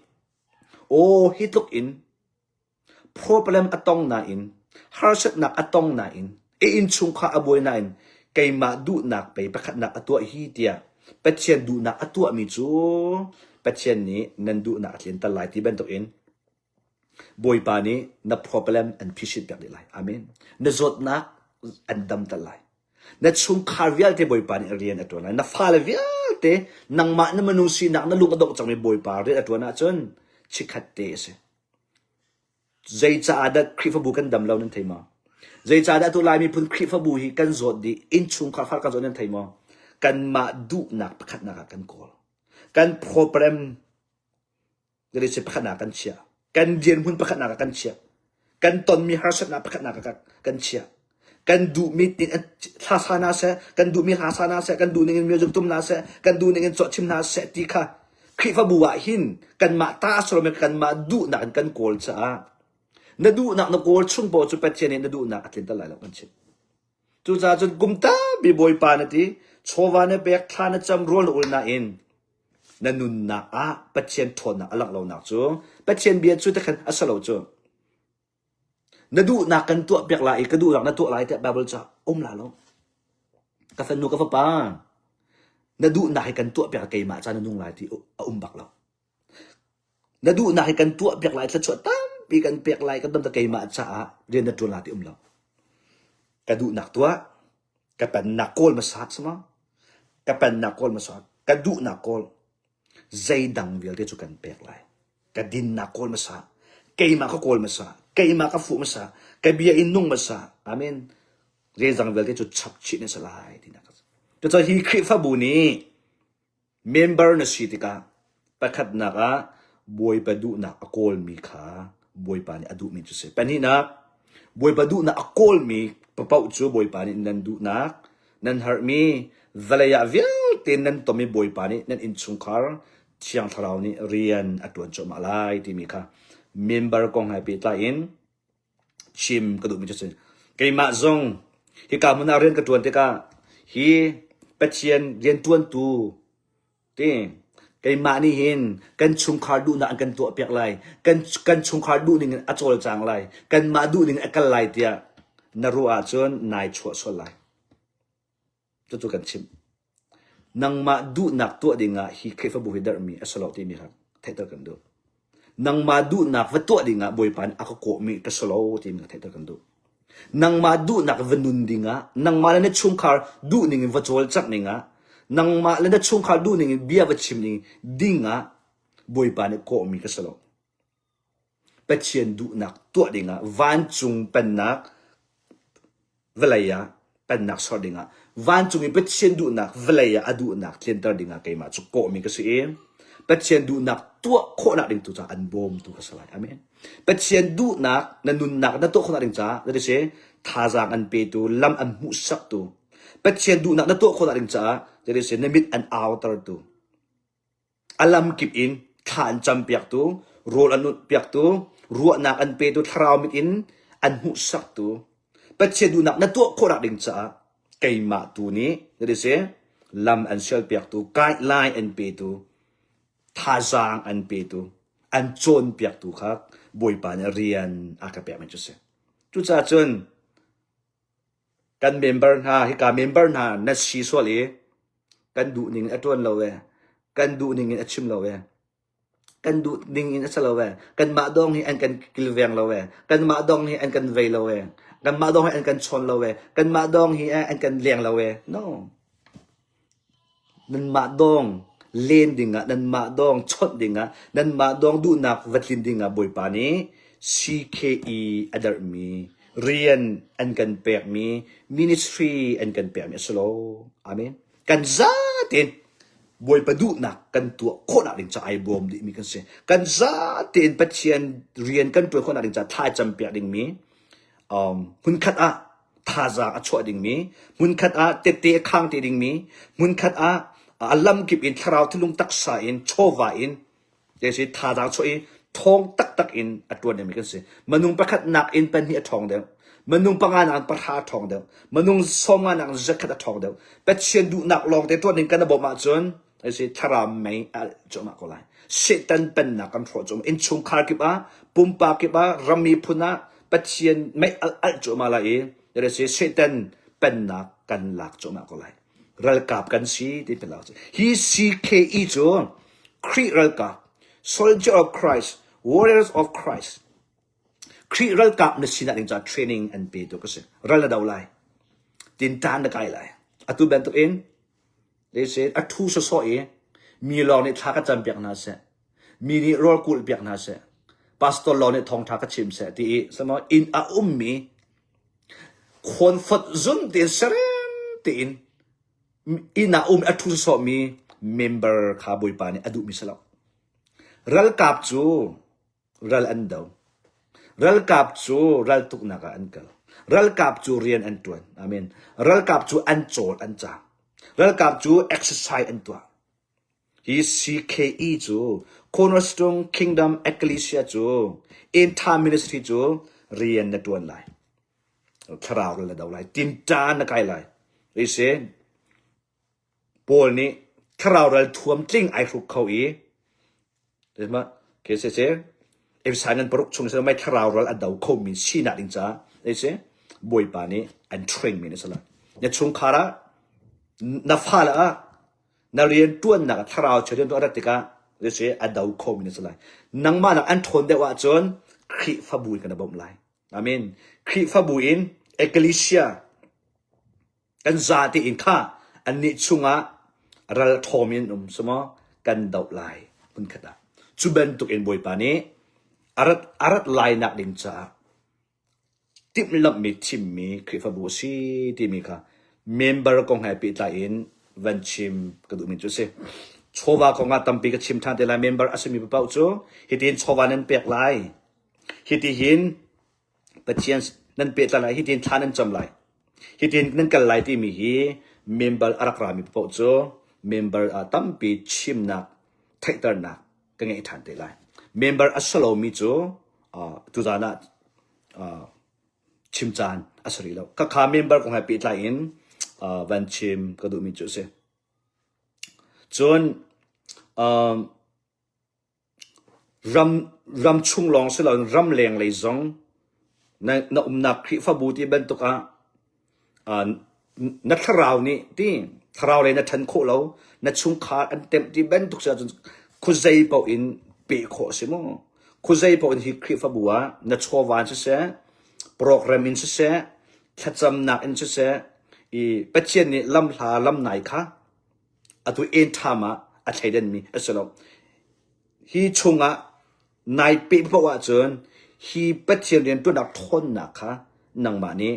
aw hi tluk in Problem a tong nain, harsatnak a tong nain, a innchungkhar a buai nain keimah duhnak pei pakhatnak a tuah hi tiah Pathian duhnak a tuahmi cu Pathian nih nan duhnak a tlinter lai ti bantukin Bawipa nih na problem an phisin piak dih lai. Amen. Na zawtnak an damter lai. Na chungkhar vialte Bawipa nih rian a ṭuan lai. Na fale vialte nangmah na minung sinak na lung a dongh cangmi Bawipa rian a ṭuan ahcun chikkhat te a si. Zeicaah dah Khrihfabu kan dam lo nan thei maw? Zeicaah dah atu Lai miphun Khrihfabu hi kan zawt dih, innchungkhar far kan zawt nan thei maw? Kanmah duhnak pakhatnak ah kan kawl. Kan program si pakhatnak ah kan chiah. Kan dirhmun pakhatnak ah kan chiah. Kan tonmi harsatnak pakhatnak ah kan chiah. Kan duhmi hla sa hna seh, kan duhmi hla sa hna seh, kan duh ning in music tum hna seh, kan duh ning in cawhchim hna seh ti kha Khrihfabu ah hin kanmah ta a si lomi kanmah duhnak in kan kawl caah na duhnak na kawl chung paoh cu Pathian nih na duhnak a tlinter lai lo kan chimh. Cucaah cun kum tampi Bawipa na ti, chawva na pek, thla na cam, rawl na ul nain na nunnak ah Pathian ṭhawnnak a langh lonak cu Pathian bia cu tikhan a si lo cu. Na duhnak kan tuahpiak lai i ka duhnak na tuah lai tiah Baibal ca um la lo. Ka fanu ka fapa, na duhnak hi kan tuahpiak keimah ca na nung lai ti a um bak lo. Na duhnak hi kan tuahpiak lai thluachuah tampi kan pek lai kan dam keimah caah rian na ṭuan lai ti um lo. Ka duhnak tuah, ka pennak kawl hmasa sama, ka pennak kawl hmasa, ka duhnak kawl. Zeidang vialte cu kan pek lai. Ka dinnak kawl hmasa. Keimah ka kawl hmasa. Keimah ka fuh hmasa. Ka bia in nung hmasa. Amen. Zeidang vialte cu chap chih na si lai tinak a si. Cucaah hi Khrihfabu nih member na si tikah pakhatnak ah Bawipa duhnak a kawlmi kha Bawipa nih a duhmi cu si. Pahnihnak, Bawipa duhnak a kawlmi paoh cu Bawipa nih nan duhnak, nan herhmi vawlei ah vialte nan tom i Bawipa nih nan innchungkhar Thiang Thlarau nih rian a ṭuan cuahmah lai timi kha member kong he pehtlai in chim ka duhmi cu si. Keimah zong hika hmun ah rian ka ṭuan tikah hi Pathian rianṭuantu Ti keimah nih hin kan chungkhar duhnak an kan tuahpiak lai, kan kan chungkhar duhning in a cawlcang lai, kanmah duhning in a kal lai tiah na ruah ahcun nai chuah sual lai. Cucu kan chimh. Nangmah duhnak tuah dingah hi Khrihfabu hi darhmi a si lo timi kha theihter kan duh. Nangmah duhnak va tuah dingah Bawipa nih a ka kawhmi ka si lo timi kha theihter kan duh. Nangmah duhnak va nun dingah, nangmah le na chungkhar duhning in va cawlcangh dingah, nangmah le na chungkhar duhning in bia va chim ding dingah Bawipa nih kawhmi ka si lo. Pathian duhnak tuah dingah vancung pennak vawlei ah pennak sor dingah vancung i Pathian duhnak vawlei ah a duhnak tlinter dingah keimah cu kawhmi ka si i. Pathian duhnak tuah khawhnak ding tu caah an bawmtu ka si lai. Amen. Pathian duhnak na nunnak na tuah khawhnak ding caah that is thazaang an petu, lam an hmuhsaktu. Pathian duhnak na tuah khawhnak ding caah that is na mit an autertu. A lamkip in thla an campiaktu, rawl an unhpiaktu, ruahnak an petu, thlarau mit in an hmuhsaktu, Pathian duhnak na tuah khawhnak ding caah keimah tu nih si lam an sialpiaktu, guideline an petu, thazaang an petu, an cawnpiaktu kha Bawipa nih rian a ka pekmi cu a si. Cucaah cun Kan member hna, hika member hna na si sual i kan duh ning in a ṭuan lo ee, kan duh ning in a chim lo ee, kan duh ning in a si lo ee, kanmah dong hi an kan kilveng lo ee, kanmah dong hi an kan vei lo ee, kanmah dong hi an kan chawn lo ee, kanmah dong hi an kan leng lo ee. No. Nanmah dawng len dingah, nanmah dawng chawnh dingah, nanmah dawng duhnak va tlin dingah Bawipa nih CKE a derhmi, rian an kan pekmi, ministry an kan pekmi a si lo. Amen. Kan zatein Bawipa duhnak kan tuah khawhnak ding caah ai bawm dihmi kan si. Kan zatein Pathian rian kan ṭuan khawhnak ding caah thla campiak dingmi um, hmunkhat ah thazaang a chuah dingmi, hmunkhat ah tette a khang te dingmi, hmunkhat ah a lamkip in thlarau thinlung taksa in chawva in te si thazaang chuah i thawng taktak in a tuan dingmi kan si. Minung pakhat nak in pahnih a ṭhawng deuh. Minung panga nak in pahra a ṭhawng deuh. Minung sawmnga nak in zakhat a ṭhawng deuh. Pathian duhnak lawng te tuan ding kan i bawmh ahcun si thlarau mei a alh cuahmah ko lai. Satan pennak kan hrawh cuahmah. Innchungkhar kip ah, pumpak kip ah, ram miphun ah Pathian mei alh alh cuahmah lai i si Satan pennak kan lak cuahmah ko lai. Ralkap kan si ti pe Hi CKE cu Khrih ralkap, Soldier of Christ, Warriors of Christ, Khrih ralkap na sinak ding caah training an pe tu ka si. Ral na do lai. Tintan na kai lai. Atu bantuk in a ṭhu sawsawh i mi lawng nih thla ka campiak hna seh, mi nih rawl kulhpiak hna seh, pastor lawng nih thawngṭha ka chim seh ti i samaw inn a ummi khawnfot zum tein serem tein inn ah um a ṭhu sawsawhmi member kha Bawipa nih a duhmi si lo. Ralkap cu Ral an do. Ralkap cu raltuknak ah an kal. Ralkap cu rian an ṭuan. Amen. Ralkap cu an cawl an caang. Ralkap cu exercise an tuah. Hi CKE cu Cornerstone Kingdom Ecclesia cu End Time Ministry cu rian na ṭuan lai. Thlarau ral na do lai. Tinṭan na kai lai. Ise Paul nih thlarau ral thuam tling ai hruk kho i Efesa ngan paruk chung mai thlarau ral a do khomi sinak ding caah si Bawipa nih an train mi na si lai. Na chungkhar ah na fale ah na rian ṭuannak ah thlarau chia rian a rat tikah si a do khomi na si lai. Nangmah nak an ṭhawn deuh ahcun Khrihfabu in kan i bawmh lai. Amen. Khrihfabu in Ecclesia Kan zate in kha annih chungah ral ṭhawm in um si maw kan doh lai hmunkhat ah. Cu bantuk in Bawipa nih a rat, a rat lainak ding caah timhlamhmi thimmi Khrihfabu a si timi kha member kong he pehtlai in van chim ka duhmi cu a si. Chawva kong ah tampi ka chim ṭhan te lai. Member a simi paoh cu hitin chawva nan pek lai. Hitihin Pathian nan pehtlai lai, hitin thla nan cam lai, hitin nan kal lai timi hi member a rak rami paoh cu member ah tampi chimnak, theihternak ka ngei ṭhan te lai. Member a si lomi cu uh, tuzaan ah uh, chim caan a si rih lo. Khakha member kong he pehtlai in uh, van chim ka duhmi cu a si. Cun um, Ram, ramchung lawng si loin ramleng lei zong na, na umnak Khrihfabu ti bantuk ah uh, na thlarau nih ti thlarau lei na ṭhan khawh lo, na chungkhar an temh ti bantuk si ahcun khuazei paoh in peh khawh a si mu. Khuazei paoh in hi Khrihfabu ah na chawva in siseh, program in siseh, thlacamnak in siseh, i Pathian nih lamhla lamnai kha Atu end time ah a thleidanmi a si lo. Hi chungah nai peh paoh ahcun hi Pathian rianṭuannak ṭhawnnak kha nangmah nih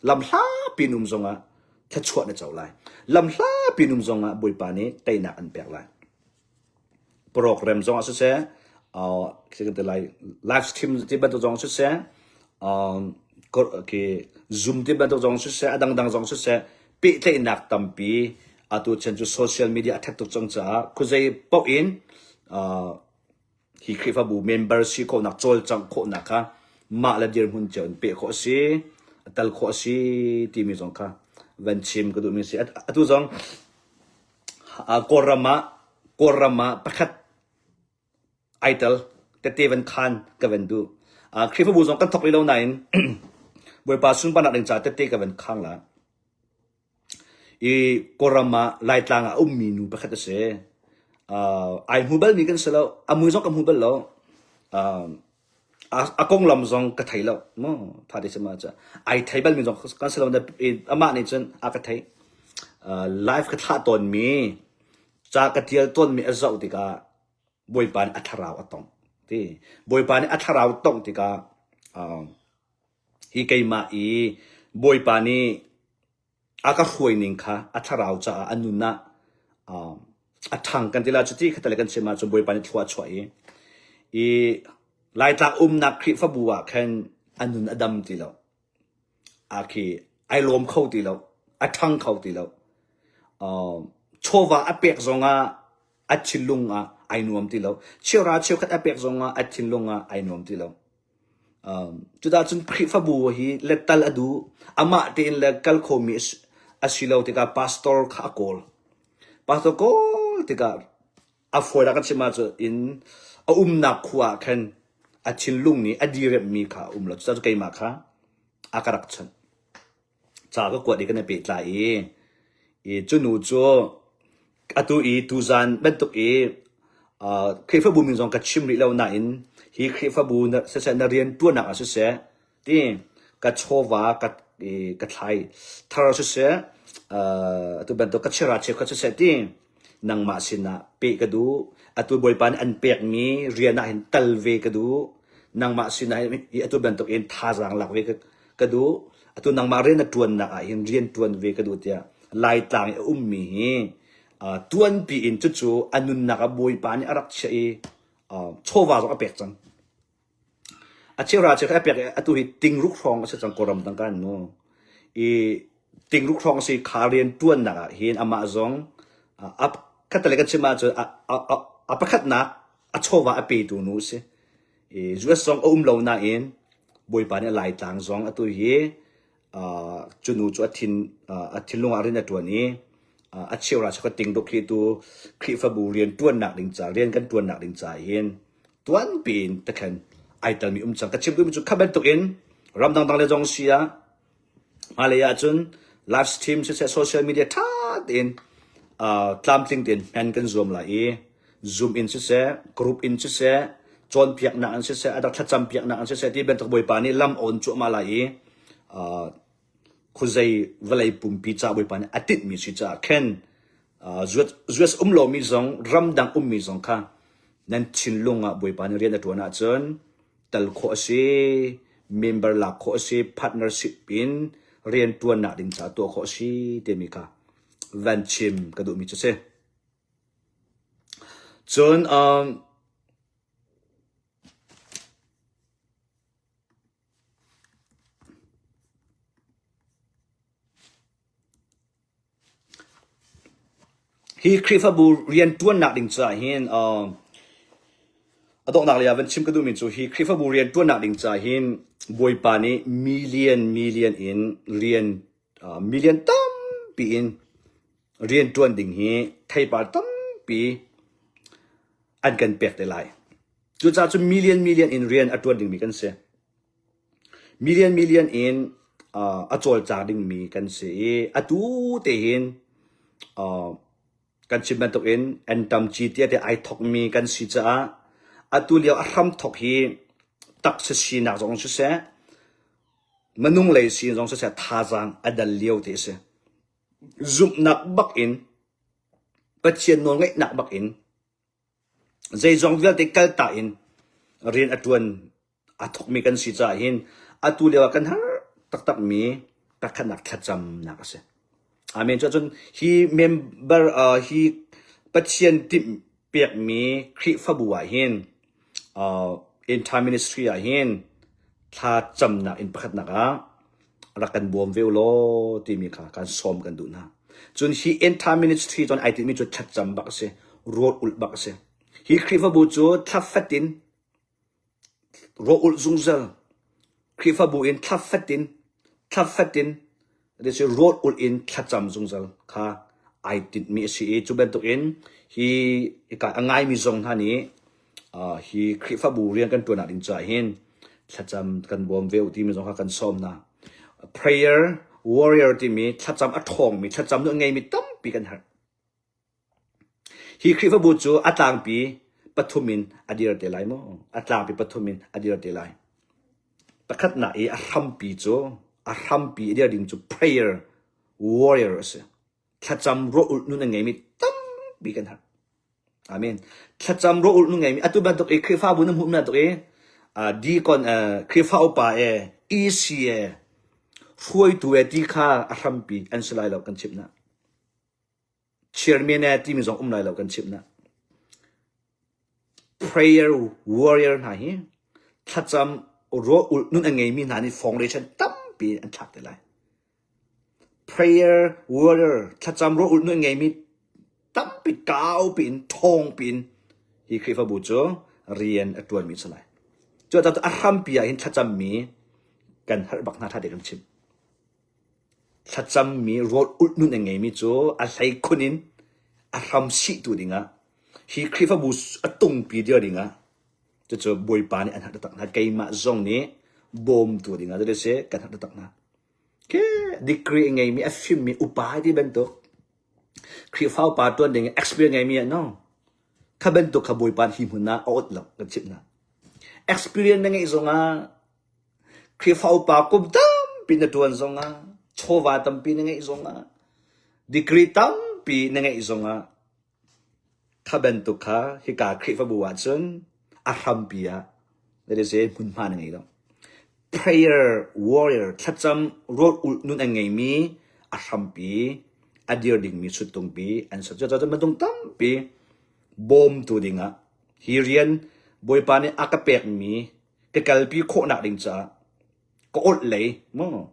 lamhlapi in um zongah thluachuah na co lai. Lamhlapi in um zongah Bawipa nih teinak an pek lai. Program zong ah siseh, uh, lai live stream ti bantuk zong siseh, um, Zoom ti bantuk zong siseh, a dangdang zong siseh, pehtlaihnak tampi atu chan cu social media a that tuk cang caah khuazei paoh in uh, hi Khrihfabu member si khawhnak cawlcangh khawhnak kha mah le dirhmun cio in peh khawh a si, a tal khawh a si timi zong kha van chim ka duhmi a si. Atu zong Kawlram ah Kawlram ah pakhat ai tel tete van khan ka van duh. Khrihfabu zong kan thawk rih lo nain Bawipa sunparnak ding caah tete ka van khang la. I Kawlram ah Laitlang ah a ummi nu pakhat a si. Uh, ai hmu balmi kan si lo. A mui zong ka hmu bal lo. Uh, a, a konglam zong ka thei lo. Mu, tha te ma cha. Ai thei balmi zong kan si lo. Amah nih cun a ka thei. Uh, live ka thlah tawnmi, ca ka tial tawnmi a zoh tikah Bawipa nih a thlarau a tongh. Ti. Bawipa nih a thlarau tongh tikah uh, Hi keimah i Bawipa nih a ka hruai ning kha a thlarau caah a nun ah um, a ṭhang kan ti la cuti khatale kan chim ahcun Bawipa nih thlua a chuah i i Laitlak umnak Khrihfabu ah khan a nun a dam ti lo. A khi ai lawm kho ti lo. A ṭhang kho ti lo. Um, chawva a pek zongah a thinlung ah ai nuam ti lo. Cheuhra cheukhat a pek zongah a thinlung ah ai nuam ti lo. Um, cudah cun Khrihfabu hi lettal a duh. Amah tein le kal khomi a si lo tikah pastor kha a kawl. Pastor kawl tikah a fawi kan chim ahcun in a umnak khua ah khan a thinlung nih a diremmi kha a um lo. Cucaah keimah kha a ka rak chawnh. Ca ka kuat i kan i pehtlai i, i cu nu cu atu i tuzan bantuk i uh, Khrihfabu min zong ka chim rih lo nain hi Khrihfabu na, siseh na rian ṭuannak ah siseh ti ka chawva ka i, ka thlai thar siseh uh, atu bantuk ka chira cheukhat siseh ti nangmah sinah peh ka duh atu Bawipa nih an pekmi rian ah hin tal ve ka duh nangmah sinah hi atu bantuk in thazaang lak ve ka ka duh atu nangmah rian na ṭuannak ah hin rian ṭuan ve ka duh tiah Laitlang i a ummi hi uh, tuanpi in cucu a nunnak ah Bawipa nih a rak chiah i uh, chawva zong a pek cang. A cheuhra cheu a pek i atu hi tingruk hrawng a si cang Kawlram tangka in mu. I tingruk hrawng a si kha rian ṭuannak ah hin amah zong uh, a khattelei kan chim ahcun a, a, a, a pakhatnak a chawva a petu nu a si. I US zong a um lo nain Bawipa nih a Laitlang zong atu hi uh, cu nu cu a thin uh, a thinlung ah rian a ṭuan i uh, a cheuhra cu ka ting duk hi tu Khrihfabu rian ṭuannak ding ca rian kan ṭuannak ding ca hin tuanpi in takhan ai telmi um cang ka chim duhmi cu kha bantuk in ram dangdang le zong si ah Hmailei ahcun live stream siseh social media ṭha tein uh, tlamtling tein hman kan zuam lai i Zoom in siseh, group in siseh, cawnpiaknak in siseh, a rak thlacam piaknak in siseh ti bantuk Bawipa nih lam a on cuahmah lai i uh, khuazei vawlei pumpi ca Bawipa nih a tinhmi si caah khin uh, US um lomi zong ramdang ummi zong kha nan thinlung ah Bawipa nih rian a ṭuan ahcun tal khawh a si, member lak khawh a si, partnership in rian ṭuannak ding caah tuah khawh a si timi kha van chim ka duhmi cu si. Cun um, Hi Khrihfabu rianṭuannak ding caah hin uh, a donghnak lei ah van chim ka duhmi cu hi Khrihfabu rianṭuannak ding caah hin Bawipa nih million million in rian uh, million tampi in rianṭuan ding hi theipar tampi an kan pek te lai. Cucaah cu million million in rian a ṭuan dingmi kan si. Million million in uh, a cawlcang dingmi kan si i atu te hin uh, kan chim bantukin antam ci tia te ai thokmi kan si caah atu lio a hram thok hi taksa sinak zong siseh minung lei sin zong siseh thazaang a dal lio te a si. Zumhnak bak in Pathian nawlngaihnak bak in Zeizong vialte kaltak in rian a ṭuan aa thawkmi kan si caah hin atu lio ah kan har taktakmi pakhatnak thlacamnak a si. Amen. Cuahcun hi member uh, hi Pathian timh. pekmi Khrihfabu ah hin uh, End Time Ministry ah hin thla camnak in pakhatnak ah rak kan bawm ve u law timi kha kan sawm kan duh hna. Cun hi End Time Ministry cun ai tinhmi cu thlacam bak a si, rawl ulh bak a si. Hi Khrihfabu cu thla fatin rawl ulh zungzal Khrihfabu in thla fatin thla fatin rawl ulh in thlacam zungzal kha ai tinhmi a si i cu bantukin hi hika a ngaimi zong hna nih hi Khrihfabu rian kan ṭuannak ding caah hin thlacam kan bawm ve u timi zong kha kan sawm hna. Prayer warrior timi thlacam a ṭhawngmi thlacam nu a ngeimi tampi kan herh. Hi Khrihfabu cu a tlangpi pathum in a dir te lai maw? A tlangpi pathum in a dir te lai. Pakhatnak i a hrampi cu a hrampi a dir ding cu prayer warrior a si. Thlacam ruah-ulh nun a ngeimi tampi kan herh. Amen. Thlacam ruah-ulh nun ngeimi atu bantuk i Khrihfabu na hmuh bantuk i uh, deacon uh, Khrihfa upa e EC e hruaitu e ti kha a hrampi an si lai lo kan chimh na. Chairman e timi zong um lai lo kan chimh na. Prayer warrior hna hi thlacam rawl ulh nun a ngeimi hna nih foundation tampi an thlak te lai. Prayer warrior thlacam rawl ulh nun a ngeimi tampi kaupi in thawngpi in hi Khrihfabu cu rian a ṭuanmi a si lai. Cucaah a hrampi ah hin thlacammi kan herh bak hna ṭha tein kan chim. Thlacammi rawl ulh nun a ngeimi cu a hleikhun in a hram sihtu dingah hi Khrihfabu a tungpi dir dingah cucu Bawipa nih an herh taktak hna. Keimah zong nih bawmtu dingah cu si kan herh taktak hna. Ke degree a ngeimi a fimmi upa ti bantuk Khrihfa upa ṭuan ding experience ngeimi ah no kha bantuk kha Bawipa nih hi hmun ah a ot lo kan chimh hna. Experience na ngeih zongah Khrihfa upa kum tampi na ṭuan zongah, chawva tampi na ngeih zongah, degree tampi na ngeih zongah, kha bantuk kha hika Khrihfabu ahcun a hrampi ah that is a hmunhma na ngei lo. Prayer warrior thlacam rawl ulh nun a ngeimi a hrampi a dir dingmi suttungpi an si. Cucaah cun minung tampi bawmtu dingah hi rian Bawipa nih a ka pekmi ka kalpi khawhnak ding caah ka awlh lei maw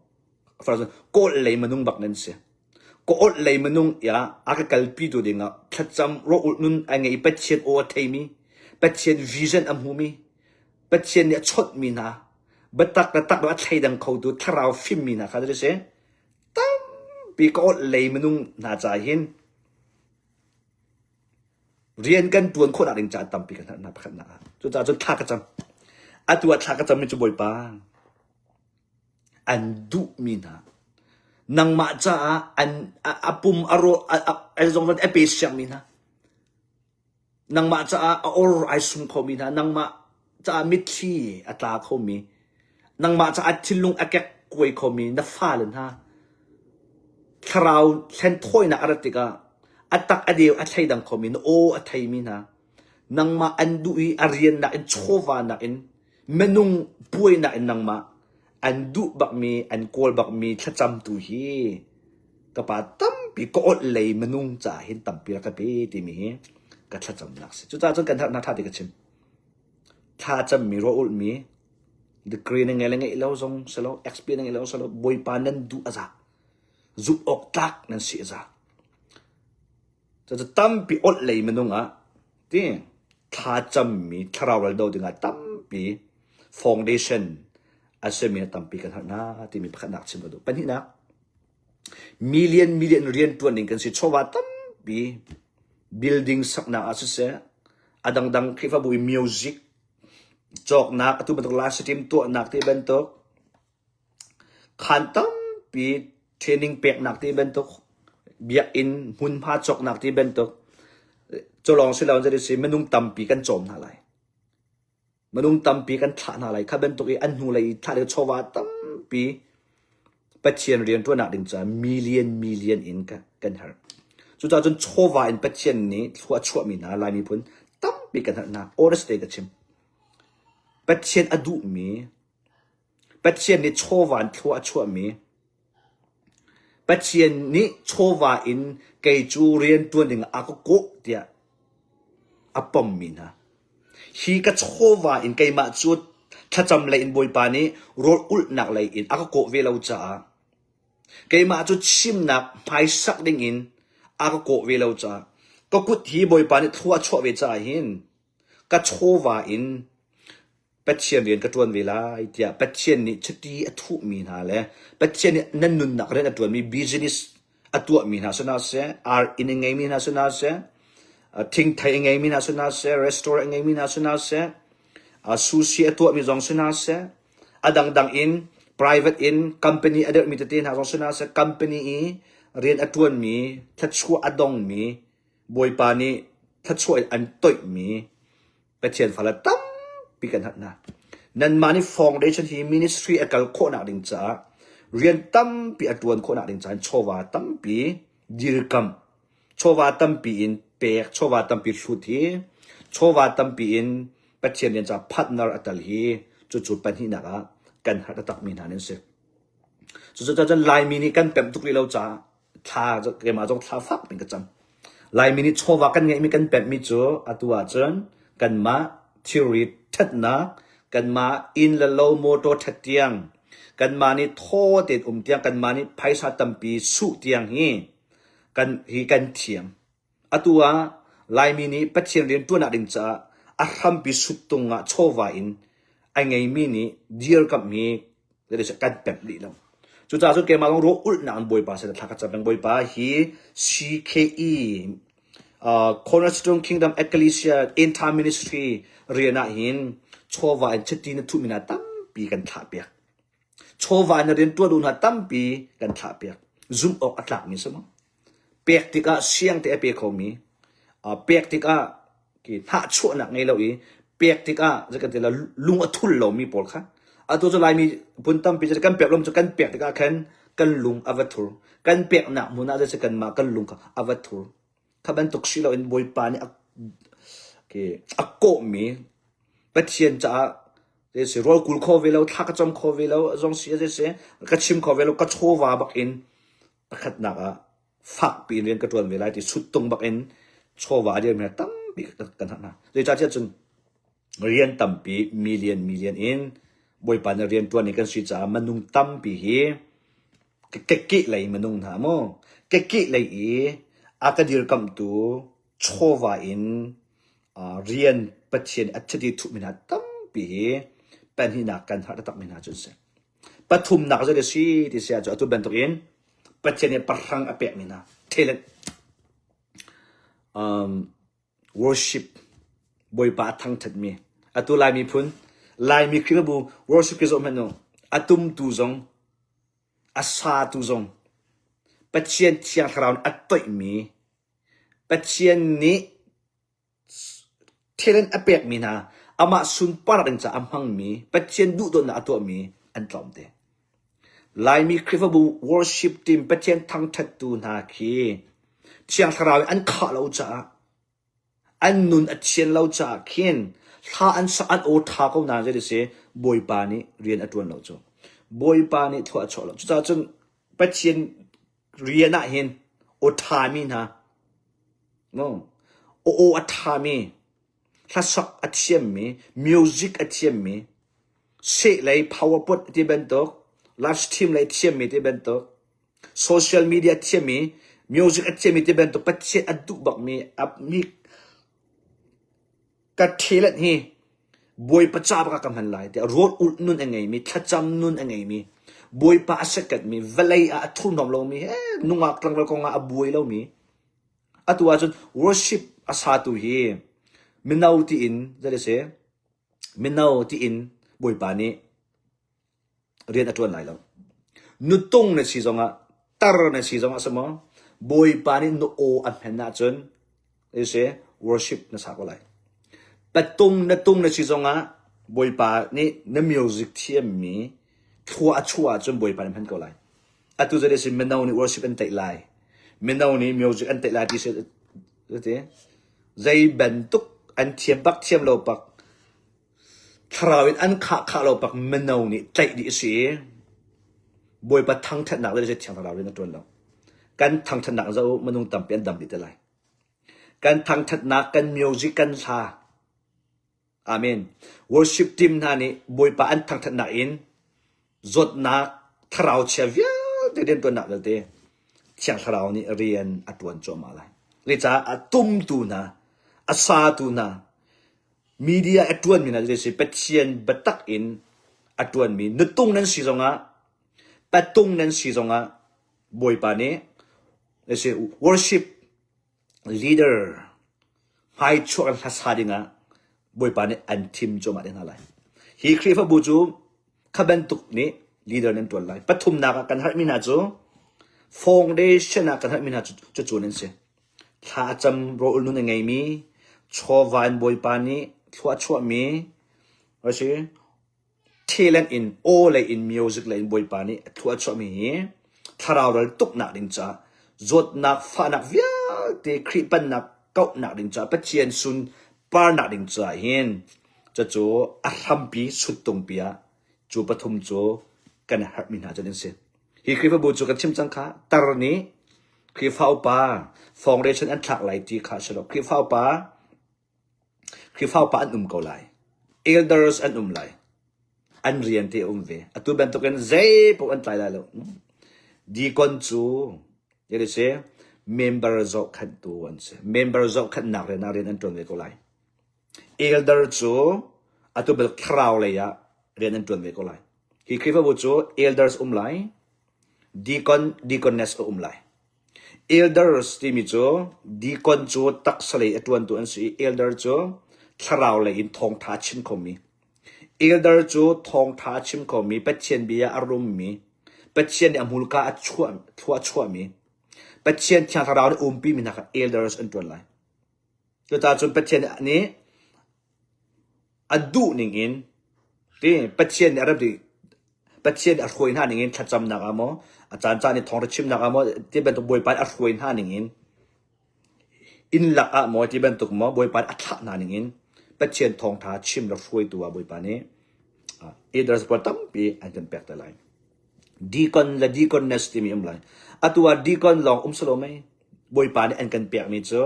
ka awlh lei minung bak nan si ka awlh lei minung ya a ka kalpi tu dingah thlacam rawh nun a ngei Pathian aw a theimi Pathian vision a hmumi Pathian nih a chawnhmi hna biatak le tak lo a thleidang khotu thlarau fimmi hna kha si tampi ka awlh lei minung hna ca hin Rian kan ṭuan khawhnak ding caah tampi kan herh hna pakhatnak ah. Cucaah cun thla ka cam. Atu ah thla ka cammi cu Bawipa an duhmi hna nangmah caah an a, a pum a rawl a, a, a zong a pe siangmi hna nangmah caah a or ai sum khomi hna nangmah caah mitthli a tla khomi nangmah caah thinlung a kek kuai khomi na fale hna thlarau hlenthawinak a rat tikah a tak a deu a thleidang khomi na aw a theimi hna nangmah an duh i a riannak in chawvanak in minung puainak in nangmah an duh bakmi an kawl bakmi thlacamtu hi ka pa tampi ka awlh lei minung caah hin tampi rak ka pe timi hi ka thlacamnak si cucaah cun kan herhnak ṭha ti ka chim Thla a cammi ruah ulhmi degree na ngei le ngeih lo zong si lo experience na ngeih lo si lo Bawipa nan duh a za zumh awk tlak nan si a za cucu tampi awlh lei minung ah ti thla cammi thlarau ral do dingah tampi foundation a simi tampi kan herh hna timi pakhatnak chim ka duh pahnihnak million million rian ṭuan ding kan si chawva tampi building saknak ah siseh a dangdang Khrihfabu i music cawknak atu bantuk live stream tuahnak ti bantuk khaan tampi training peknak ti bantuk biakinn hmunhma cawknak ti bantuk cu lawng si lo in minung tampi kan cawm hna lai. Minung tampi kan thlah hna lai. Kha bantuk i an hnulei i thlah ding chawva tampi Pathian rianṭuannak ding caah million million in kan herh. Cucaah cun chawva in Pathian nih thlua a chuahmi hna Lai miphun tampi kan herh hna. Honest te ka chim. Pathian a duhmi, Pathian nih chawva in thlua a chuahmi, Pathian nih chawva in kei cu rianṭuan ding ah a ka kawh tiah. a pommi hna. Hi ka chawva in keimah cu thlacam lei in Bawipa nih rawl ulhnak lei in a ka kawh ve lo caah keimah cu chimnak hmaisak dingin a ka kawh ve lo caah ka kut hi Bawipa nih thlua a chuah ve caah hin ka chawva in Pathian rian ka ṭuan ve lai tiah Pathian nih chiti a thuhmi hna le Pathian nih nan nunnak rian a ṭuanmi business a tuahmi hna si hna seh, ar inn a ngeimi hna si hna seh, thingthei a ngeimi hna si hna seh, restaurant a ngeimi hna si hna seh, sushi a tuahmi zong si hna seh, a dangdang in private in company a dirhmi tete hna zong si hna seh, company i rian a ṭuanmi, thluachuah a dongmi, Bawipa nih thluachuah in an toihmi Pathian fale tampi kan hat hna. Nanmah nih foundation hi ministry a kal khawhnak ding caah rian tampi a tuan khawhnak ding caah chawva tampi dirkamh, chawva tampi in pek, chawva tampi hlut hi, chawva tampi in Pathian rian caah partner a tal hi cucu pahnihnak ah kan har takmi hna nan si. Cucu Laimi nih kan pemh tuk rih lo caah thla keimah zong thla fak in ka cam. Laimi nih chawva kan ngeihmi kan pemhmi cu atu ahcun kanmah thilri ṭhatnak, kanmah inn le lo motor ṭhat tiang, kanmah nih thaw tein um tiang, kanmah nih phaisa tampi suh tiang hi kan hi kan thiam. Atu ah Laimi nih Pathian rian ṭuannak ding caah a hrampi suttung ah chawva in a ngeimi nih dirkamhmi kan pemh rih lo. Cucaah cun keimah zong ruah ulhnak in Bawipa sin ah thla ka cam peng. Bawipa hi CKE uh, Cornerstone Kingdom Ecclesia End Time Ministry rian ah hin chawva in chiti na thuhmi hna tampi kan thlah piak. Chawva in na rian ṭuan duh hna tampi kan thlah piak. Zumh awk a tlakmi si maw? Pek tikah siangte a pe khomi, pek tikah hnahchuahnak ngei lo i pek tikah zei kan ti la lung a thul lomi pawl kha atu cu Laimi phun tampi cu kan pek lom cu kan pek tikah khan kan lung a va thur. Kan peknak hmun ah zei kanmah kan lung kha a va thur. Kha bantuk si loin Bawipa nih a, a kawhmi Pathian caah zei si rawl kul kho ve lo, thla ka cam kho ve lo, zong si zei si ka chim kho ve lo, ka chawva bak in pakhatnak ah fakpi in rian ka ṭuan ve lai ti suttung bak in chawva a dirmi hna tampi kan hak hna. Zeicahtiah cun rian tampi million million in Bawipa nih rian ṭuan i kan si caah minung tampi hi kekeh lei minung hna mu kekeh lei i a ka dirkamhtu chawva in rian Pathian a ṭhit i thuhmi hna tampi hi pahnihnak kan har takmi hna cu an si. Pathumnak zei a si ti si ahcun atu bantukin Pathian nih pahrang a pekmi hna talent um, worship Bawipa a thangṭhatmi atu Lai miphun Laimi Khrihfabu worship ki zoh hmanh u a tumtu zong a satu zong Pathian Thiang Thlarau nih a toihmi Pathian nih Talent a pekmi hna amah sunparnak ding caah a hmangmi Pathian duhdawtnak a tuahmi an tlawmte. Laimi Khrihfabu worship team Pathian thangṭhattu hna khi Thiang Thlarau in an khah lo caah an nun a thian lo caah khin hla an sak an aw ṭha ko nain zei si Bawipa nih rian a ṭuan lo cu. Bawipa nih thlua a chuah lo. Cucaah cun Pathian rian ah hin aw ṭhami hna No. Aw a ṭhami, hlasak a thiammi, music a thiammi, seh lei powerput ti bantuk, live stream lei thiammi ti bantuk, social media thiammi, music a thiammi ti bantuk Pathian a duh bakmi a mi ka talent hi Bawipa ca bak ah ka hman lai tiah rawl ulh nun a ngeimi, thlacam nun a ngeimi, Bawipa a sekatmi, vawlei ah a thurhnawm lomi, he nungak tlangval kong ah a buai lomi, Atu ahcun worship a satu hi mino tiin zei a si mino tiin Bawipa nih rian a ṭuan lai lo. Nutung na si zongah tar na si zongah si maw Bawipa nih na aw a hmen ahcun zei a si worship na sa ko lai. Patung na tung na si zongah Bawipa nih na music thiammi thlua a chuah ahcun Bawipa nih hman ko lai. Atu zei a si mino nih worship an tlaih lai. Mino nih music an tlaih lai ti si ti zei bantuk an thiam bak thiam lo pak thlarau in an khah khah lo pak mino nih tlaih dih a si i Bawipa thangthatnak le thiang thlarau in a tuan lo. Kan thangthatnak zoh minung tampi an dam dih te lai. Kan thangthatnak, kan music, kan hla. Amen. Worship team hna nih Bawipa an thangthatnak in zawtnak thlarau chia vialte riantuannak vialte Thiang Thlarau nih rian a tuan cuahmah lai. Zeicah a tumtu hna, a satu hna, media a tuanmi hna cu si Pathian biatak in a tuanmi nutung nan si zongah patung nan si zongah Bawipa nih si worship leader hmaichuak in hlasa dingah Bawipa nih an thim cuahmah te hna lai. Hi Khrihfabu cu kha bantuk nih leader nan tuan lai. Pathumnak ah kan harmi hna cu foundation ah kan harmi hna cu cucu nan si. Thla a cam rawl nun a ngeimi chawva in Bawipa nih thlua a chuahmi a si. Talent in aw lei in music lei in Bawipa nih a thlua a chuahmi hi thlarau ral tuknak ding caah zawtnak fahnak vialte Khrih pannak kauhnak ding caah Pathian sun parnak ding caah hin cucu a hrampi suttungpi ah cu pathum cu kan herhmi hna cu an si. Hi Khrihfabu cu kan chim cang kha tar nih Khrihfa upa foundation an thlak lai ti kha a si lo. Khrihfa upa Khrihfa upa an um ko lai. Elders an um lai. An rian te a um ve. Atu bantukin zei paoh an tlai lai lo. Deacon cu yedi si member zohkhenhtu an si. Member zohkhenhnak rian ah rian an ṭuan ve ko lai. Elder cu atu bel thlarau lei ah rian an ṭuan ve ko lai. Hi Khrihfabu cu elders um lai, deacon, deaconess a um lai. Elders timi cu deacon cu taksa lei a ṭuantu an si i elder cu thlarau lei in thawngṭha a chim khomi. Elder cu thawngṭha a chim khomi, Pathian bia a rummi, Pathian nih a hmurka a chuah, thlua a chuahmi, Pathian thiang thlarau nih umpimi hna kha elders an ṭuan lai. Cucaah cun Pathian nih a duh ning in ti Pathian nih a ram Pathian nih a hruai hna ning in thlacamnak ah maw a caan caan i thawngṭha chimnak ah maw ti bantuk Bawipa nih a hruai hna ning in inn lak ah maw ti bantuk maw Bawipa nih a thlah hna ning in Pathian thawngṭha chim le hruaitu ah Bawipa nih elders pawl tampi an kan pek te lai. Deacon le deaconess timi um lai. Atu ah deacon lawng um silo mei Bawipa nih an kan pekmi cu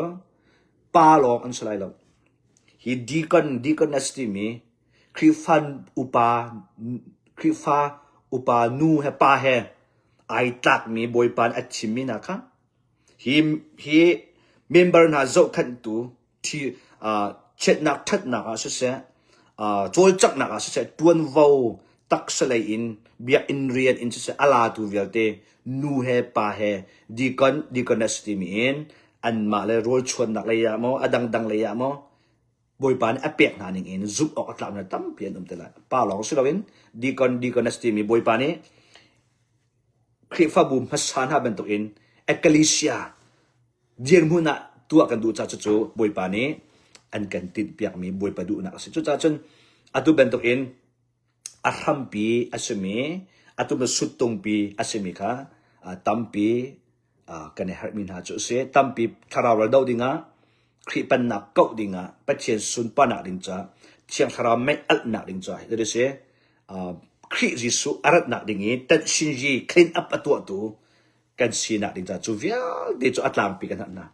pa lawng an si lai lo. Hi deacon, deaconess timi Khrihfa upa, Khrihfa upa nu he pa he ai tlakmi Bawipa nih a thimmi hna kha hi, hi member hna zohkhenhtu thi, uh, chiatnak ṭhatnak ah siseh, uh, cawlcanghnak ah siseh, ṭuanvo taksa lei in biakinn rian in siseh a latu vialte nu he pa he deacon, deaconess timi in anmah le rawlchuannak lei ah maw a dangdang lei ah maw Bawipa nih a pek hna ning in zumh awk a tlakmi tampi an um te lai. Pa lawng si loin deacon deaconess timi Bawipa nih Khrihfabu hmasa hna bantukin ecclesia dirhmun ah tuah kan duh caah cucu Bawipa nih an kan tinhpiakmi Bawipa duhnak a si. Cucaah cun atu bantukin a hrampi a simi atu suttungpi a simi kha tampi kan i herhmi hna cu a si. Tampi thlarau ral doh dingah, Khrih pennak kauh dingah, Pathian sunparnak ding caah, Thiang Thlarau mei alhnak ding caah hi a si. Khrih Jesuh a ratnak ding i tanhsinyi clean up a tuahtu kan sinak ding caah cu vialte cu a tlangpi kan hanh hna.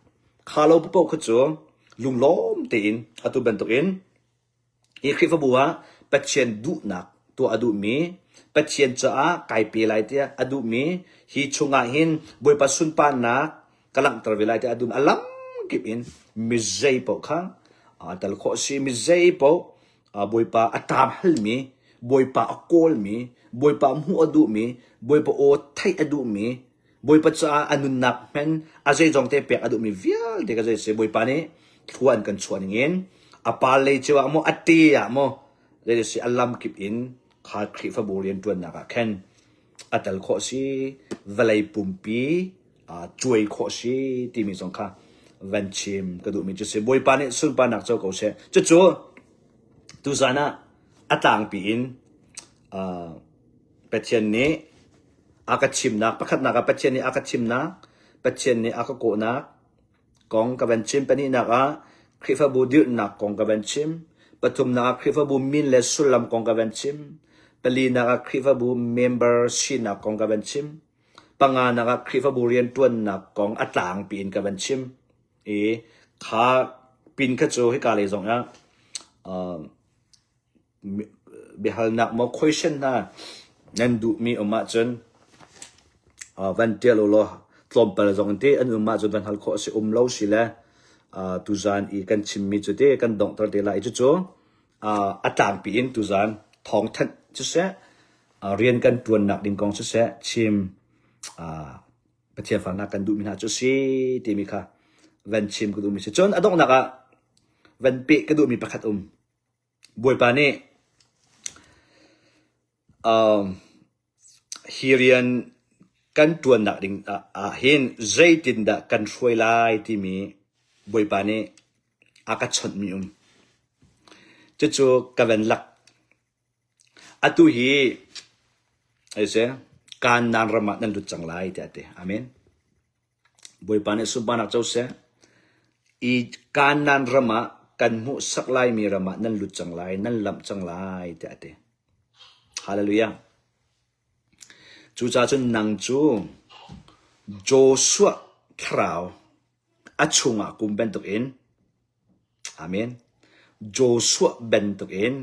Kha lo paoh kha cu lunglawm tein atu bantukin Hi Khrihfabu ah Pathian duhnak tuah a duhmi, Pathian caah kai pe lai tiah a duhmi, hi chungah hin Bawipa sunparnak ka langhter ve lai tiah a duhmi, a lamkip in mi zei paoh kha aa tel khawh a si. Mi zei paoh Bawipa a ṭam halmi, Bawipa a kawlmi, Bawipa hmuh a duhmi, Bawipa aw theih a duhmi, Bawipa caah a nunnak hmen a zeizong te pek a duhmi vialte ka zei si Bawipa nih thlua an kan chuah ningin a pa lei cio ah maw a te ah maw zei si a lamkip in kha Khrihfabu rianṭuannak ah khan a tel khawh si vawlei pumpi cuai khawh si timi zong kha van chim ka duhmi cu si Bawipa nih sunparnak co ko seh cucu tuzan ah a tlangpi in Pathian nih a ka chimnak pakhatnak ah Pathian nih a ka chimnak Pathian nih a ka kawhnak kong ka van chim pahnihnak ah Khrihfabu dirhnak kong ka van chim pathumnak ah Khrihfabu min le sullam kong ka van chim palinak ah Khrihfabu member sinak kong ka van chim panganak ah Khrihfabu rianṭuannak kong a tlangpi in ka van chim i. Kha pin kha cu hika lei zong ah uh, biahalnak maw question hna nan duhmi um ahcun uh, van tial u law tlawmpal zong in te an um ahcun van hal khawh a si um lo si le uh, tuzan i kan chimmi cu te kan donghter te lai cucu uh, a tlangpi in tuzan thawngthanh siseh uh, rian kan tuannak ding kong siseh chim uh, Pathian farnak kan duhmi hna cu si timi kha van chim ka duhmi si cun a donghnak ah van peh ka duhmi pakhat um Bawipa nih um, hi rian kan ṭuannak ding ah hin zeitindah kan hruai lai timi Bawipa nih a ka chawnhmi um. Cucu ka van lak. Atu hi ai Kanaan ram ah nan lut cang lai tiah a ti. Amen. Bawipa nih sunparnak co seh. I Kanaan ram ah kan hmuhsak laimi ram ah nan lut cang lai, nan lamh cang lai tiah a ti. Hallelujah. Cucaah cun nang cu Joshua thlarau a chungah kum bantukin Amen. Joshua bantukin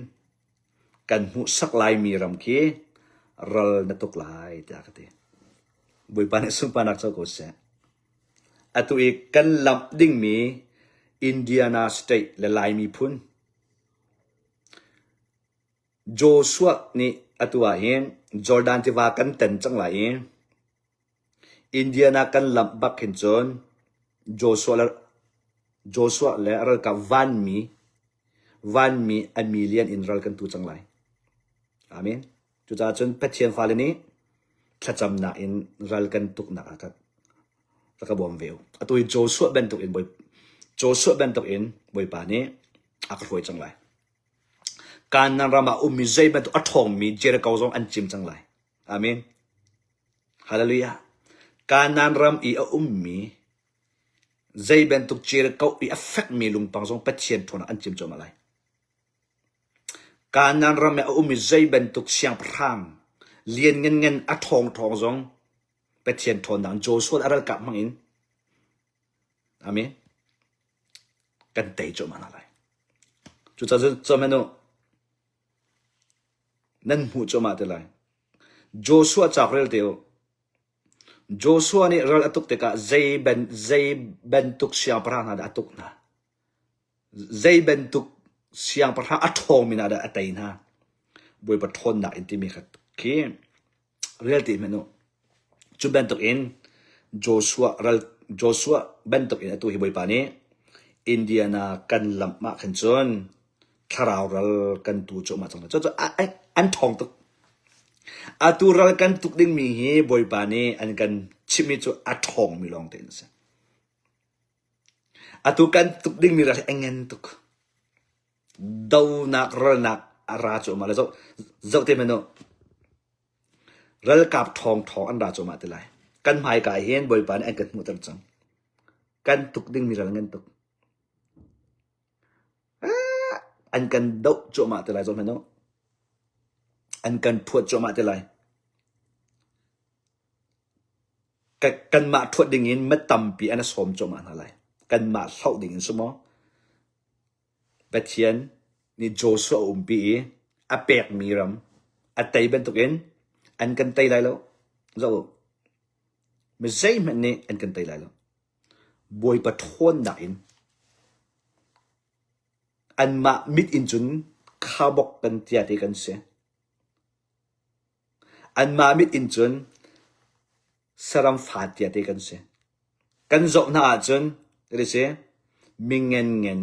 kan hmuhsak laimi ram khi ral na tuk lai tiah ka ti. Bawipa nih sunparnak co ko seh. Atu i kan lamh dingmi Indiana State le Lai miphun Joshua nih atu ah hin Jordan tiva kan tan cang lai i Indiana kan lamh bak hin cun Joshua le Joshua le ralkap vanmi vanmi a million in ral kan tu cang lai. Amen. Cucaah cun Pathian fale nih thlacamnak in ral kan tuknak ah ka ka bawm ve u. Atu hi Joshua bantuk in Bawi Joshua bantuk in Bawipa nih a ka hruai cang lai. Kanaan ram ah ummi zei bantuk a ṭhawngmi Jericho zong an cim cang lai. Amen. Hallelujah. Kanaan ram i a ummi zei bantuk Jericho i a fekmi lungpang zong Pathian ṭhawnnak an cim cuahmah lai. Kanaan ram i a ummi zei bantuk siangpahrang lian ngan a ṭhawng ṭhawng zong Pathian ṭhawnnak Joshua a ralkap hmang in Amen. Kan tei cuahmah hna lai. Cucaah cun u nan hmuh cuahmah te lai. Joshua cauk rel te u. Joshua nih ral a tuk tikah zei ban zei bantuk siangpahrang hna dah a tuk hna? Zei bantuk siangpahrang a ṭhawngmi hna dah a tei hna? Bawipa ṭhawnnak in timi kha khi rel te hmanh u. Cu bantuk in Joshua ral Joshua bantuk in atu hi Bawipa nih Indiana kan lamh ah khan cun thlarau ral kan tu cuahmah cang. Cu an ṭhawng tuk. Atu ral kan tuk dingmi hi Bawipa nih an kan chimhmi cu a ṭhawngmi lawng te an si. Atu kan tuk dingmi ral hi a ngan tuk. Donak ralnak a ra cuahmah le zoh zoh te hmanh u. Ralkap ṭhawng ṭhawng an ra cuahmah te lai. Kan hmaika hin Bawipa nih an kan hmuhter cang. Kan tuk dingmi ral ngan tuk. An kan doh cuahmah te lai zoh hmanh u. An kan thuat cuahmah te lai. Kanmah ṭhuat dingin mi tampi an i sawm cuahmah hna lai. Kanmah hloh dingin si maw? Pathian nih Joshua a umpi i a pekmi ram a tei bantukin an kan tei lai lo. Zoh u. Mi zeihmanh nih an kan tei lai lo. Bawipa ṭhawnnak in anmah mit in cun khabok kan tia te kan si. Anmah mit in cun saram fa tia te kan si. Kan zoh hna ahcun ti si mingengen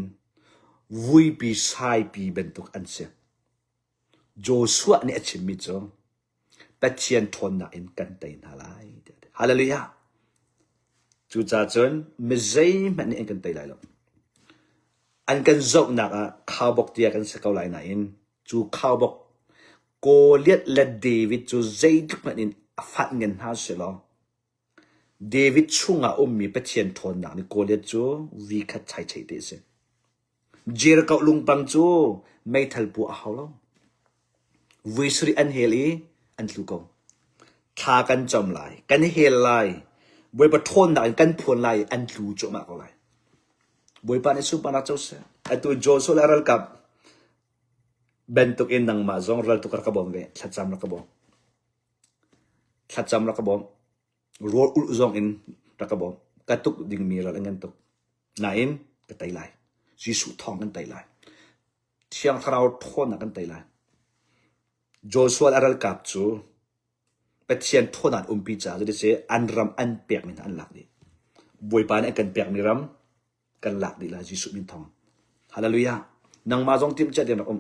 vuipi saipi bantuk an si. Joshua nih a chimmi cu Pathian ṭhawnnak in kan tei hna lai. Hallelujah. Cucaah cun mi zeihmanh nih an kan tei lai lo. An kan zohnak ah khaubawk tia kan si ko lai nain cu khaubawk Goliath le David cu zeitluk hmanh in a fat ngan hna selaw David chungah ummi Pathian ṭhawnnak nih Goliath cu vi khat chaichai te a si. Jericho lungpang cu meithal puah a hau lo. Vui sarih an hel i an tlu ko. Thla kan cam lai, kan hel lai, Bawipa ṭhawnnak in kan phuan lai i an tlu cuahmah ko lai. Bawipa nih sunparnak co seh. Atu Joshua le ralkap bantukin nangmah zong raltuk rak ka bawm ve. Thlacam rak ka bawm. Thlacam rak ka bawm. Rawl ulh zong in rak ka bawm. Ka tuk dingmi ral an kan tuk. Nain ka tei lai. Jesuh thawng kan tei lai. Thiang Thlarau ṭhawnnak kan tei lai. Joshua le a ralkap cu Pathian ṭhawnnak an umpi caah cuti an ram an pekmi hna an lak dih. Bawipa nih a kan pekmi ram kan lak dih lai Jesuh min thawng. Hallelujah. Nangmah zong timhcia tein rak um.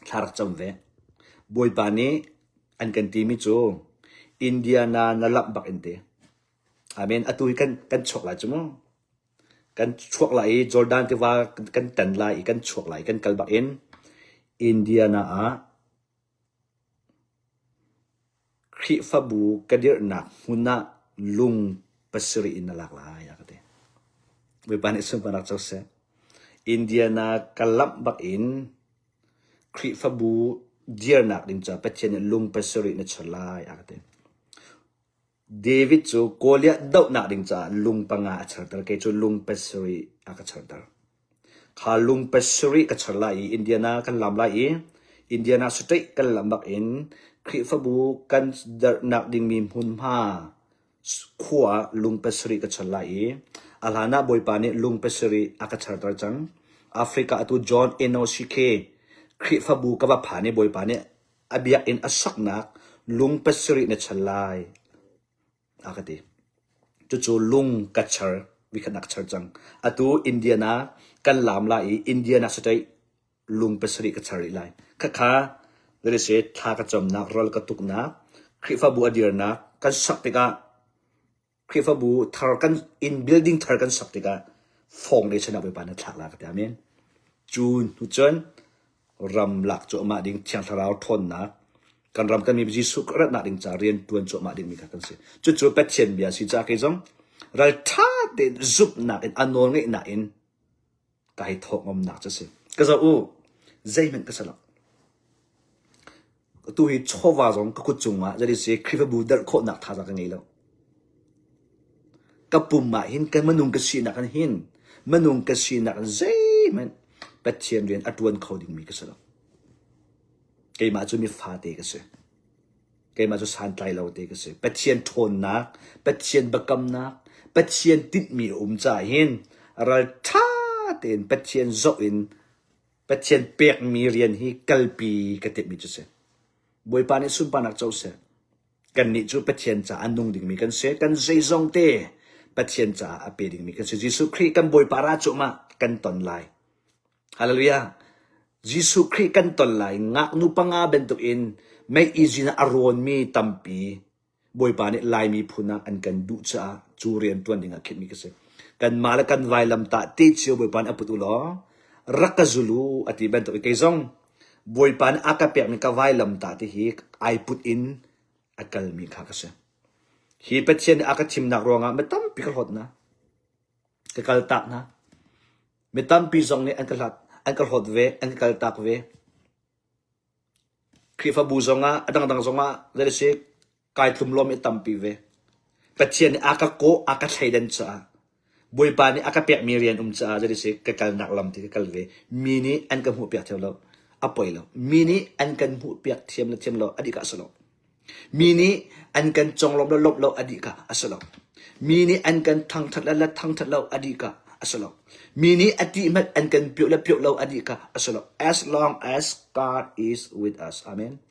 Thla rak cam ve. Bawipa nih an kan timi cu Indiana na lamh bak in te. Amen. Atu hi kan kan chuak lai cu mu. Kan chuak lai i Jordan tiva kan tan lai i kan chuak lai i kan kal bak in Indiana ah Khrihfabu ka dirhnak hmun ah lung pasarih in na lak lai a ka ti. Bawipa nih sunparnak co seh. Indiana ka lamh bak in Khrihfabu dirnak ding caah Pathian nih lung pasarih na char lai a ka ti. David cu Goliath dohnak ding caah lung panga a charter. Kei cu lung pasarih a ka charter. Kha lung pasarih ka char lai i Indiana kan lam lai i Indiana State kan lam bak in Khrihfabu kan darhnak dingmi hmunhma khua ah lung pasarih ka char lai i a hlan ah Bawipa nih lung pasarih a ka charter cang. Africa atu John Enoshike Khrihfabu ka va phan i Bawipa nih a biakinn a saknak lung pasarih na char lai a ka ti. Cucu lung ka char, vikhat nak char cang. Atu Indiana kan lam lai i Indiana state lung pasarih ka char rih lai. Khakha se thla ka camnak, ral ka tuknak, Khrihfabu a dirnak kan sak tikah Khrihfabu thar kan inn building thar kan sak tikah foundation ah Bawipa na thlak la ka ti amen. Cu hnu cun ram lak cuahmah ding Thiang Thlarau ṭhawnnak kan ram kan mi Jesuh ratnak ding ca rian ṭuan cuahmah ding mi kha kan si. Cucu Pathian bia si ca kei zong ral ṭha tein zumhnak in a nawl ngeihnak in kai thawh ngamnak cu si. Ka zoh u, zeihmanh ka si lo. Tu hi chawva zong ka kut cungah jadi si Khrihfabu darh khawhnak thazaang ka ngei lo. Ka pum ah hin kan minung ka sinak in hin minung ka sinak in zeihmanh Pathian rian a ṭuan kho dingmi ka si lo. Keimah cu mi fate ka si. Keimah cu santlai lo te ka si. Pathian ṭhawnnak, Pathian biakamnak, Pathian tinhmi a um caah hin ral ṭha tein Pathian zoh in Pathian pekmi rian hi kalpi ka timhmi cu si. Bawipa nih sunparnak co seh. Kannih cu Pathian caah a nung dingmi kan si. Kan zeizong te Pathian caah a pe dingmi kan si. Jesuh Khrih kan Bawipa ra cuahmah kan ton lai. Hallelujah. Jesuh Khrih kan ton lai. Ngaknu panga bantuk in mei izin ah a rawnmi tampi Bawipa nih Laimi phun ah an kan duh caah cu rian ṭuan ding ah khinhmi ka si. Kanmah le kan vailamtah te cio Bawipa nih a put u law rak ka zul u a ti bantuk in kei zong Bawipa nih a ka pekmi ka vailamtah ti hi ai put in a kalmi kha ka si. Hi Pathian nih a ka thimnak ruangah mi tampi ka hlawt hna. Ka kaltak hna. Mi tampi zong nih an ka hlat, an ka hlawt ve, an ka kaltak ve. Khrihfabu zongah, a dangdang zongah, zei si, kai tlum lomi a tampi ve. Pathian nih a ka kawh, a ka thleidan caah, Bawipa nih a ka pekmi rian um caah, zei si, ka kalnak lam ti ka kal ve. Mi nih an ka hmuhpiak theo lo. A poi lo. Mi nih an kan hmuhpiak thiam le thiam lo, a dih ka si lo. Mi nih an kan conglawmh le lawmh lo a dih ka a si lo. Mi nih an kan thangṭhat le le thangṭhat lo a dih ka a si lo. Mi nih a ti hmanh an kan pioh le pioh lo a dih ka a si lo. As long as God is with us. Amen.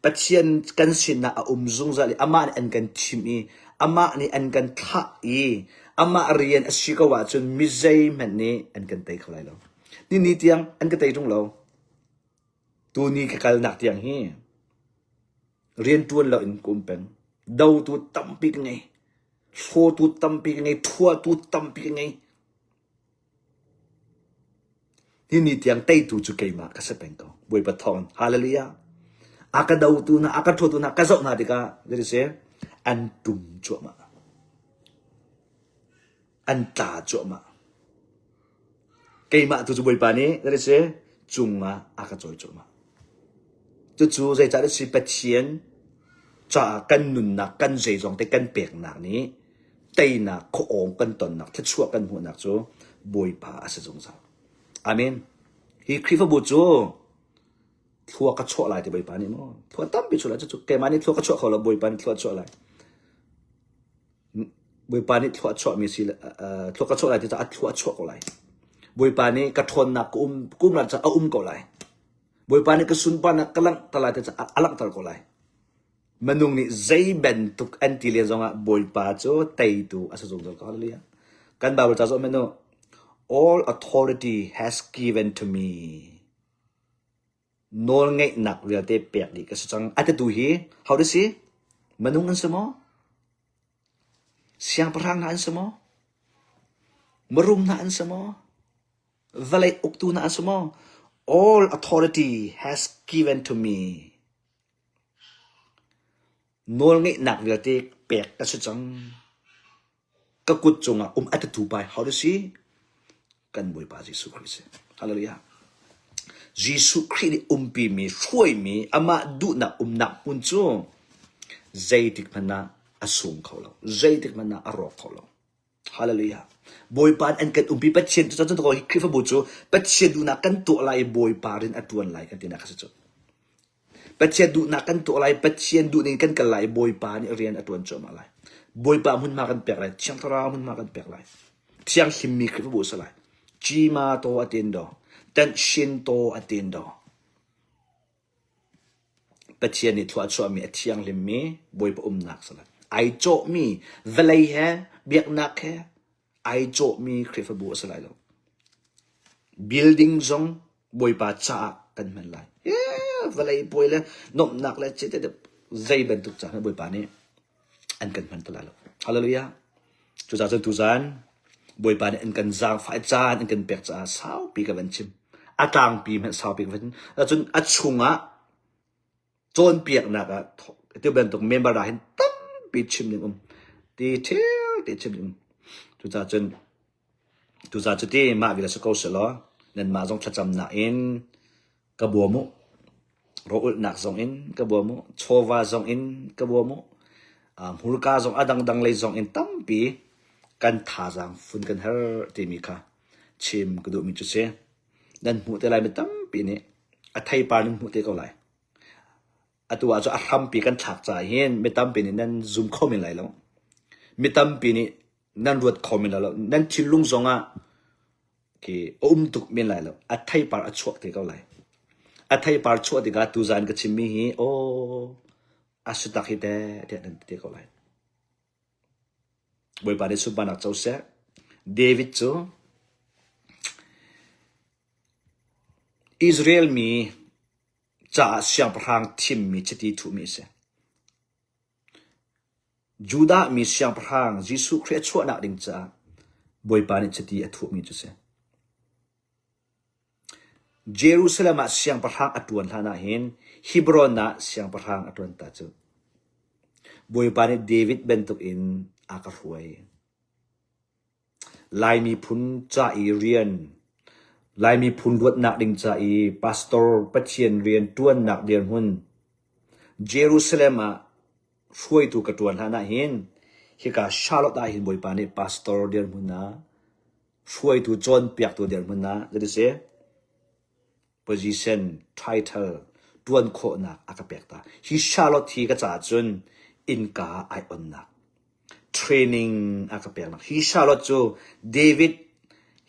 Pathian kan sinah a um zungzal i amah nih an kan thim i amah nih an kan thlah i amah rian a si ko ahcun mi zeihmanh nih an kan tei kho lai lo. Ni ni tiang an ka tei ṭung lo. Tuni ka kalnak tiang hi rianṭuan loin ka um peng. Dotu tampi ka ngei. Hlawtu tampi ka ngei. Ṭhuatu tampi ka ngei. Hi ni tiang teitu cu keimah ka si peng ko. Bawipa thawng. Hallelujah. A ka dotu hna, a ka ṭhuatu hna, ka zoh hna tikah, zei si, an ṭum cuahmah. An tla cuahmah. Keimah tu cu Bawipa nih zei si cungah a ka cawi cuahmah. Cucu zeicah si Pathian caah kan nunnak kan zeizong te kan peknak nih teinak khuaawng kan tonnak thluachuah kan hmuhnak cu Bawipa a si zungzal. Amen. Hi Khrihfabu cu thlua ka chuah lai ti Bawipa nih maw? Thlua tampi chuah lai cucu keimah nih thlua ka chuah kho lo Bawipa nih thlua a chuah lai. Bawipa nih thlua a chuahmi si thlua ka chuah lai ti caah a thlua a chuah ko lai. Bawipa nih ka ṭhawnnak ka um ka um lai caah a um ko lai. Bawipa nih ka sunparnak ka langhter lai ti caah a langhter ko lai. Minung nih zei bantuk an ti len zongah Bawipa cu teitu a si zungzal ko. Hallelujah. Kan Bible ca zoh menu All authority has given to me. Nawlngeihnak vialte pek dih ka si cang. A titu hi ho dah si? Minung an si maw? Siangpahrang hna an si maw? Mirum hna an si maw? Vawlei uktu hna an si maw? All authority has given to me. Nawlngeihnak vialte pek ka si cang. Ka kut cungah um a titu pai ho dah si? Kan Bawipa Jesuh Khrih si. Hallelujah. Jesuh Khrih nih umpimi, hruaimi, amah duhnak umnak hmun cu zeitik hmanh ah a sung kho lo. Zeitik hmanh ah a rawk kho lo. Hallelujah. Bawipa an kan umpi Pathian cu cun hi Khrihfabu cu Pathian duhnak kan tuah lai i Bawipa rin a tuan lai kan tinak a si cu. Pathian duhnak kan tuah lai, Pathian duhning kan kal lai i Bawipa nih rian a tuan cuahmah lai. Bawipa hmunhma kan pek lai, Thiang Thlarau hmunhma kan pek lai. Thianghlimmi Khrihfabu a si lai. Cima to a tin do, Tanshin to a tin do. Pathian nih thlua a chuahmi a thianghlimmi Bawipa umnak si lai. Ai cawhmi vawlei he biaknak he ai cawhmi Khrihfabu a si lai lo. Building zong Bawipa caah kan hman lai. Vawlei puai le nuamhnak le zei bantuk ca hmanh Bawipa nih an kan hman ti lai lo. Hallelujah. Cucaah cun tuzan Bawipa nih an kan zaangfah i caan an kan pek caah saupi ka van chim. A tlangpi hmanh saupi ka van chim. Cun a chungah cawnpiaknak ah ti bantuk member ah hin tampi chim ding um. Ti thil ti chim ding um. Cucaah cun tuzan cu ti mah vial si ko selaw nanmah zong thlacamnak in ka bawm u. Rawlulhnak zong in ka bawm u. Chawva zong in ka bawm u. Hmurka zong a dangdang lei zong in tampi kan thazaang fun kan herh timi kha chim ka duhmi cu si. Nan hmuh te lai mi tampi nih a theipar nan hmuh te ko lai. Atu ah cu a hrampi kan thlak caah hin mi tampi nih nan zum kho men lai lo. Mi tampi nih nan ruat kho men lai lo. Nan thinlung zongah khi a um tuk men lai lo. A theipar a chuak te ko lai. A theipar chuah tikah tuzaan ka chimmi hi aw a si tak hi te tiah nan ti te ko lai. Bawipa nih sunparnak co seh. David cu Israel mi caah siangpahrang thimmi chiti thuhmi a si. Judah mi siangpahrang Jesuh Khrih a chuahnak ding caah Bawipa nih chiti a thuhmi cu a si. Jerusalem ah siangpahrang a ṭuan hlan ah hin Hebron ah siangpahrang a ṭuan ta cu. Bawipa nih David bantukin a ka hruai. Lai miphun ca i rian, Lai miphun luatnak ding ca i pastor Pathian rian ṭuannak dirhmun Jerusalem ah hruaitu ka ṭuan hlan ah hin hika Charlotte ah hin Bawipa nih pastor dirhmun ah hruaitu cawnpiaktu dirhmun ah zeiti si position title ṭuan khawhnak a ka pek ta. Hi Charlotte hi ka caah cun innka ai onnak training a ka peknak. Hi Charlotte cu David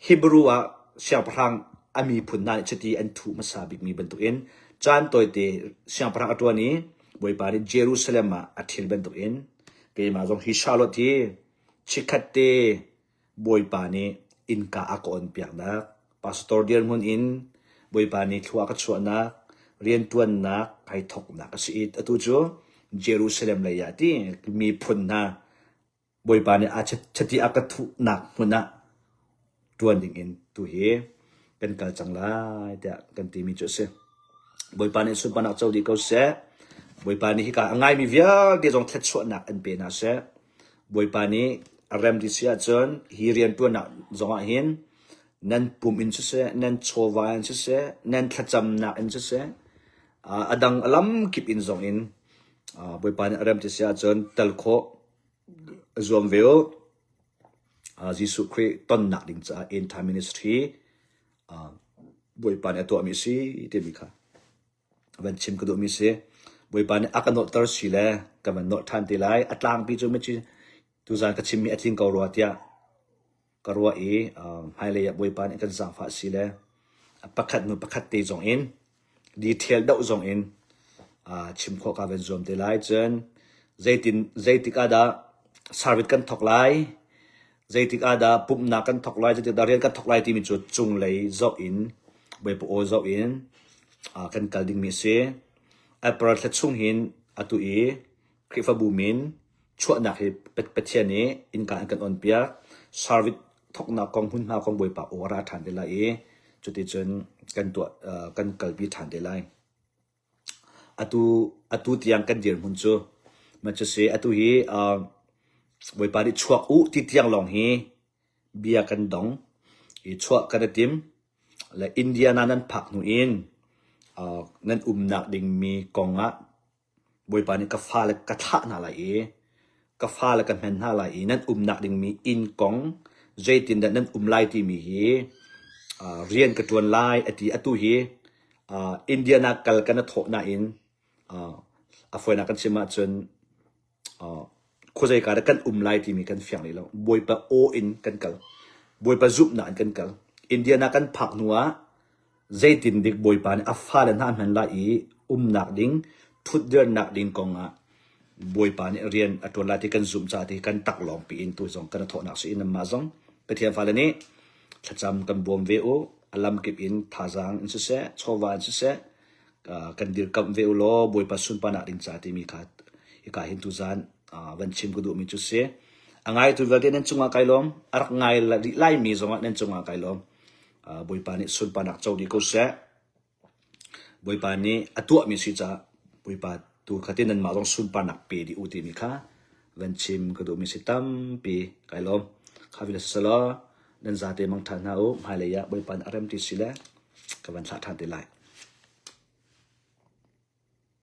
Hebrew ah siangpahrang a miphun hna nih chiti an thuh hmasa bikmi bantukin caan tawite siangpahrang a ṭuan i Bawipa nih Jerusalem ah a ṭhil bantukin keimah zong hi Charlotte hi chikkhat te Bawipa nih innka a ka onpiaknak, pastor dirhmun in Bawipa nih thlua a ka chuahnak, rianṭuannak kai thawknak a si i atu cu Jerusalem lei ah ti miphun hna Bawipa nih a chiti a ka thuhnak hmun ah ṭuan ding in tu hi kan kal cang lai tiah kan timi cu a si. Bawipa nih sunparnak co dih ko seh. Bawipa nih hika a ngaimi vialte zong thluachuahnak an pe hna seh. Bawipa nih a rem ti si ahcun hi rianṭuannak zongah hin nan pum in siseh, nan chawva in siseh, nan thlacamnak in siseh, a dang a lamkip in zong in Bawipa nih a rem ti si ahcun tel khawh zuam ve u. Jesuh Khrih tonnak ding caah End Time Ministry Bawipa nih a tuahmi a si timi kha van chim ka duhmi si. Bawipa nih a ka nolhter si le ka van nolh ṭhan te lai. A tlangpi cu maci tuzan ka chimmi a tling ko rua tiah ka ruah i hmailei ah Bawipa nih kan zaangfah si le pakhat hnu pakhat te zong in detail deuh zong in chim khawh ka van zuam te lai. Cun zeitin zeitik ah dah service kan thawk lai, zeitik ah dah pumhnak kan thawk lai, zeitik dah rian kan thawk lai timi cu cunglei zoh in Bawipa aw zoh in kan kal dingmi a si. April thla chung hin atu i Khrihfabu min chuahnak hi Pathian nih innka an kan onpiak. Service thawknak kong hmunhma kong Bawipa aw a ra ṭhan te lai i cuticun kan tuah kan kalpi ṭhan te lai. Atu atu tiang kan dirhmun cu ma cu si atu hi Bawipa nih chuak u ti tiang lawng hi bia kan dong i chuah kan i tim. Le Indiana nan phak hnu in nan umnak dingmi kong ah Bawipa nih ka fale ka thlah hna lai i ka fale ka hmen hna lai i nan umnak dingmi inn kong zeitindah nan um lai timi hi rian ka ṭuan lai a ti. Atu hi Indiana kal kan i thawh nain a fawinak kan chim ahcun khuazeika dah kan um lai timi kan fiang rih lo. Bawipa aw in kan kal. Bawipa zumhnak in kan kal. Indiana kan phak hnu ah Zeitindik Bawipa nih a fale hna a hman lai i umnak ding, ṭhutdirnak ding kongah Bawipa nih rian a ṭuan lai ti kan zumh caah ti kan taklawng piin tu zong kan i thawhnak si in nanmah zong Pathian fale nih thlacam kan bawm ve u. A lamkip in thazaang in siseh, chawva in siseh, kan dirkamh ve u law Bawipa sunparnak ding ca timi kha hika hin tuzaan van chim ka duhmi cu si. A ngaitu vialte nan cungah kai lawm. A rak ngai rih laimi zongah nan cungah kai lawm. Bawipa nih sunparnak co dih ko seh. Bawipa nih a tuahmi si caah Bawipa tu kha ti nanmah zong sunparnak pe dih u timi kha van chim ka duhmi si tampi kai lawm. Kha vila siselaw nan zate mang ṭhan hna u. Hmailei ah Bawipa nih a rem ti si le ka van thlah ṭhan te lai.